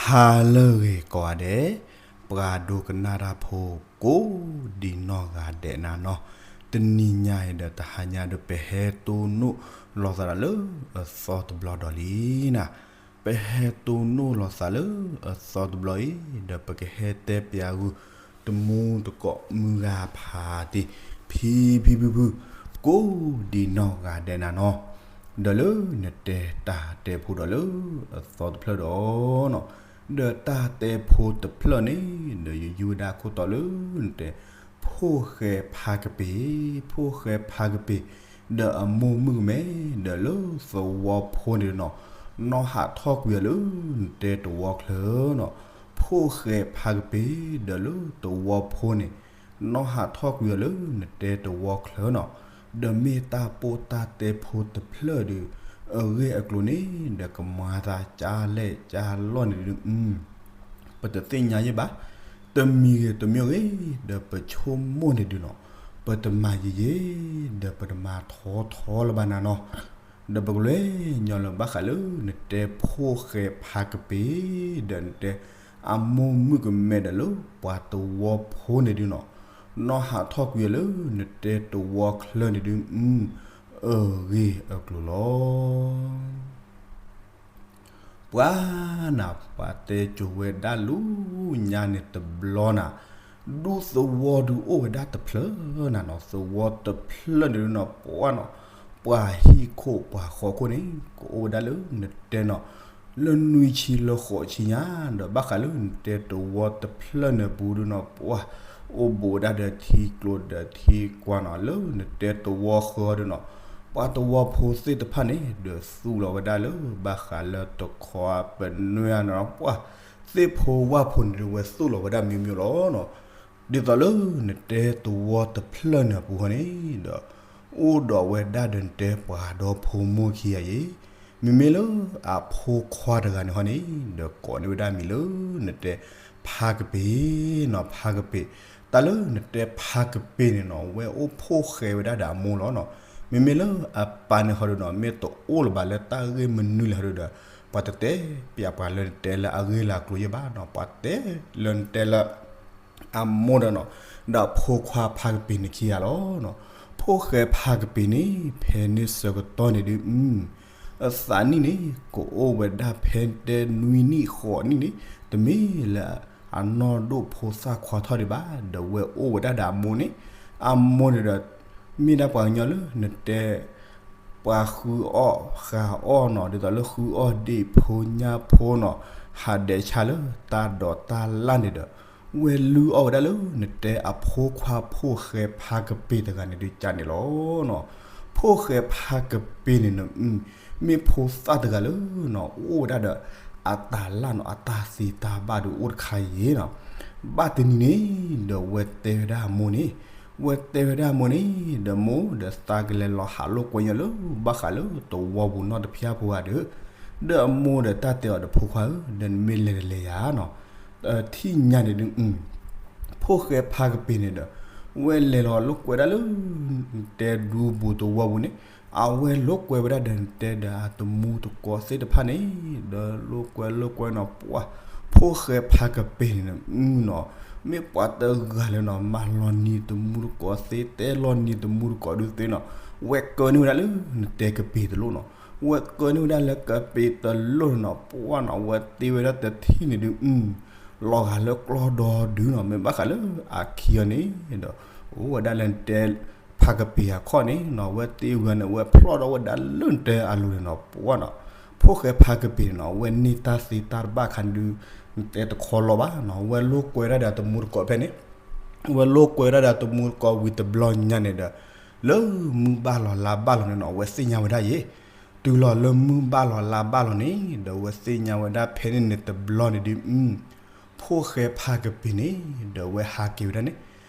ဟါလၢအဂ့ၤကိးဂၤဒဲး, ပှၤဒိကနၣ်တၢ်ဖိကိးဒံးနီၢ်ဂၤဒဲးနၤနီၤ, တနံၤညါအံၤဒီးတဟါညါဒီး ပဟဲတိၢ်နီၣ်လီၤသးဒီးလၢအသီတဘျီဒီးလံနၤ, ပဟဲတိၢ်နီၣ်လီၤသးလၢအသီတဘျီအံၤ ဒီးပကဟဲတဲပၠးဂုာ် တမူတကိးမုၢ်ဂၤဖးတံၢ် ဖံဖံဖုဖု ကိးဒံးနီၢ်ဂၤဒဲးနၤနီၤ, ဒီးလၢနတဲတၢ်တဲဖိဒီးလၢအသီတဖျၢၣ်ဒီးနီၤ, ဒီးတၢ်တဲဖိတဖျၢၣ်န့ၣ် ဒီးယယုၢ်ဝဲဒၣ်ခိၣ်တီလၢနတဲ ဖိၣ်ဃဲဖါကပ့ၤ, ဖိၣ်ဃဲဖါကပ့ၤ ဒီးအမိၢ်မုၣ်ကမဲ ဒီးလၢသဝီဖိန့ၣ်နီၤ, နီၢ်ဟးထီၣ်ကွံာ်အီၤလၢနတဲတဝီချၢနီၤ, ဖိၣ်ဃဲဖါကပ့ၤ ဒီးလၢသဝီဖိန့ၣ် နီၢ်ဟးထီၣ်ကွံာ်အီၤလၢနတဲတဝီချၢနီၤ, ဒီးမ့ၢ်တၢ်ပိၢ်တၢ်တဲဖိတဖျၢၣ်ဒီး အဂ့ၢ်အကျိၤန့ၣ် ဒီးကမၤသးကၢ်လဲၣ်ကၢ်လီၢ်န့ၣ်ဒုး ပတသ့ၣ်ညါယဲၢ်ဘၣ်, တမံၤဂ့ၤတမံၤဂ့ၤ ဒီးပဆိကမိၣ်န့ၣ်ဒုးနီၤ, ပတမၤယံာ်ယံာ် ဒီးပတမၤထီထီလၢၤဘၣ်နၤနီၤ, ဒီးပကလဲၤညီလၢဘၣ်ဃးလၢနတဲဖိၣ်ဃဲဖါကပ့ၤ ဒီးနတဲ အမိၢ်မုၣ်ကမဲဒီးလၢပှၤသဝီဖိန့ၣ်ဒုးနီၤ, နီၢ်ဟးထီၣ်ကွံာ်အီၤလၢနတဲတဝီချၢန့ၣ်ဒုး အဂ့ၢ်အကျိၤလီၤ. ပှၤနၤ ပှၤတဲကိၤဝဲဒၣ်လၢညါန့ၣ်တဘျီနၤ, ဒူသဝီဒုးအိၣ်ဝဲဒၣ်တဖျၢၣ်နၤနီၤ, သဝီတဖျၢၣ်န့ၣ်ဒုးနီၤ ပှၤနီၤ, ပှၤဟံၣ်ခိၣ်ပှၤဃီခိၣ်န့ၣ် ကအိၣ်ဝဲဒၣ်လၢနတဲနီၤ, လၢနွံဆံလၢဃိးဆံညါ ဒီးဘၣ်ဃးလၢနတဲတဝီတဖျၢၣ်န့ၣ်ပူၤဒုးနီၤ ပှၤ အိၣ်ဘူးဝဲဒၣ်ဒီးထံကျိဒီးထံကွၢ်နီၤ, လၢနတဲတဝီဃၢဒုးနီၤ, ပှၤသဝီဖိသ့ၣ်တဖၣ်န့ၣ် ဒီးသူၣ်လီၤဝဲဒၣ်လၢဘၣ်ဃးလၢတခီပနွဲနီၤ, ပှၤသ့ၣ်ဖိဝၣ်ဖိန့ၣ်ဒုး ဝဲသူၣ်လီၤဝဲဒၣ်မံၤမံၤလီၤနီၤ, ဒ်သိးလၢနတဲတဝီတဖျၢၣ်န့ၣ်အပူၤဃီန့ၣ်ဒီး အိၣ်ဒီးဝဲဒၣ်ဒီးနတဲပှၤဒီဖိမိၢ်ခံဂၤအံၤ, မ့မ့ၢ်လၢအဖိခွါတဂၤန့ၣ်ဃီန့ၣ် ဒီးကိးန့ၢ်ဝဲဒၣ်မံၤလၢနတဲဖါကပ့ၤနီၤ, ဖါကပ့ၤ, တၢ်လၢနတဲဖါကပ့ၤန့ၣ်နီၤ ဝဲအိၣ်ဖိၣ်ဃဲဝဲဒၣ်ဒီးအမိၢ်လီၤနီၤ, မ့မ့ၢ်လၢအပၢ်န့ၣ်ဃီဒုးနီၤ မ့ၢ်တအိၣ်လၢၤဘၣ်လၢတၢ်ဂ့ၢ်မနုၤလဲၣ်ဃီဒုးဒီး ပှၤတတဲပၠးပှၤလၢနတဲလၢအဂ့ၢ်လၢအကျိၤယဲၢ်ဘၣ်နီၤ, ပှၤတဲလၢနတဲလၢ အမိၢ်ဒီးနီၤ, ဒီးဖိခွါဖါကပ့ၤန့ၣ်ခံဂၤလီၤနီၤ, ဖိၣ်ဃဲဖါကပ့ၤန့ၣ် ဖဲန့ၣ်ဆၢကတီၢ်န့ၣ်ဒုး အသးနံၣ်န့ၣ် ကအိၣ်ဝဲဒၣ်ဖဲတဲနွံနံၣ်ဃိးနံၣ်န့ၣ် တမ့ၢ်လၢအနီၢ်ဒိၣ်ဖိသၣ်ခွါထီၣ်ဒံးဘၣ်, ဒီးဝဲအိၣ်ဝဲဒၣ်ဒီးအမိၢ်န့ၣ်, အမိၢ်န့ၣ်ဒီး မ့ၢ်ဒၣ်ပှၤကညီလၢနတဲ ပှၤဃုအီၣ်ဃုအီၣ်နီၤ, ဒ်သိးလၢဃုအီၣ်ဒ့ၣ်ဖိညၣ်ဖိနီၤ, ဟးဒဲးဆါလၢတၢ်ဒိးတၢ်လၣ်န့ၣ်ဒီး ဝဲလုၢ်အီၣ်ဝဲဒၣ်လၢနတဲအဖိခွါဖိၣ်ဃဲဖါကပ့ၤတဂၤန့ၣ်ဒုးကၢ်န့ၣ်လီၤနီၤ, ဖိၣ်ဃဲဖါကပ့ၤန့ၣ်နီၤ မ့ၢ်ဖိသၣ်တဂၤလၢနီၤ အိၣ်ဝဲဒၣ်ဒီး အတၢ်လၣ်နီၤ အတၢ်သ့တၢ်ဘၣ်ဒုးအိၣ်တခါအံၤနီၤ, ဘၣ်တနံၤန့ၣ် ဒီးဝဲတဲဝဲဒၣ်အမိၢ်န့ၣ်, ဝဲတဲဝဲဒၣ်အမိၢ်န့ၣ် ဒီးမိၢ်ဒီးသးကလဲၤလီၤဟးလိာ်ကွဲညီလၢ ဘၣ်ဃးလၢတဝီပူၤနီတဖျၢၣ်ဖိဂၤဒီး, ဒီးအမိၢ်ဒီးတၢ်တဲအီၤဒီးဖိခွါဧၢ, ဒီးနမ့ၢ်လဲၤတလဲၤယၤနီၤ, ထံၣ်ညါန့ၣ်ဒုး ဖိၣ်ဃဲဖါကပ့ၤန့ၣ်ဒီး ဝဲလဲၤလီၤလိာ်ကွဲဒၣ်လၢ တဲဒူပူၤတဝီပူၤန့ၣ်, အဝဲလိာ်ကွဲဝဲဒၣ်ဒီးတဲဒီးအတမူတကိးသ့ၣ်တဖၣ်န့ၣ်, ဒီးလိာ်ကွဲလိာ်ကွဲနီၤ ပှၤ ဖိၣ်ဃဲဖါကပ့ၤန့ၣ်နီၤ မ့ၢ်ပှၤတဂၤလၢနီၤ မၤလီၤနံၤတမူတကိးသ့ တဲလီၤနံၤတမူတကိးဒုးသ့နီၤ, ဝဲကၢန့ၢ်ဝဲဒၣ်လၢနတဲကပ့ၤတလိၣ်နီၤ, ဝဲကၢန့ၢ်ဝဲဒၣ်လၢကပ့ၤတလိၣ်နီၤ ပှၤနီၤ ဝဲတ့ဝဲဒၣ်တထံၣ်န့ၣ်ဒုး လီၤဂာ်လၢကျီဒီဒုနီၤ, မ့ၢ်ဘၣ်ဃးလၢအခံအီၤန့ၣ်ဒီး အိၣ်ဝဲဒၣ်လၢနတဲ ဖါကပ့ၤအခီၣ်န့ၣ်နီၤ ဝဲတ့ဝဲန့ၣ် ဝဲဖျီၣ်ဒီးဝဲဒၣ်လၢနတဲအလိၤန့ၣ်နီၤ ပှၤနီၤ, ဖိၣ်ဃဲဖါကပ့ၤန့ၣ်နီၤ ဝဲန့ၢ်တၢ်သ့တၢ်တဘၣ်ခါန့ၣ်ဒုး နတဲတခီလီၤဘၣ်နီၤ, ဝဲလိာ်ကွဲဒၣ်ဒီးတမူတကိးဖဲန့ၣ်, ဝဲလိာ်ကွဲဒၣ်ဒီးတမူတကိးဝံၤတဘျီညါန့ၣ်ဒီး လၢမုၢ်ဘၣ်လီၤလါဘၣ်လီၤန့ၣ်နီၤ ဝဲသ့ၣ်ညါဝဲဒၣ်ယဲၢ်, တုၤလီၤလၢမုၢ်ဘၣ်လီၤလါဘၣ်လီၤန့ၣ် ဒီးဝဲသ့ၣ်ညါဝဲဒၣ်ဖဲန့ၣ်န့ၣ်တဘျီန့ၣ်ဒုး ဖိၣ်ဃဲဖါကပ့ၤန့ၣ် ဒီးဝဲဟးက့ၤဝဲဒၣ်န့ၣ်,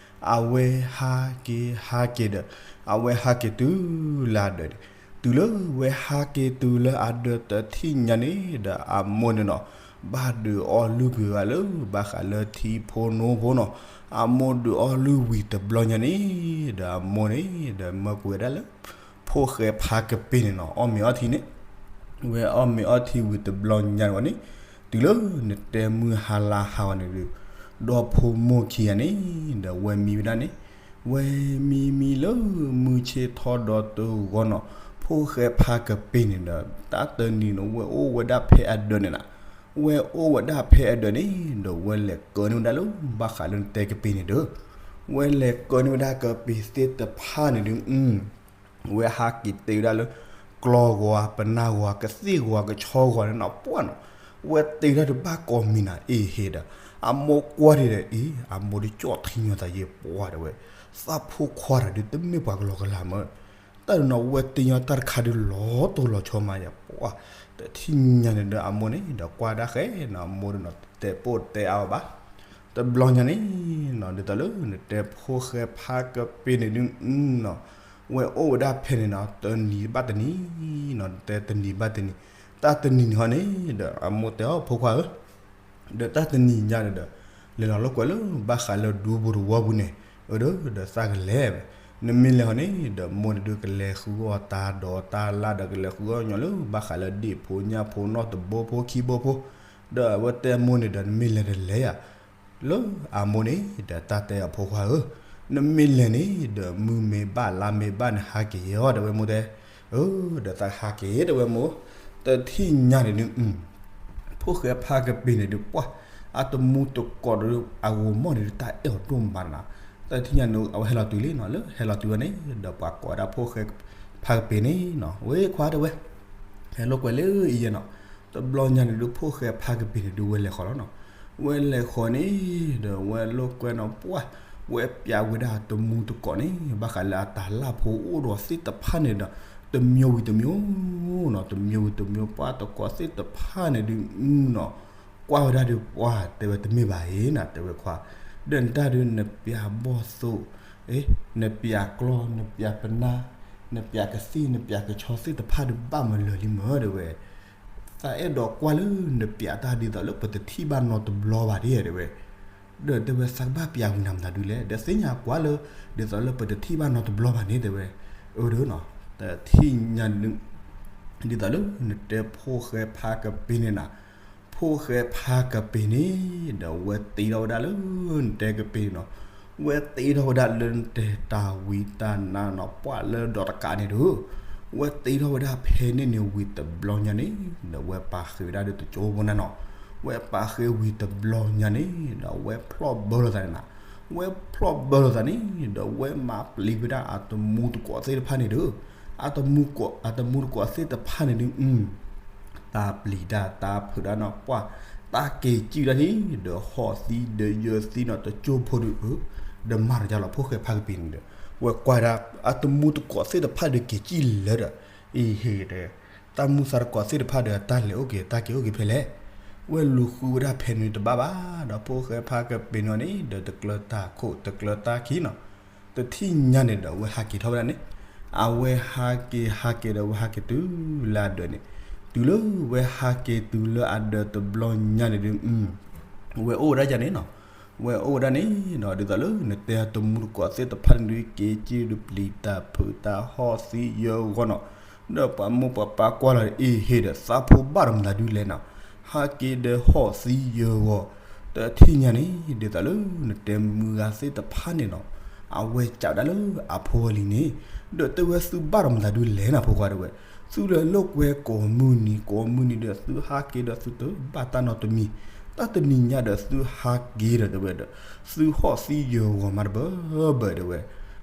အဝဲဟးက့ၤဟးက့ၤဒီး အဝဲဟးက့ၤတုၤလၢအဒၢးန့ၣ်, တုၤလၢဝဲဟးက့ၤတုၤလၢအဒၢးတထံၣ်ညါန့ၣ်ဒီး အမိၢ်န့ၣ်နီၤ ဘၣ်ဒုးအီၣ်လုၢ်ကွံာ်အီၤလၢ ဘၣ်ဃးလၢထံဖိနိဖိနီၤ, အမိၢ်ဒုးအီၣ်လုၢ်ဝံၤတဘျီညါန့ၣ် ဒီးအမိၢ်န့ၣ် ဒီးမၢကွံာ်ဝဲဒၣ်လၢ ဖိၣ်ဃဲဖါကပ့ၤန့ၣ်နီၤ အီၣ်မ့ၤအီထံန့ၣ်, ဝဲအီၣ်မ့ၤအီထံဝံၤတဘျီညါန့ၣ်ဝဲန့ၣ်, တုၤလၢနတဲမုၢ်ဟါလါဟါဂီၤန့ၣ်ဒုး, ဒီဖိမိၢ်ခံဂၤန့ၣ်ဒီး ဝဲမံဝဲဒၣ်န့ၣ်, ဝဲမံမံလၢမုၢ်ဆ့ၣ်ထီၣ်ဒီးတဂီၤနီၤ, ဖိၣ်ဃဲဖါကပ့ၤန့ၣ်ဒီး တၢ်တနံၤန့ၣ် ဝဲအိၣ်ဝဲဒၣ်ဖဲအဒၢးန့ၣ်နၤ, ဝဲအိၣ်ဝဲဒၣ်ဖဲအဒၢးန့ၣ်ဒီး ဝဲလဲၤကၢန့ၢ်ဝဲဒၣ်လၢဘၣ်ဃးလၢနတဲကပ့ၤန့ၣ်ဒီး, ဝဲလဲၤကၢန့ၢ်ဝဲဒၣ်ကပ့ၤသ့ၣ်တဖၣ်န့ၣ်ဒုး ဝဲဟးက့ၤတ့ဝဲဒၣ်လၢ ကျီဂီၤ ပနၢ်ဂီၤ ကသ့ၣ်ဂီၤ ကဆီဂီၤန့ၣ်နီၤ ပှၢ်နီၤ, ဝဲတ့ဝဲဒၣ်တဘၣ်ကိးမံၤနၤ အ့ဟ့ဒီး, အမိၢ်ကွၢ်ဒံးဒီး အ့ အမိၢ်ဒုးကၠီၣ်ထံညီသးယဲပှၢ်တဲဝဲ, သးဖိခွါတၢ်ဒုးတမ့ၢ်ပှၤကလီကလီမၢ်, တၢ်ဒုးနီၤ ဝဲတ့ညီတၢ်တခါဒုးလီၤတိၢ်လီၤဆီမးယဲပှၢ်, တထံၣ်ညါန့ၣ်ဒီးအမိၢ်န့ၣ်ဒီးကွၢ်ဒၣ်ဃဲနီၤ အမိၢ်ဒုးနီၤ တဲပိၢ်တဲအါဝဲဘၣ် တဘျီညါန့ၣ်နီၤ ဒ်သိးလၢနတဲဖိၣ်ဃဲဖါကပ့ၤန့ၣ်ဒုးနီၤ, ဝဲအိၣ်ဝဲဒၣ်ဖဲန့ၣ်နီၤ တနံၤဘၣ်တနံၤနီၤ တဲတနံၤဘၣ်တနံၤ, တၢ်တနံၤန့ၣ်ဟီန့ၣ်ဒီး အမိၢ်တဲအီၤ ဖိခွါဧၢ, ဒီးတၢ်တနံၤညါန့ၣ်ဒီး လဲၤလီၤလိာ်ကွဲလၢဘၣ်ဃးလၢဒူပူၤတဝီပူၤန့ၣ်, အၢ ဒီးသးကလဲၤ, နမ့ၢ်လဲၤဟီန့ၣ်ဒီး မိၢ်န့ၣ်ဒုးကလဲၤဃုအီၣ်တၢ်ဒိးတၢ်လၣ်ဒီး ကလဲၤဃုအီၣ်ညီလၢဘၣ်ဃးလၢဒ့ၣ်ဖိညၣ်ဖိနီၢ်တဘိဖိခံဘိဖိ, ဒီးအဝဲတဲမိၢ်န့ၣ်ဒီး နမ့ၢ်လဲၤတလဲၤယၤ လၢအမိၢ်န့ၣ်ဒီး တၢ်တဲအီၤ ဖိခွါဧၢ, နမ့ၢ်လဲၤန့ၣ်ဒီး မုၢ်မ့ၢ်ဘၣ်လါမ့ၢ်ဘၣ်န့ၣ် ဟးက့ၤအီၤ တဲဝဲမိၢ်တဲ, အၢ ဒီးသးဟးက့ၤတဲဝဲမိၢ်, တထံၣ်ညါန့ၣ်ဒုး ဖိၣ်ဃဲဖါကပ့ၤန့ၣ်ဒုး ပှၢ် အတမူတကိးဒီး အဂီၤမီၢ်န့ၣ်ဒုး တၢ်အဲၣ်အီၤဒိၣ်မးနၤ, တထံၣ်ညါန့ၣ် အဝဲဟဲလီၤတုၤလံနီၤ လၢဟဲလီၤတုၤဝဲန့ၣ်ဒီး ပှၤကိးဝဲဒၣ်ဖိၣ်ဃဲဖါကပ့ၤန့ၣ်နီၤ ဝဲခွါတဲဝဲ ဟဲလိာ်ကွဲလၢအံၤယဲနီၤ, တဘျီညါန့ၣ်ဒုး ဖိၣ်ဃဲဖါကပ့ၤန့ၣ်ဒုး ဝဲလဲၤဃီၤလီၤနီၤ, ဝဲလဲၤဃီၤန့ၣ်ဒီး ဝဲလိာ်ကွဲနီၤ ပှၢ် ဝဲပျးဝဲဒၣ်တမူတကိးန့ၣ် ဘၣ်ဃးလၢအတၢ်လၢ်ဖိအိၣ်ဒီးသ့ၣ်တဖၣ်န့ၣ်ဒီး တမျိုးဝံၤတမျိုးနီၤ တမျိုးဝံၤတမျိုး ပှၢ်တကိးသ့ၣ်တဖၣ်န့ၣ်ဒုးနီၤ, ကွၢ်ဝဲဒၣ်ဒုး ပှၢ်တဲဝဲတမ့ၢ်ဘၣ်အံၤနၤ တဲဝဲခွါ, ဒီးနတၢ်ဒုး နပျးဘီၣ်သိၣ် နပျးကျီၢ် နပျးပနၢ် နပျးကသ့ၣ် နပျးကဆီသ့ၣ်တဖၣ်ဒုး ဘၣ်မၤလၢာ်လံမၢ်တဲဝဲ, သးအဲၣ်ဒိးကွၢ်လၢနပျးတၢ်ဒ်သိးလၢပတထံၣ်ဘၣ်နီတဘျီဘၣ်ဒ်တဲဝဲ, ဒီးတဲဝဲ သးကဘၣ်ပျးဝံၤနၤမတၤဒုးလဲၣ် ဒီးသ့ၣ်ညါကွၢ်လၢ ဒ်သိးလၢပတထံၣ်ဘၣ်နီတဘျီဘၣ်န့ၣ်တဲဝဲ, အၢ ဒီးနီၤ တထံၣ်ညါန့ၣ် ဒ်သိးလၢနတဲဖိၣ်ဃဲဖါကပ့ၤန့ၣ်နၤ, ဖိၣ်ဃဲဖါကပ့ၤန့ၣ် ဒီးဝဲတ့ထီၣ်ဝဲဒၣ်လၢနတဲကပ့ၤန့ၣ်နီၤ, ဝဲတ့ထီၣ်ဝဲဒၣ်လၢနတဲတၢ်ဝံတၢ်နါနီၤ ပှၢ်လၢဒီးတကးန့ၣ်ဒီး ဝဲတ့ထီၣ်ဝဲဒၣ်ဖဲန့ၣ်န့ၣ်ဝံၤတဘျီညါန့ၣ် ဒီးဝဲပာ်ဃ့ဝဲဒၣ်ဒီးတကၠိဖိန့ၣ်နီၤ, ဝဲပာ်ဃ့ဝံၤတဘျီညါန့ၣ် ဒီးဝဲဖျီၣ်ဘၢလိာ်သးန့ၣ်နၤ, ဝဲဖျီၣ်ဘၢလိာ်သးန့ၣ် ဒီးဝဲမၤပျံၤဝဲဒၣ်အတမူတကိးသ့ၣ်တဖၣ်န့ၣ်ဒီး အတမူတကိးသ့ၣ်တဖၣ်န့ၣ်ဒုး တၢ်ပျံၤတၢ်တၢ်ဖုးတၢ်နီၤ ပှၢ် တၢ်က့ၤစံၣ်ဝဲဒၣ်န့ၣ် ဒီးဟီၣ်သံဒီးယၢသံနီၤ တကၠိဖိဒီး ဒီးမၤတကလီၤ ဖိၣ်ဃဲဖါကပ့ၤန့ၣ်ဒီး ဝဲကွၢ်ဒၣ် အတမူတကိးသ့ၣ်တဖၣ်ဒီးက့ၤစံၣ်လၢဒီး အံၤဟ့ၣ်ဒီး တၢ်မုၢ်သးတကိးသ့ၣ်တဖၣ်ဒီး တၢ်လဲၤအိၣ်က့ၤ တၢ်က့ၤအိၣ်က့ၤဖဲလဲၣ်, ဝဲလူၤဃုဝဲဒၣ်ဖဲန့ၣ်တဘၣ်ဘၣ် ဒီးဖိၣ်ဃဲဖါကပ့ၤန့ၣ်န့ၣ် ဒီးတကျၢၤတၢ်ခိၣ်တကျၢၤတၢ်ခံနီၤ တထံၣ်ညါန့ၣ်ဒီး အဝဲဟးက့ၤထီၣ်ဝဲဒၣ်န့ၣ်, အဝဲဟးက့ၤဟးက့ၤဒီး အဝဲဟးက့ၤတုၤလၢအဒၢးန့ၣ်, တုၤလၢဝဲဟးက့ၤတုၤလၢအဒၢးတဘျီညါန့ၣ်ဒုး ဝဲအိၣ်ဝဲဒၣ်ယၤန့ၣ်နီၤ, ဝဲအိၣ်ဝဲဒၣ်န့ၣ်နီၤ ဒ်သိးလၢနတဲတမူတကိးသ့ၣ်တဖၣ်န့ၣ်ဒုး က့ၤက့ၤဒီးပျံၤတၢ်ဖုးတၢ်ဟီၣ်သံယၢဂီၢ်နီၤ, ဒီးပှၤမိၢ်ပှၤပၢ်ကွၢ်လီၤအံၤဟ့ၣ်ဒီး သးဖိဘၣ်ဒီးမတၤဒုးလဲၣ်နီၤ, ဟးက့ၤဒီးဟီၣ်သံယၢဂီၢ်, တထံၣ်ညါန့ၣ် ဒ်သိးလၢနတဲမုၢ်ဂၤသ့ၣ်တဖၣ်န့ၣ်နီၤ, အဝဲကးဒၣ်လၢအဖိအလံၤန့ၣ်, ဒီးတဲဝဲသုဘၣ်ဒီးမတၤဒုးလဲၣ်နီၤ ဖိခွါတဲဝဲ, သုလဲၤလိာ်ကွဲကိးမုၢ်နံၤ ကိးမုၢ်နံၤဒီး သုဟးက့ၤဒီးသုတဘၣ်တၢ်နီတမံၤ, တၢ်တနံၤညါဒီးသုဟးက့ၤဒီးတဲဝဲဒီး သုဟီၣ်သံယၢဂီၢ်မးတဘၣ်ဘၣ်တဲဝဲ,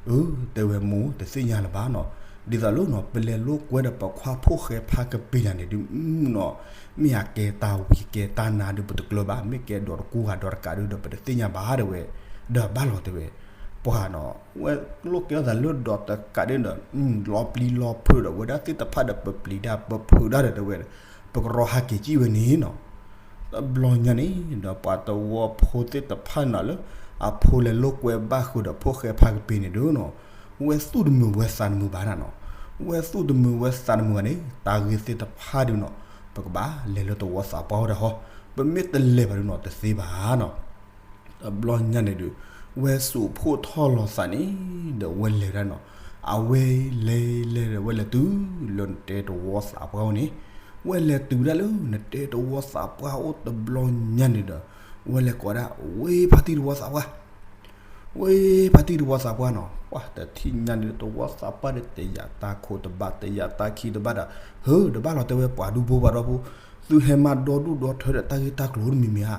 အၢ တဲဝဲမိၢ်တသ့ၣ်ညါလၢၤဘၣ်နီၤ, ဒ်သိးလၢနီၤ ပလဲၤလိာ်ကွဲဒီးပခွါဖိၣ်ဃဲဖါကပ့ၤတၢ်န့ၣ်ဒုးနီၤ, မ့ၢ်အကဲတၢ်ဝံၤကဲတၢ်နါဒုးပတကျၢၤဘၣ်, မ့ၢ်ကဲဒီးတကူဂၤဒီးတကးဒုးဒီးပတသ့ၣ်ညါဘၣ်တဲဝဲ, ဒီးဘၣ်လီၤတဲဝဲ, ပှၤနီၤ ဝဲလိာ်ကဲထီၣ်သးလၢဒီးတကးဒုးဒီး လီၤပျံၤလီၤဖုးဒီး ဝဲဒၣ်သ့ၣ်တဖၣ်ဒီးပပျံၤတၢ်ပဖုးတၢ်ဒီးတဲဝဲ, ပကရီဟးက့ၤကံၣ်ဝဲန့ၣ်နီၤ, တဘျီညါန့ၣ် ဒီးပှၤသဝီဖိသ့ၣ်တဖၣ်န့ၣ်နီၤ လၢအဖိလဲၤလိာ်ကွဲဘၣ်ဃုာ်ဒီးဖိၣ်ဃဲဖါကပ့ၤန့ၣ်ဒုးနီၤ, ဝဲသူၣ်တမုာ်ဝဲသးတမုာ်ဘၣ်နၤနီၤ, ဝဲသူၣ်တမုာ်ဝဲသးတမုာ်ဘၣ်န့ၣ် တၢ်ဂ့ၢ်သ့ၣ်တဖၣ်ဒုးနီၤ, ပကဘၣ်လဲၤလၢသဝီသးပှၢ်အိၣ်ဒီးဟီ, ပမ့ၢ်တလဲၤဘၣ်ဒုးနီၤ တသ့ဘၣ်နီၤ တဘျီညါန့ၣ်ဒုး ဝဲစိာ်ဖှိၣ်ထီၣ်လီၤသးန့ၣ် ဒီးဝဲလဲၤဒၣ်နီၤ, အဝဲလဲၤလဲၤဒီးဝဲလဲၤတုၤလၢနတဲသဝီသးပှၢ်အိၣ်န့ၣ်, ဝဲလဲၤတုၤဝဲဒၣ်လၢနတဲသဝီသးပှၢ်အိၣ်တဘျီညါန့ၣ်ဒီး ဝဲလဲၤကိးဒၣ် ဝ့ၢ်ဖါတံၢ်သဝီသးပှၢ်, ဝ့ၢ်ဖါတံၢ်သဝီသးပှၢ်နီၤ, ပှၤတထံၣ်ညါန့ၣ်ဒီး သဝီသးပှၢ်ဒီးတယာ်တၢ်ခိၣ်တဘၣ် တယာ်တၢ်ခံတဘၣ်ဒီး ဟၢ တဘၣ်လီၤ တဲဝဲ ပှၤဒူဖိပှၤဒီဖိ သုဟဲမၤဒီဒူၣ်ဒီထၢဒီးတၢ်ဂ့ၢ်တၢ်ကျိၤတမံၤမံၤဧါ,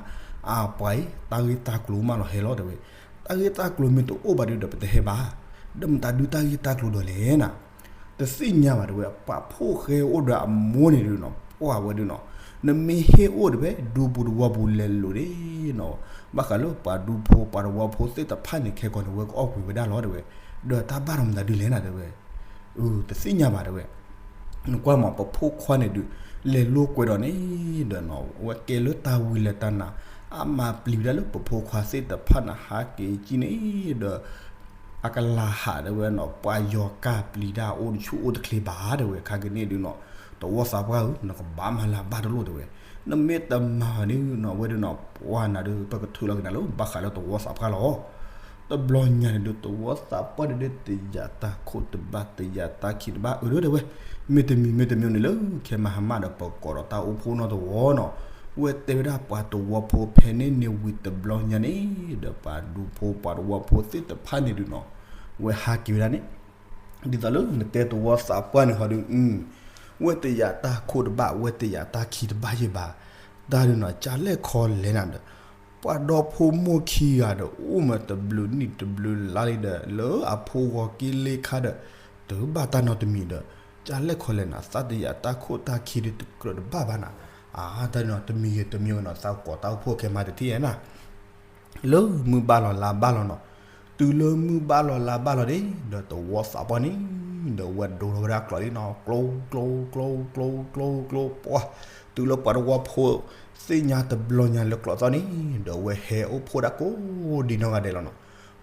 အပှၤအံၤ တၢ်ဂ့ၢ်တၢ်ကျိၤမးလီၤ ဟဲလီၤ တဲဝဲ, တၢ်ဂ့ၢ်တၢ်ကျိၤမ့ၢ်တအိၣ်ဘၣ်ဒီး ပတဟဲဘၣ်, ဒီးမတၤဒုးတၢ်ဂ့ၢ်တၢ်ကျိၤဒီးလဲၣ်နၤ တသ့ၣ်ညါဘၣ် တဲဝဲ, ပှၤဖိၣ်ဃဲအိၣ်ဒီးအမိၢ်န့ၣ်ဒုးနီၤ ပှၢ်ဝဲဒုးနီၤ, နမ့ၢ်ဟ့ၣ်အိၣ်တဲဝဲ ဒူပူၤသဝီပူၤလဲၤလိာ်ဒၣ်နီၤ, ဘၣ်ဃးလၢပှၤဒူဖိပှၤသဝီဖိသ့ၣ်တဖၣ်န့ၣ် ခဲကီးန့ၣ် ဝဲကအီၣ်ကွံာ်ဝဲဒၣ်လီၤ တဲဝဲ, ဒီးတၢ်ဘၣ်ဒီးမတၤဒုးလဲၣ်နၤ တဲဝဲ, တသ့ၣ်ညါဘၣ် တဲဝဲ နကွၢ်မး ပဖိခွါန့ၣ်ဒုး လဲၤလိာ်ကွဲဒီးန့ၣ်ဒီးနီၤ ဝဲကဲလၢတၢ်ဝံၤလၢတၢ်နၤ အမၤပျံၤဝဲဒၣ်လၢပဖိခွါသ့ၣ်တဖၣ်န့ၣ် ဟးက့ၤကံန့ၣ်ဒီး အကလၤဟး တဲဝဲနီၤ ပှၤယီၤကၢ်ပျံၤတၢ်အိၣ်တဆူၣ်အိၣ်တချ့ဘၣ် တဲဝဲ, ခါကန့ၣ်ဒုးနီၤ သဝီသးပှၢ်ဧၢ နကဘၣ်မၤလၢဘၣ်တလိၣ် တဲဝဲ, နမ့ၢ်တမၤန့ၣ်နီၤ ဝဲဒုးနီၤ ပှၢ်နၤဒုး ပကထုးလီၤက့ၤနၤလၢ ဘၣ်ဃးလၢသဝီသးပှၢ်လီၤ တဘျီညါန့ၣ်ဒုး သဝီသးပှၢ်ဒုးဒ်တယာ်တၢ်ခိၣ်တဘၣ် တယာ်တၢ်ခံတဘၣ် အၢ တဲဝဲ, မ့တမံၤမ့တမံၤန့ၣ်လၢ ခဲမဟါမၢ်ဒီး ပကိးဒီးတၢ်အိၣ်ဖှိၣ်နီၢ်သဝီနီၤ, ဝဲတဲဝဲဒၣ်ပှၤသဝီဖိဖဲန့ၣ်န့ၣ်ဝံၤတဘျီညါန့ၣ်ဒီး ပှၤဒူဖိပှၤသဝီဖိသ့ၣ်တဖၣ်န့ၣ်ဒုးနီၤ ဝဲဟးက့ၤဝဲဒၣ်န့ၣ် ဒ်သိးလၢနတဲသဝီသးပှၢ်န့ၣ်ဟီဒုး ဝဲတယာ်တၢ်ခိၣ်တဘၣ် ဝဲတယာ်တၢ်ခံတဘၣ်ယဲၢ်ဘၣ်, တၢ်ဒုးနီၤ ကၢ်လဲၣ်ခီလဲၣ်နၤဒီး ပှၤဒီဖိမိၢ်ခံဂၤဒီး အိၣ်မးတဘျုးနံၣ်တဘျုးလါလံဒီး လၢအဖိဂီၤက့ၤလ့ခါဒီး တဘၣ်တၢ်နီတမံၤဒီး ကၢ်လဲၣ်ခီလဲၣ်နၤ သးတယာ်တၢ်ခိၣ်တၢ်ခံဒုးတကြၢးတဘၣ်ဘၣ်နၤ, အါ တၢ်ဒုးနီၤ တမံၤဂ့ၤတမံၤဂ့ၤနီၤ သးကိးတၢ်အိၣ်ဖှိၣ်ခဲမးတထံၣ်နၤ လၢမုၢ်ဘၣ်လီၤလါဘၣ်လီၤနီၤ, တုၤလၢမုၢ်ဘၣ်လီၤလါဘၣ်လီၤဒၣ် ဒီးသဝီသးပှၢ်န့ၣ် ဒီးဝဲဒိးထီၣ်ဝဲဒၣ်ကျိးလံနီၤ ကျိ ကျိ ကျိ ကျိ ကျိ ကျိ ပှၤ, တုၤလၢပှၤသဝီဖိ သ့ၣ်ညါတဘျီညါလၢကျိးသီၣ်န့ၣ် ဒီးဝဲဟဲအိၣ်ဖှိၣ်ဒၣ်ကိးဒံနီၢ်ဂၤဒဲးလီၤနီၤ,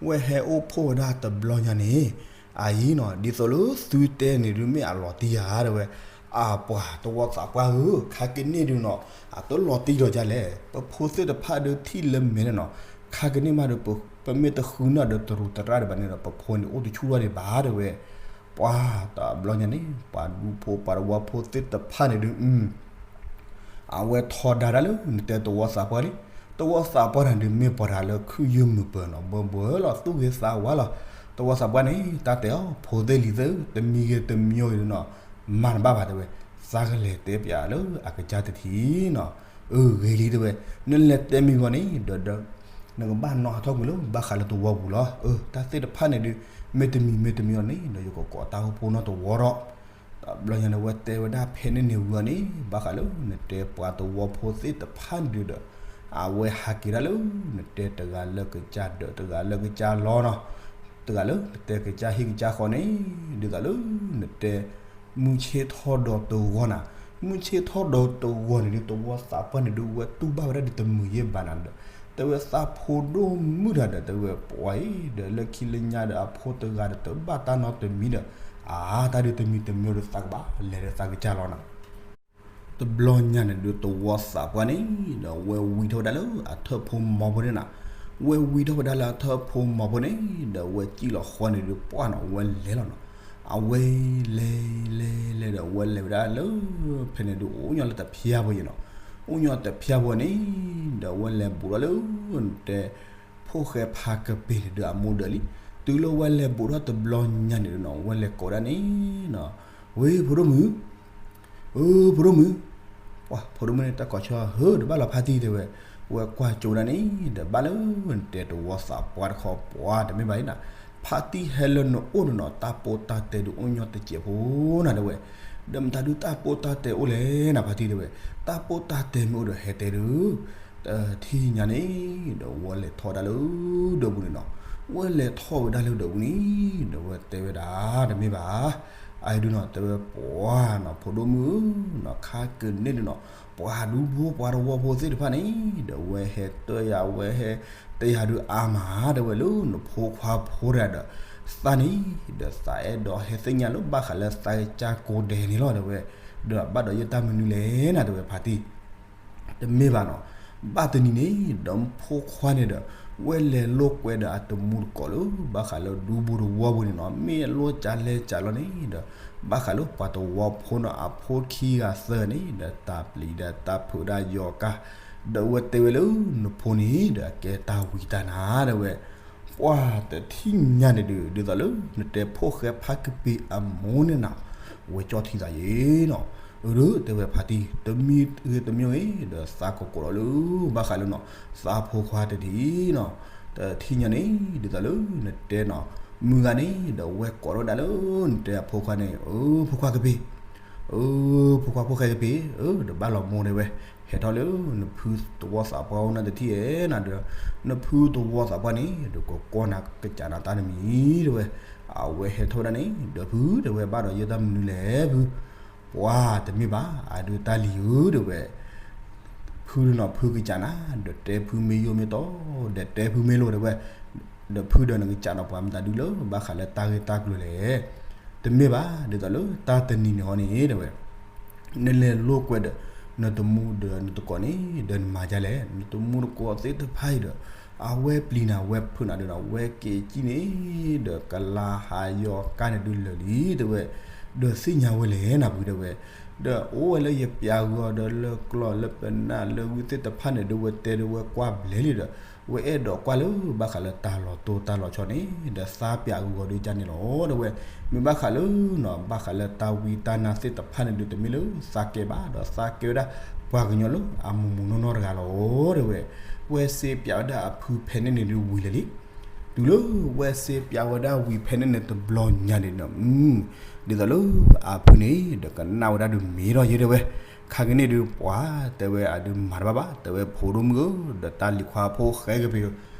ဝဲဟဲအိၣ်ဖှိၣ်ဝဲဒၣ်တဘျီညါန့ၣ် အအံၤနီၤ ဒ်သိးလၢသုတဲန့ၣ်ဒုးမ့ၢ်အလီၤတံၢ်ဧါ တဲဝဲ, အပှၤသဝီသးပှၢ်ဧၢ ခါကန့ၣ်ဒုးနီၤ အတလီၤတံၢ်ဒီးဒ်လဲၣ် ပဖိသ့ၣ်တဖၣ်ဒုးထံၣ်လၢမဲာ်န့ၣ်နီၤ, ခါကန့ၣ်မးဒီး ပမ့ၢ်တဃုန့ၢ်ဒီးတရူးတရၣ်ဒံးဘၣ်န့ၣ်ဒီး ပဖိန့ၣ်အိၣ်တဆူၣ်ထီၣ်ဒံးဘၣ် တဲဝဲ, ပှၤတဘျီညါန့ၣ် ပှၤဒူဖိပှၤသဝီဖိသ့ၣ်တဖၣ်န့ၣ်ဒုး အဝဲထီဒါတၢ်လၢနတဲသဝီသးပှၢ်လံ, သဝီသးပှၢ်န့ၣ်ဒုးမ့ၢ်ပှၤတဂၤလၢခုၣ်ယုၢ်မုာ်ပၢၤနီၤ ဘၢဘၢလီၤသူၣ်ဂ့ၤသးဝါလီၤ, သဝီသးပှၢ်န့ၣ် တၢ်တဲအီၤ ဖိသ့ၣ်လံၤသ့ၣ်ဧၢ တမံၤဂ့ၤတမံၤဂ့ၤနီၤ မၤတဘၣ်ဘၣ်တဲဝဲ, သးကလဲၤတဲပၠးလၢအကစၢ်တထံၣ်နီၤ, အၢ ဂ့ၤလံတဲဝဲ, နလဲၤတဲမံၤဂီၤန့ၣ် ဒီးဒီး နကဘၣ်နီၤဟးထီၣ်ကွံာ်လၢဘၣ်ဃးလၢသဝီပူၤလီၤ, အၢ တၢ်သ့ၣ်တဖၣ်န့ၣ်ဒုး မ့တမံၤမ့တမံၤအီၤန့ၣ် ဒီးယကကိးတၢ်အိၣ်ဖှိၣ်နီၢ်သဝီဒီး တဘျီညါန့ၣ်ဝဲတဲဝဲဒၣ်ဖဲန့ၣ်န့ၣ်ဝံၤအီၤန့ၣ် ဘၣ်ဃးလၢနတဲပှၤသဝီဖိသ့ၣ်တဖၣ်န့ၣ်ဒုးဒီး အဝဲဟးက့ၤဒၣ်လၢ နတဲတဂၤလၢကစၢ်ဒၢးတဂၤလၢကစၢ်လီၤနီၤ, တဂၤလၢနတဲကစၢ်ဟံၣ်ကစၢ်ဃီန့ၣ် ဒ်သိးလၢနတဲ မုၢ်ဆ့ၣ်ထီၣ်ဒီးတဂီၤနၤ, မုၢ်ဆ့ၣ်ထီၣ်ဒီးတဂီၤန့ၣ်ဒုး သဝီသးပှၢ်န့ၣ်ဒုး ဝဲတူၢ်ဘၣ်ဝဲဒၣ်ဒုးတမုာ်ယဲၢ်ဘၣ်နၤဒီး တဲဝဲသးဖိဒိၣ်မုၢ်တဂၤဒီး တဲဝဲပှၤအံၤဒီး လၢခံလၢညါဒီးအဖိတဂၤဒီး တဘၣ်တၢ်နီတမံၤဒီး အါ တၢ်ဒုးတမံၤတမံၤဒီးသးကဘၣ်လဲၤဒီးသးကစၢ်လီၤနၤ တဘျီညါန့ၣ်ဒုး သဝီသးပှၢ်န့ၣ်ဒီး ဝဲဝံထီၣ်ဝဲဒၣ်လၢအထၢၣ်ဖိမီၤဖိန့ၣ်နၤ, ဝဲဝံထီၣ်ဝဲဒၣ်လၢအထၢၣ်ဖိမီၤဖိန့ၣ်ဒီး ဝဲစံၣ်လီၤဃီန့ၣ်ဒုး ပှၢ်နီၤ ဝဲလဲၤလီၤနီၤ, အဝဲလဲၤလဲၤလဲၤဒီး ဝဲလဲၤဝဲဒၣ်လၢ ဖဲန့ၣ်ဒုး အိၣ်ညီလၢတဖျါဖိယဲၢ်နီၤ, အိၣ်ညီတဖျါဖိန့ၣ်ဒီး ဝဲလဲၤဘူးထီၣ်လၢ တဲ ဖိၣ်ဃဲဖးကပ့ၤန့ၣ်ဒုး အမူဒၢးလံ, တုၤလၢဝဲလဲၤဘူးထီၣ်တဘျီညါန့ၣ်ဒုးနီၤ ဝဲလဲၤကိးဒၣ်န့ၣ်နီၤ, ဝ့ၢ်ဖိဒိၣ်မုၣ် အၢ ဖိဒိၣ်မုၣ်, ပှၤဖိဒိၣ်မုၣ်န့ၣ် တၢ်ကိးဆၢ ဟၢ တဘၣ်လီၤဖါတံၢ်တဲဝဲ, ဝဲကွၢ်ကၠိဒၣ်န့ၣ် ဒီးဘၣ်လၢနတဲသဝီသးပှၢ်တခီ ပှၤတမ့ၢ်ဘၣ်အံၤနၤ, ဖါတံၢ်ဟဲလၢနအိၣ်န့ၣ်နီၤ တၢ်ပိၢ်တၢ်တဲဒုးအိၣ်ညီတစဲးဖိနၤတဲဝဲ, ဒီးမတၤဒုးတၢ်ပိၢ်တၢ်တဲအိၣ်လဲၣ်နၤဖါတံၢ်တဲဝဲ, တၢ်ပိၢ်တၢ်တဲမ့ၢ်အိၣ်ဒီးဟဲတဲဒုး တထံၣ်ညါန့ၣ် ဒီးဝဲလဲၤထီၣ်ဝဲဒၣ်လၢဒၢးပူၤန့ၣ်နီၤ, ဝဲလဲၤထီၣ်ဝဲဒၣ်လၢဒၢးပူၤန့ၣ် ဒီးဝဲတဲဝဲဒၣ် တမ့ၢ်ဘၣ်, အအံၤဒုးနီၤ တဲဝဲပှၤနီၤ ဖိဒိၣ်မုၣ်နီၤ ခါကန့ၣ်ဒုးနီၤ ပှၤဒူဖိပှၤသဝီဖိသ့ၣ်တဖၣ်န့ၣ် ဒီးဝဲဟဲတဲယၤ ဝဲဟဲတဲယၤဒုးအါမး တဲဝဲလၢနဖိခွါဖိတဂၤဒီး သးန့ၣ် ဒီးသးအဲၣ်ဒိးဟဲသ့ၣ်ညါလၢဘၣ်ဃးလၢသးကစၢ်ကိးဒဲးန့ၣ်လီၤ တဲဝဲ, ဒီးဘၣ်ဒီးယတၢ်မနုၤလဲၣ်နၤ တဲဝဲဖါတံၢ် တမ့ၢ်ဘၣ်နီၤ, ဘၣ်တနံၤန့ၣ်ဒီး ဖိခွါန့ၣ်ဒီး ဝဲလဲၤလိာ်ကွဲဒီးအတမူတကိးလၢ ဘၣ်ဃးလၢဒူဘူတဝီပူၤန့ၣ်နီၤ, မ့ၢ်အလိာ်ကလဲကလီန့ၣ်ဒီး ဘၣ်ဃးလၢပှၤတဝီဖိနီၤ အဖိခံဂၤသၢဂၤန့ၣ်ဒီး တၢ်ပျံၤဒီးတၢ်ဖုးဒၣ်ယီၤကါ, ဒီးအဝဲတဲဝဲလၢ နဖိန့ၣ်ဒီး အကဲတၢ်ဝံတၢ်နါဒၣ်ဝဲ ပှၤတထံၣ်ညါန့ၣ်ဒီး ဒ်သိးလၢနတဲဖိၣ်ဃဲဖးကပ့ၤအမိၢ်န့ၣ်နၤ, ဝဲကၠီၣ်ထံသးယ့နီၤ, အၢ ဒီးတဲဝဲဖါတံၢ် တမံၤဂ့ၤတမံၤဂ့ၤဒီး သးကကိးလီၤလၢ ဘၣ်ဃးလၢနီၤ သးဖိခွါတထံၣ်နီၤ, တထံၣ်ညါန့ၣ် ဒ်သိးလၢနတဲနီၤ မုၢ်ဂၤန့ၣ်ဒီး ဝဲကိးထီၣ်ဝဲဒၣ်လၢ နတဲအဖိခွါန့ၣ် အၢ ဖိခွါကပ့ၤ အၢ ဖိခွါဖိၣ်ဃဲကပ့ၤ အၢ ဒီးဘၣ်လီၤမိၢ်ဒၣ်ဝဲ, ဟဲထီၣ်လၢ နဖုသဝီသးပှၢ်အိၣ်နၤတထံၣ်ဧဲနၤဒီး နဖုသဝီသးပှၢ်န့ၣ်ဒီး ကကိးနၤကစၢ်နၤတၢ်တမံၤဒၣ်ဝဲ, အဝဲဟဲထီၣ်ဝဲဒၣ်န့ၣ်ဒီး ဖုဒၣ်ဝဲဘၣ်ဒီးယဲတၢ်မနုၤလဲၣ်ဖု, ပှၤတမ့ၢ်ဘၣ် အဒုးတၢ်လံၤဧၢဒၣ်ဝဲ ဖုနီၤ ဖုကစၢ်နၤ ဒီးတဲဖုမ့ၢ်ယိၣ်မ့ၢ်တီ ဒီးတဲဖုမ့ၢ်လိၣ်ဒၣ်ဝဲ, ဒီးဖုဒီးနကစၢ်နီၤ ပှၤမတၤဒုလၢ ဘၣ်ဃးလၢတၢ်ဂ့ၢ်တၢ်ကျိၤလဲၣ်, တမ့ၢ်ဘၣ် ဒ်သိးလၢတၢ်တနံၤန့ၣ်ဟီန့ၣ်ဒၣ်ဝဲ နလဲၤလိာ်ကွဲဒီး နတမူဒီးနတကိးန့ၣ် ဒီးနမၤဒ်လဲၣ်, နတမူတကိးသ့ၣ်တဖၣ်အံၤဒီး အဝဲပျံၤနၤ အဝဲဖုးနၤဒီးနီၤ ဝဲက့ၤကံၣ်န့ၣ် ဒီးကလါဟးယီၤကါန့ၣ်ဒုလၢာ်လံဒၣ်ဝဲ, ဒီးသ့ၣ်ညါဝဲလဲၣ်နၤဖုဒၣ်ဝဲ, ဒီးအိၣ်ဝဲလၢယပျးဂီၤဒီးလၢကျီၢ်လၢပနၢ်လၢဝံသ့ၣ်တဖၣ်န့ၣ် ဒီးဝဲတဲဒီးဝဲကွၢ်ဘျဲလံဒီး ဝဲအဲၣ်ဒိးကွၢ်လၢဘၣ်ဃးလၢတၢ်လီၤတိၢ်တၢ်လီၤဆီန့ၣ် ဒီးသးပျးဂီၤဒုကါန့ၣ်လီၤဒၣ်ဝဲ, မ့ၢ်ဘၣ်ဃးလၢနီၤ ဘၣ်ဃးလၢတၢ်ဝံတၢ်နါသ့ၣ်တဖၣ်န့ၣ်ဒုး တမ့ၢ်လၢသးကဲဘၣ် ဒီးသးကဲဝဲဒၣ် ပှၤကညီလၢအမူးမူးနီၢ်နီၢ်တဂၤလီၤဒၣ်ဝဲ, ဝဲစ့ပျးဝဲဒၣ်အဖုဖဲန့ၣ်န့ၣ်ဒုးဝံၤလၢာ်လံ, တုၤလၢဝဲစ့ပျးဝဲဒၣ်ဝံၤဖဲန့ၣ်န့ၣ်တဘျီညါန့ၣ်ဒီး ဒ်သိးလၢအဖုန့ၣ် ဒီးကနၣ်ဝဲဒၣ်ဒုးမ့ၢ်ထီၣ်ယဲဒၣ်ဝဲ, ခါက့ၤန့ၣ်ဒုးပှၤတဲဝဲအဒုးမၤတဘၣ်ဘၣ် တဲဝဲဖိဒိၣ်မုၣ်ဧၢ ဒီးတၢ်လံၤခွါဖိၣ်ဃဲကပ့ၤ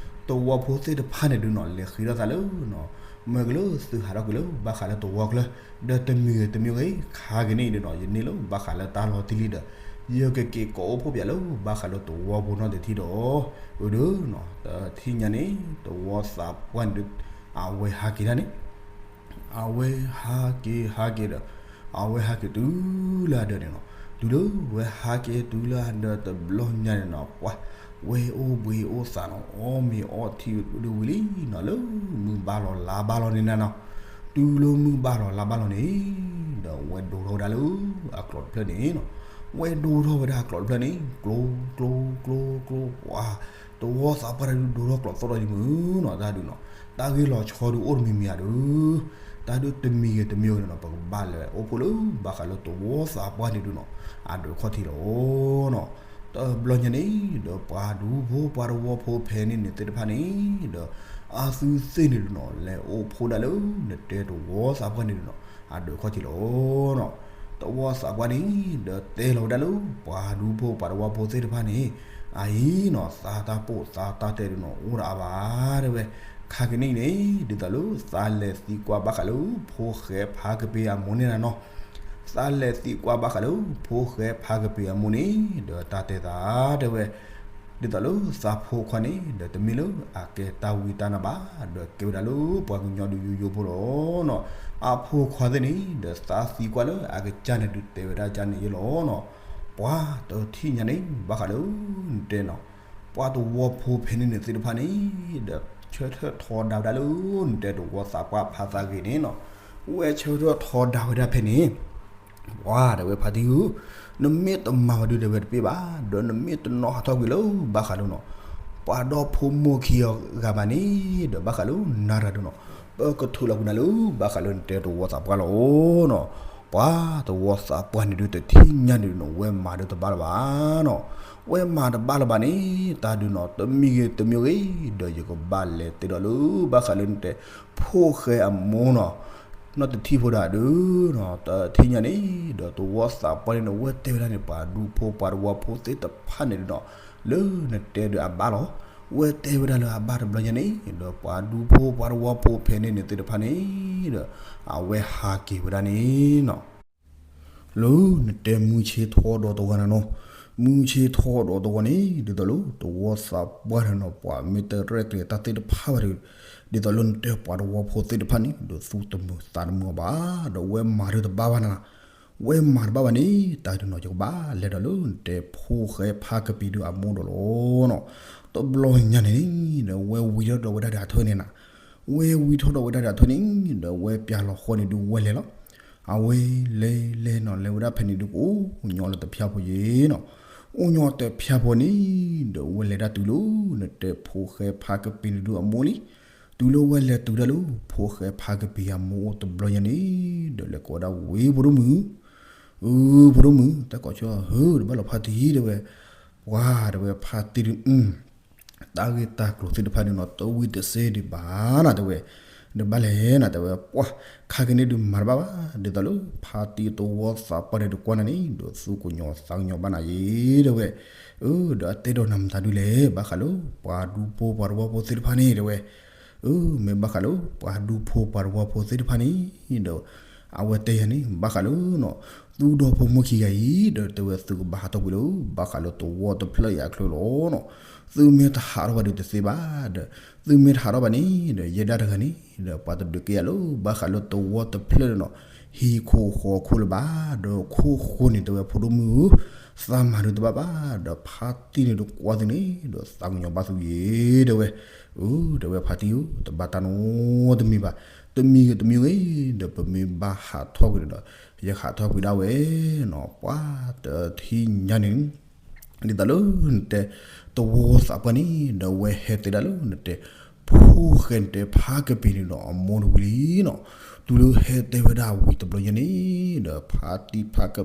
တဝီဖိသ့ၣ်တဖၣ်န့ၣ်ဒုးနီၤ လဲၤဃ့ထီၣ်သးလၢနီၤ မ့ၢ်ကလၢသုဟးထီၣ်ကွံာ်လၢဘၣ်ဃးလၢတဝီကျဲ ဒီးတမံၤဂ့ၤတမံၤဂ့ၤ ခါက့ၤန့ၣ်ဒုးနီၤ ယန့ၢ်လၢဘၣ်ဃးလၢတၢ်လီၤတံၢ်လံဒီး ယကက့ၤကိးအိၣ်ဖှိၣ်ပၠးလၢဘၣ်ဃးလၢတဝီဖိနီတထံၣ်ဒီး အၢ ဒုးနီၤ တထံၣ်ညါန့ၣ် တဝီသးပှၢ်န့ၣ်ဒုး အဝဲဟးက့ၤဒၣ်န့ၣ် အဝဲဟးက့ၤဟးက့ၤဒီး အဝဲဟးက့ၤတုၤလၢအဒၢးန့ၣ်နီၤ, တုၤလၢဝဲဟးက့ၤတုၤလၢအဒၢးတဘျီညါန့ၣ်နီၤ ပှၤ ဝဲအိၣ်ဘှံးအိၣ်သးနီၤ အီၣ်မ့ၤအီထံဒုးဝံၤလံနီၤ လၢမုၢ်ဘၣ်လီၤလါဘၣ်လီၤန့ၣ်နၤနီၤ, တုၤလၢမုၢ်ဘၣ်လီၤလါဘၣ်လီၤန့ၣ် ဒီးဝဲဒိးထီၣ်ဝဲဒၣ်လၢအကျိးတဖျၢၣ်န့ၣ်နီၤ, ဝဲဒိးထီၣ်ဝဲဒၣ်အကျိးတဖျၢၣ်န့ၣ် ကျိ ကျိ ကျိ ကျိ ပှၤ တဝီသးပှၢ်တဒုးဒိးထီၣ်ကျိးသီၣ်ဒီးယမုၢ်နီၤ တၢ်ဒုးနီၤ, တၢ်ဂ့ၢ်လီၤဆီဒုးအိၣ်တမံၤမံၤဧါဒုး, တၢ်ဒုးတမံၤဂ့ၤတမံၤဂ့ၤန့ၣ်နီၤ ပကဘၣ်လဲၤအိၣ်ဖှိၣ်လၢဘၣ်ဃးလၢတဝီသးပှၢ်န့ၣ်ဒုးနီၤ အဒိးခီၣ်ထံးလီၤနီၤ, တဘျီညါန့ၣ် ဒီးပှၤဒူဖိပှၤတဝီဖိဖဲန့ၣ်န့ၣ်သ့ၣ်တဖၣ်န့ၣ် ဒီးအသုသ့ၣ်န့ၣ်ဒုးနီၤ လဲၤအိၣ်ဖှိၣ်ဒၣ်လၢနတဲတဝီသးပှၢ်န့ၣ်ဒုးနီၤ အဒိးခီၣ်ထံးလီၤနီၤ, တဝီသးပှၢ်န့ၣ် ဒီးတဲလီၤဝဲဒၣ်လၢ ပှၤဒူဖိပှၤတဝီဖိသ့ၣ်တဖၣ်န့ၣ် အအံၤနီၤ သးတၢ်ပိာ်သးတၢ်တဲဒုးနီၤ အိၣ်ဒီးအါဘၣ်ဒၣ်ဝဲ, ခါက့ၤန့ၣ်န့ၣ် ဒ်သိးလၢသးလဲၤသံကွၢ်ဘၣ်ဃးလၢ ဖိၣ်ဃဲဖးကပ့ၤအမိၢ်န့ၣ်နၤနီၤ, သးလဲၤသံကွၢ်ဘၣ်ဃးလၢ ဖိၣ်ဃဲဖးကပ့ၤအမိၢ်န့ၣ် ဒီးတၢ်တဲသးတဲဝဲ ဒ်သိးလၢသးဖိခွါန့ၣ် ဒီးတမ့ၢ်လၢအကဲတၢ်ဝံတၢ်နါဘၣ်, ဒီးကဲဝဲဒၣ်လၢပှၤကညီဒုးယိယိဖိလီၤနီၤ, အဖိခွါသ့ၣ်န့ၣ် ဒီးသးသံကွၢ်လၢအကစၢ်န့ၣ်ဒုးတဲဝဲဒၣ်ကန့ၣ်ယဲလီၤနီၤ, ပှၤတထံၣ်ညါန့ၣ် ဘၣ်ဃးလၢ နတဲနီၤ ပှၤတဝီဖိဖဲန့ၣ်န့ၣ်သ့ၣ်တဖၣ်န့ၣ် ဒီးဆၢထၢၣ်ထီဒါဝဲဒၣ်လၢ နတဲတဝီသးပှၢ်ဖးသးဂ့ၤန့ၣ်နီၤ, ဝဲဆၢထၢၣ်ထီဒါဝဲဒၣ်ဖဲန့ၣ် ပှၤတဲဝဲဖါတံၢ်ဧၢ, နမ့ၢ်တမၤဝဲဒုးတဲဝဲတပ့ၢ်ဘၣ်, ဒီးနမ့ၢ်တနီၣ်ဟးထီၣ်ကွံာ်လၢဘၣ်ဃးလၢနီၤ, ပှၤဒီဖိမိၢ်ခံဂၤဘၣ်န့ၣ် ဒီးဘၣ်ဃးလၢနၤတၢ်ဒုးနီၤ, ပကထုးလီၤကွံာ်နၤလၢဘၣ်ဃးလၢနတဲတဝီသးပှၢ်လီၤနီၤ, ပှၤတဝီသးပှၢ်န့ၣ်ဒုးတထံၣ်ညါန့ၣ်ဒုးနီၤ ဝဲမၤဒုးတဘၣ်လၢၤဘၣ်နီၤ, ဝဲမၤတဘၣ်လၢၤဘၣ်န့ၣ် တၢ်ဒုးနီၤ တမံၤဂ့ၤတမံၤဂ့ၤ ဒီးယကဘၣ်လဲၤတဲဒီးလၢဘၣ်ဃးလၢနတဲ ဖိၣ်ဃဲအမိၢ်နီၤ နီတထံၣ်ဖိဒၣ်ဒုးနီၤ တထံၣ်ညါန့ၣ် ဒီးတဝီသးပှၢ်န့ၣ် ဝဲတဲဝဲဒၣ်န့ၣ် ပှၤဒူဖိပှၤတဝီဖိသ့ၣ်တဖၣ်န့ၣ်ဒုးနီၤ လၢနတဲဒုးအဘၣ်လီၤ. ဝဲတဲဝဲဒၣ်လၢအဘၣ်တဘျီညါန့ၣ် ဒီးပှၤဒူဖိပှၤတဝီဖိဖဲန့ၣ်န့ၣ်သ့ၣ်တဖၣ်န့ၣ် ဒီးအဝဲဟးက့ၤဝဲဒၣ်န့ၣ်နီၤ လၢနတဲမုၢ်ဆ့ၣ်ထီၣ်ဒီးတဂီၤနၤနီၤ, မုၢ်ဆ့ၣ်ထီၣ်ဒီးတဂီၤန့ၣ် ဒ်သိးလၢတဝီသးပှၢ်န့ၣ်နီၤ ပှၤမ့ၢ်တရဲၣ်ကျဲၤတၢ်သ့ၣ်တဖၣ်ဘၣ်ဒီး ဒ်သိးလၢနတဲပှၤတဝီဖိသ့ၣ်တဖၣ်န့ၣ် ဒီးသူၣ်တမုာ်သးတမုာ်အီၤဘၣ်, ဒီးဝဲမၤဒုးတဘၣ်ဘၣ်နၤနီၤ ဝဲမၤတဘၣ်ဘၣ်န့ၣ် တၢ်ဒုးနီၤ ယကဘၣ်လဲၤဒီးလၢနတဲဖိၣ်ဃဲဖါကပ့ၤဒုးအမိၢ်ဒီးလီၤနီၤ. တဘျီညါန့ၣ်န့ၣ် ဝဲဝံထီၣ်ဒီးဝဲဒၣ်ဒီးအထၢန့ၣ်နၤ, ဝဲဝံထီၣ်ဒီးဝဲဒၣ်ဒီးအထၢန့ၣ် ဒီးဝဲပျၢ်လီၤဃီန့ၣ်ဒုးဝဲလဲၤလီၤ. အဝဲလဲၤလဲၤနီၤ လဲၤဝဲဒၣ်ဖဲန့ၣ်ဒုးကအိၣ်ညီလၢတဖၠၣ်ဖိယ့ၤနီၤ. အိၣ်ညီတဖၠၣ်ဖိန့ၣ် ဒီးဝဲလဲၤဒၣ်တုၤလၢနတဲဖိၣ်ဃဲဖါကပ့ၤန့ၣ်ဒုးအမိၢ်လံ. တုၤလၢဝဲလဲၤတုၤဒၣ်လၢ ဖိၣ်ဃဲဖါကပ့ၤအမိၢ်အိၣ်တဘျီညါန့ၣ် ဒီးလဲၤကိးဝဲဒၣ်ဝံၤဖိဒိၣ်မုၣ်, အၢ ဖိဒိၣ်မုၣ် တၢ်ကိးဆၢဟၢ တဘၣ်လီၤဖါတံၢ်တဲဝဲ, ပှၤတဲဝဲဖါတံၢ်ဒုး တၢ်ဂ့ၢ်တၢ်ကျိၤသ့ၣ်တဖၣ်န့ၣ်နီၤ တဝံၤတစဲးဒံးဘၣ်နၤတဲဝဲ, ဒီးဘၣ်လဲၣ်နၤတဲဝဲ ပှၤခါက့ၤန့ၣ်ဒုးမၤတဘၣ်ဘၣ် ဒ်သိးလၢ ဖါတံၢ်တဝီသးပှၢ်န့ၣ်တကွၢ်နၤန့ၣ် ဒီးသူၣ်ကညီၤသးကညီၤဘၣ်နၤယ့ၤတဲဝဲ, အၢ ဒီးအတဲဒီးနၤမတၤဒုးလဲၣ် ဘၣ်ဃးလၢ ပှၤဒူဖိပှၤတဝီဖိသ့ၣ်တဖၣ်န့ၣ်တဲဝဲ, အၢ မ့ၢ်ဘၣ်ဃးလၢ ပှၤဒူဖိပှၤတဝီဖိသ့ၣ်တဖၣ်န့ၣ် ဒီး အဝဲတဲယၤန့ၣ် ဘၣ်ဃးလၢနီၤ သုဒီဖိမိၢ်ခံဂၤအံၤ ဒီးတဲဝဲသုကဘၣ်ဟးထီၣ်ကွံာ်လၢ ဘၣ်ဃးလၢတဝီတဖျၢၣ်အံၤအချၢလီၤနီၤ. သုမ့ၢ်တဟးထီၣ်ဘၣ်ဒီးတသ့ဘၣ်ဒီး သုမ့ၢ်တဟးထီၣ်ဘၣ်န့ၣ် ဒီးယဲဒၣ်တဂၤန့ၣ် ဒီးပှၤတဒုးကဲယၤလၢ ဘၣ်ဃးလၢတဝီတဖျၢၣ်နီၤ ဟံၣ်ခိၣ်ဃီခိၣ်လၢၤဘၣ် ဒီးခိၣ်ဃိန့ၣ်တဲဝဲဖိဒိၣ်မုၣ်ဧၢ, သးမၤဒုးတဘၣ်ဘၣ် ဒီးဖါတံၢ်န့ၣ်တကွၢ်သုန့ၣ် ဒီးသးကညီၤဘၣ်သုယ့ၤတဲဝဲ, အၢ တဲဝဲဖါတံၢ်ဧၢ တဘၣ်တၢ်နီတမံၤဘၣ်, တမံၤဂ့ၤတမံၤဂ့ၤ ဒီးပမ့ၢ်ဘၣ်ဟးထီၣ်ကွံာ်ဒီး ယကဟးထီၣ်ကွံာ်ဒၣ်ဝဲနီၤ ပှၤတထံၣ်ညါန့ၣ် ဒ်သိးလၢနတဲ တဝီသးပှၢ်န့ၣ် ဒီးဝဲဟဲတဲဒၣ်လၢနတဲ ဖိၣ်ဃဲနတဲဖါကပ့ၤန့ၣ်ဒီးအမိၢ်တဝံၤလံနီၤ. တုၤလၢဟဲတဲဝဲဒၣ်ဝံၤတဘျီညါန့ၣ် ဒီးဖါတံၢ်ဖါက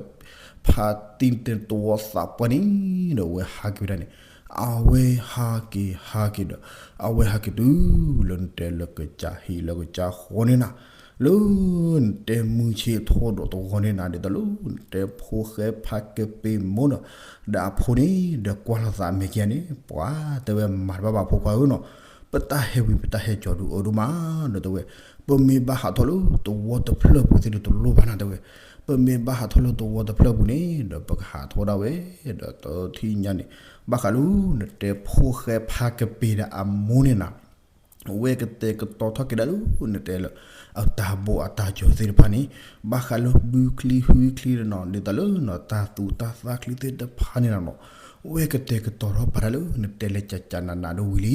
ဖါတံၢ်တဲတဝီသးပှၢ်န့ၣ် ဒီးဝဲဟးက့ၤဝဲဒၣ်န့ၣ် အဝဲဟးက့ၤဟးက့ၤဒီး အဝဲဟးက့ၤတုၤလၢနတဲလၢကစၢ်ဟံၣ်လၢကစၢ်ဃီန့ၣ်နၤ လၢနတဲမုၢ်ဆ့ၣ်ထီၣ်ဒီးတဝီန့ၣ်နၤ ဒ်သိးလၢနတဲဖိၣ်ဃဲဖါကပ့ၤမိၢ်ဒီး ဒီးအဖိန့ၣ် ဒီးကွၢ်လီၤသးအမဲာ်ခံဂၤန့ၣ် ပှၤတဲဝဲမၤတဘၣ်ဘၣ်ဖိခွါဧၢနီၤ, ပတၢ်ဟဲဝံၤပတၢ်ဟဲကၠီၤဒုးအၢဒိၣ်မး ဒီးတဲဝဲ ပမ့ၢ်ဘၣ်ဟးထီၣ်လၢတဝီတဖျၢၣ်ပူၤသ့ၣ်ဒုးတလိၣ်ဘၣ်နၤတဲဝဲ, ပမ့ၢ်ဘၣ်ဟးထီၣ်လၢတဝီတဖျၢၣ်ပူၤန့ၣ် ဒီးပကဟးထီၣ်ဒၣ်ဝဲ ဒီးတထံၣ်ညါန့ၣ် ဘၣ်ဃးလၢနတဲဖိၣ်ဃဲဖါကပ့ၤဒီးအမိၢ်န့ၣ်နၤ ဝဲကတဲာ်ကတီၤထီၣ်က့ၤဒၣ်လၢနတဲလၢ အတၢ်ဘိးအတၢ်ကၠီၤသ့ၣ်တဖၣ်န့ၣ် ဘၣ်ဃးလၢဘုချံဟုချံဒီးနီၤ ဒ်သိးလၢနီၤ တၢ်သူၣ်တၢ်သၣ်ချံသ့ၣ်တဖၣ်န့ၣ်နၤနီၤ ဝဲကတဲာ်ကတီၤထီၣ်ပာ်တၢ်လၢနတဲလၢကကနးနးဒိဝံၤလံ,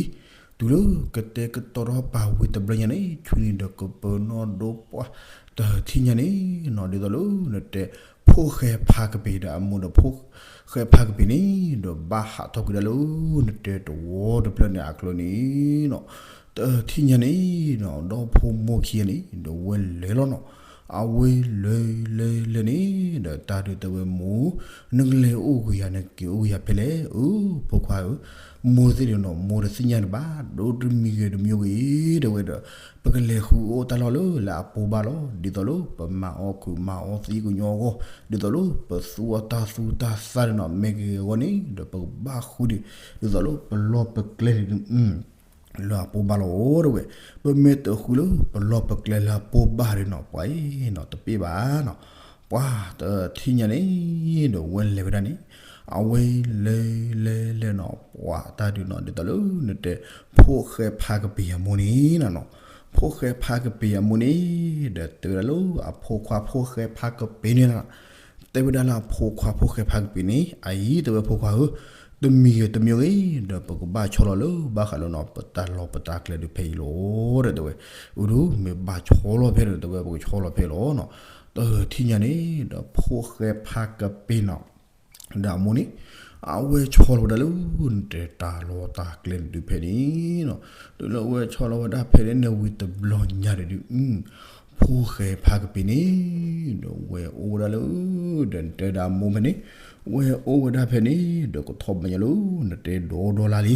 တုၤလၢကတဲာ်ကတီၤထီၣ်ပာ်ဝံၤတဘျီညါန့ၣ် ဆူန့ၣ်ဒီးကပၢၤနီၣ်ဒိပှၢ် တထံၣ်ညါန့ၣ်နီၤ ဒ်သိးလၢနတဲ ဖိၣ်ဃဲဖါကပ့ၤဒီးအမိၢ်ဒီးဖိၣ်ဃဲဖါကပ့ၤန့ၣ် ဒီးဘၣ်ဟးထီၣ်ကွံာ်ဒၣ်လၢနတဲတဝီတဖျၢၣ်န့ၣ်အချၢန့ၣ်နီၤ, တထံၣ်ညါန့ၣ်နီၤ ဒီဖိမိၢ်ခံဂၤန့ၣ် ဒီးဝဲလဲၤလီၤနီၤ, အဝဲလဲၤလဲၤလဲၤန့ၣ် ဒီးတၢ်ဒုးတဲဝဲမိၢ် နကလဲၤအိၣ်ကွံာ်ယၤ နက့ၤအိၣ်ကွံာ်ယၤဖဲလဲၣ် အၢ ဖိခွါဧၢ, မိၢ်သ့ၣ်န့ၣ်နီၤ မိၢ်တသ့ၣ်ညါန့ၣ်ဘၣ် ဒိတမံၤဂ့ၤတမံၤဂ့ၤ တဲဝဲဒီး ပကလဲၤဃုအီၣ်တၢ်လီၢ်လၢ လၢအပိၢ်ဘၣ်လီၤ. ဒ်သိးလၢပမၤအီၣ်ခုးမၤအီၣ်သံကညီအဂီၢ်, ဒ်သိးလၢပသူအီၣ်တၢ်သူတၢ်သၣ်န့ၣ်နီၤ မ့ၢ်ဂ့ၤအဂီၢ်န့ၣ် ဒီးပကဘၣ်ဃုဒံး ဒ်သိးလၢပလီၢ်ပကျဲန့ၣ် လၢအပိၢ်ဘၣ်လီၤတဲဝဲ, ပမ့ၢ်တဃုလၢပလီၢ်ပကျဲလၢအပိၢ်ဘၣ်ဒီးနီၤ ပှၤအံၤနီၤ တပ့ၢ်ဘၣ်နီၤ, ပှၤတထံၣ်ညါန့ၣ် ဒီးဝဲလဲၤဝဲဒၣ်န့ၣ် အဝဲလဲၤလဲၤလဲၤနီၤ ပှၤတၢ်ဒုးနီၤ ဒ်သိးလၢနတဲ ဖိၣ်ဃဲဖါကပ့ၤအမိၢ်န့ၣ်နၤနီၤ, ဖိၣ်ဃဲဖါကပ့ၤအမိၢ်န့ၣ် ဒီးတဲဝဲဒၣ်လၢအဖိခွါဖိၣ်ဃဲဖါကပ့ၤန့ၣ်နၤ တဲဝဲဒၣ်လၢအဖိခွါဖိၣ်ဃဲဖါကပ့ၤန့ၣ် အအံၤတဲဝဲဖိခွါဧၢ, တမံၤဂ့ၤတမံၤဂ့ၤ ဒီးပကဘၣ်ဆီလီၤလၢ ဘၣ်ဃးလၢနီၤ ပတၢ်လီၢ်ပတၢ်ကျဲဒုးဖဲအံၤလီၤ ဒီးတဲဝဲ, အၢ ဒုးမ့ၢ်ဘၣ်ဆီလီၤဖဲဒီး တဲဝဲပကဆီလီၤဖဲလီၤနီၤ, တထံၣ်ညါန့ၣ် ဒီးဖိၣ်ဃဲဖါကပ့ၤနီၤ ဒီးအမိၢ်န့ၣ် အဝဲဆီလီၤဝဲဒၣ်လၢ နတဲတၢ်လီၢ်တၢ်ကျဲန့ၣ်ဒုးဖဲန့ၣ်နီၤ, တုၤလၢအဝဲဆီလီၤဝဲဒၣ်ဖဲန့ၣ်န့ၣ်ဝံၤတဘျီညါဒီးဒုး ဖိၣ်ဃဲဖါကပ့ၤန့ၣ် ဒီးဝဲအိၣ်ဝဲဒၣ်လၢ ဒီးနတဲဒီးအမိၢ်ဖဲန့ၣ် ဝဲအိၣ်ဝဲဒၣ်ဖဲန့ၣ် ဒီးကထီၣ်ဘၣ်ညါလၢ နတဲဒီဒီလါလံ,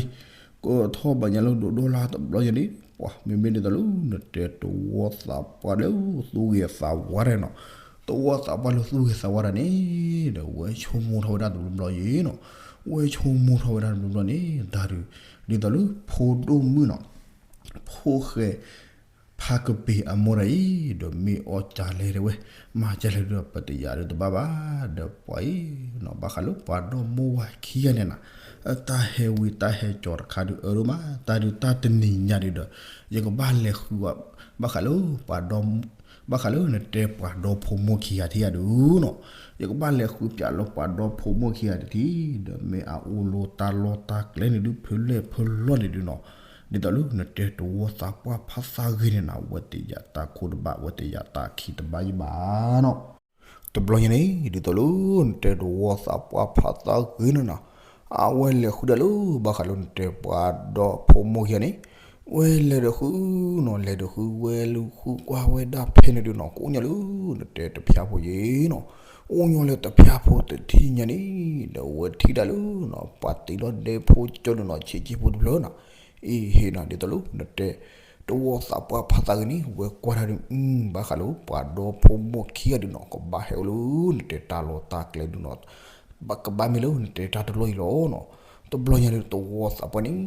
ကထီၣ်ဘၣ်ညါလၢဒီဒီလါတဘျီညါန့ၣ် ပှၤမ့မ့ၢ်ဒ်သိးလၢ နတဲတဝီသးပှၢ်လၢသူၣ်ဂ့ၤသးဝါတနီၤ, တဝီသးပှၢ်လၢသူၣ်ဂ့ၤသးဝါတၢ်န့ၣ် ဒီးဝဲဆိကမိၣ်ထီၣ်ဝဲဒၣ်တဘျီဘျီယ့ၤနီၤ, ဝဲဆိကမိၣ်ထီၣ်ဝဲဒၣ်တဘျီဘျီန့ၣ် တၢ်ဒုး ဒ်သိးလၢဖိဒိၣ်မုၣ်နီၤ ဖိၣ်ဃဲ ဖါကပ့ၤအမိၢ်တၢ်အံၤ ဒီးမ့ၢ်အီၣ်ကၢ်လဲၣ်တဲဝဲ, မၤကၢ်လဲၣ်ဒီးပတယာ်ဒီးတဘၣ်ဘၣ်, ဒီးပှၤအံၤနီၤ ဘၣ်ဃးလၢပှၤဒီမိၢ်ဝၤခံဂၤန့ၣ်နၤ, တၢ်ဟဲဝံတၢ်ဟဲကၠီၤတခါဒုးအၢဒိၣ်မး, တၢ်ဒုးတၢ်တနံၤညါဒုးဒီး ယကဘၣ်လဲၤဃုအီၣ် ဘၣ်ဃးလၢပှၤဒီ ဘၣ်ဃးလၢနတဲပှၤဒီဖိမိၢ်ခံဂၤထံၣ်ယၤဒုးနီၤ, ယကဘၣ်လဲၤဃုပၠးလၢပှၤဒီဖိမိၢ်ခံဂၤတထံၣ်, ဒီးမ့ၢ်အအိၣ်လီၤတၢ်လီၢ်တၢ်ကျဲန့ၣ်ဒုးဖဲလဲၣ်ဖဲလဲၣ်န့ၣ်ဒုးနီၤ, ဒ်သိးလၢနတဲတဝီသးပှၢ်ဖးသးဂ့ၤန့ၣ်နီၤ, ဝဲတယာ်တၢ်ခိတဘၣ် ဝဲတယာ်တၢ်ခံတဘၣ်ယဘၣ်နီၤ. တဘျီညါန့ၣ် ဒ်သိးလၢနတဲတဝီသးပှၢ်ဖးသးဂ့ၤန့ၣ်နီၤ, အဝဲလဲၤဃုဒၣ်လၢ ဘၣ်ဃးလၢနတဲပှၤဒီဖိမိၢ်ခံဂၤန့ၣ်, ဝဲလဲၤဒီးဃုနီၤ, လဲၤဒီးဃု ဝဲလၢဃုကွၢ်ဝဲဒၣ်ဖဲန့ၣ်ဒုးနီၤ, ကအိၣ်ညီလၢနတဲတဖၠါဖိယဲနီၤ, အိၣ်ညီလၢတဖၠါဖိတထံၣ်ညါန့ၣ်, ဒီးဝဲထံၣ်ဒၣ်လၢနီၤ ပှၤတ့လီၤဒဲဖိကၠီဒုးနီၤ, ဆံးက့ဖိတဖျၢၣ်နီၤ, အံၤဟ့ၣ်နီၤ ဒ်သိးလၢနတဲ တဝီသးပှၢ်ဖးသးဂ့ၤန့ၣ်, ဝဲကွၢ်တၢ်ဒုး ဘၣ်ဃးလၢပှၤဒီဖိမိၢ်ခံဂၤဒုးနီၤ, ကဘၣ်ဟဲအိၣ်လၢနတဲတၢ်လီၢ်တၢ်ကျဲဒုးနီၤ, ကဘၣ်မ့ၢ်လၢနတဲတၢ်တလီၢ်အံၤလီၤနီၤ. တဘျီညါဒုးတဝီသးပှၢ်န့ၣ်,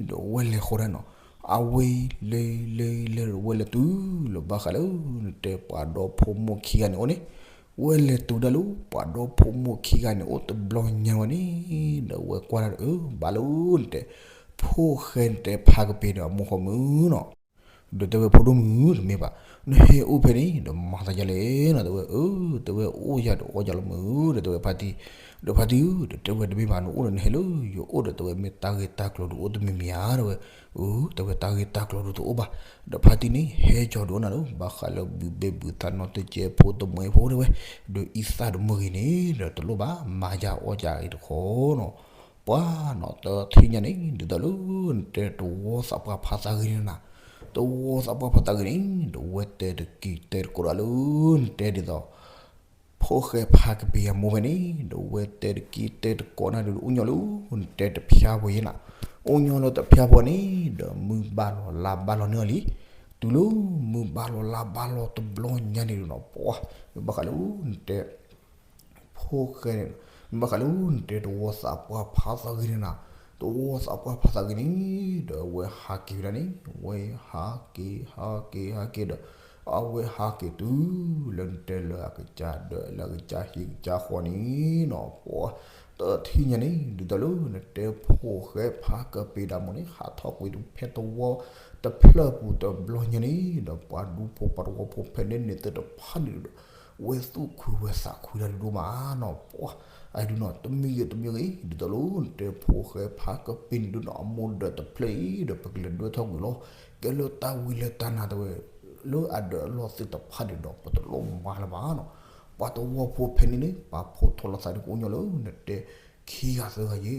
ဒီးဝဲလဲၤဃီဒၣ်နီၤ, အဝဲလဲၤလဲၤလဲၤဒီးဝဲလဲၤတုၤလၢ ဘၣ်ဃးလၢနတဲပှၤဒီဖိမိၢ်ခံဂၤန့ၣ်အိၣ်န့ၣ်, ဝဲလဲၤတုၤဒၣ်လၢပှၤဒီဖိမိၢ်ခံဂၤန့ၣ်အိၣ်တဘျီညါဝဲန့ၣ်, ဒီးဝဲကွၢ်ဒၣ်ဒီး အၢ ဘၣ်လၢနတဲ ဖိၣ်ဃဲနတဲဖးကပ့ၤဒီးအမိၢ်ဃီမုၢ်နီၤ. ဒီးတဲဝဲ ဖိဒိၣ်မုၣ် တမ့ၢ်ဘၣ်, နဟဲအိၣ်ဖဲန့ၣ် ဒီးမၤသးဒ်လဲၣ်နီၤ, တဲဝဲ အၢ တဲဝဲ အိၣ်ယၤဒီးအီၣ်ယၤလီၤမုၢ်, ဒီးတဲဝဲဖါတံၢ်, ဒီးဖါတံၢ်ဧၢ, ဒီးတဲဝဲတမ့ၢ်ဘၣ် နအိၣ်ဒီးနဟဲလၢယအိၣ်ဒီး တဲဝဲမ့ၢ်တၢ်ဂ့ၢ်တၢ်ကျိၤဒုးအိၣ်တမံၤမံၤဧါ တဲဝဲ, အၢ တဲဝဲတၢ်ဂ့ၢ်တၢ်ကျိၤဒုးတအိၣ်ဘၣ်, ဒီးဖါတံၢ်န့ၣ် ဟဲကၠီဒုးအိၣ်နၤလၢ ဘၣ်ဃးလၢဘုးဘ့ၣ်ဘုးသးနီတကဲဖိတမှဲဖိတဲဝဲ, ဒီးအံသၣ်တမုၢ်ဂ့ၤန့ၣ် ဒီးတလိၣ်ဘၣ် မၤယၤအီၣ်ယၤအံၤတခီနီၤ. ပှၤနီၤ တထံၣ်ညါန့ၣ် ဒ်သိးလၢနတဲတဝီသးပှၢ်ဖးသးဂ့ၤန့ၣ်နီၤ, တဝီသးပှၢ်ဖးသးဂ့ၤန့ၣ် ဒီးဝဲတဲတက့ၤတဲတကိးဒၣ်လၢနတဲဒ်သိး ဖိၣ်ဃဲဖးကပ့ၤအမိၢ်ဖဲန့ၣ်, ဒီးဝဲတဲတက့ၤတဲတကိးနၤဒုး အိၣ်ညီလၢနတဲတဖၠါဖိယဲနီၤ, အိၣ်ညီလၢတဖၠါဖိန့ၣ် ဒီးမုၢ်ဘၣ်လီၤလါဘၣ်လီၤန့ၢ်အီၤလံ, တုၤလၢမုၢ်ဘၣ်လီၤလါဘၣ်လီၤတဘျီညါန့ၣ်ဒုးနီၤ, ပှၤ ဘၣ်ဃးလၢနတဲ ဖိၣ်ဃဲန့ၣ်, ဘၣ်ဃးလၢနတဲတဝီသးပှၢ်ဖးသးဂ့ၤန့ၣ်နီၤ, တဝီသးပှၢ်ဖးသးဂ့ၤန့ၣ်, ဒီးအဝဲဟးက့ၤဝဲဒၣ်န့ၣ်, ဝဲဟးက့ၤ ဟးက့ၤ ဟးက့ၤဒီး အဝဲဟးက့ၤတုၤလၢနတဲလၢအကစၢ်ဒီးလၢအကစၢ်ဟံၣ်ကစၢ်ဃီန့ၣ်နီၤ, ပှၤ တထံၣ်ညါန့ၣ် ဒ်သိးလၢနတဲဖိၣ်ဃဲဖးကပ့ၤဒီးအမိၢ်န့ၣ် ဟးထီၣ်ကွံာ်ဖဲတဝီတဖျၢၣ်ပူၤတဘျီညါန့ၣ်, ဒီးပှၤဒူဖိပှၤတဝီဖိဖဲန့ၣ်န့ၣ်သ့ၣ်တဖၣ်န့ၣ်ဒီး ဝဲသူၣ်ခုဝဲသးခုဒၣ်ဒိၣ်မးနီၤ, ပှၤ အဒုးနီၤ တမံၤဂ့ၤတမံၤဂ့ၤ ဒ်သိးလၢနတဲဖိၣ်ဃဲဖးကပ့ၤန့ၣ်ဒုးနီၤ အမိၢ်ဒီးတဖျၢၣ်အံၤဒီး ပကလဲၤဒွဲၣ်ထီၣ်ကွံာ်လီၤ, ကဲလၢတၢ်ဝံလၢတၢ်နါတဲဝဲ လၢအဒၢးအလီၢ်သ့ၣ်တဖၣ်န့ၣ်ဒီး ပတလိၣ်မၤလၢၤဘၣ်နီၤ, ပှၤတဝီဖိဖဲန့ၣ်န့ၣ် ပာ်ဖှိၣ်ထီၣ်လိာ်သးဒ်ကအိၣ်ညီလၢနတဲခံဂၤသၢဂၤယဲ,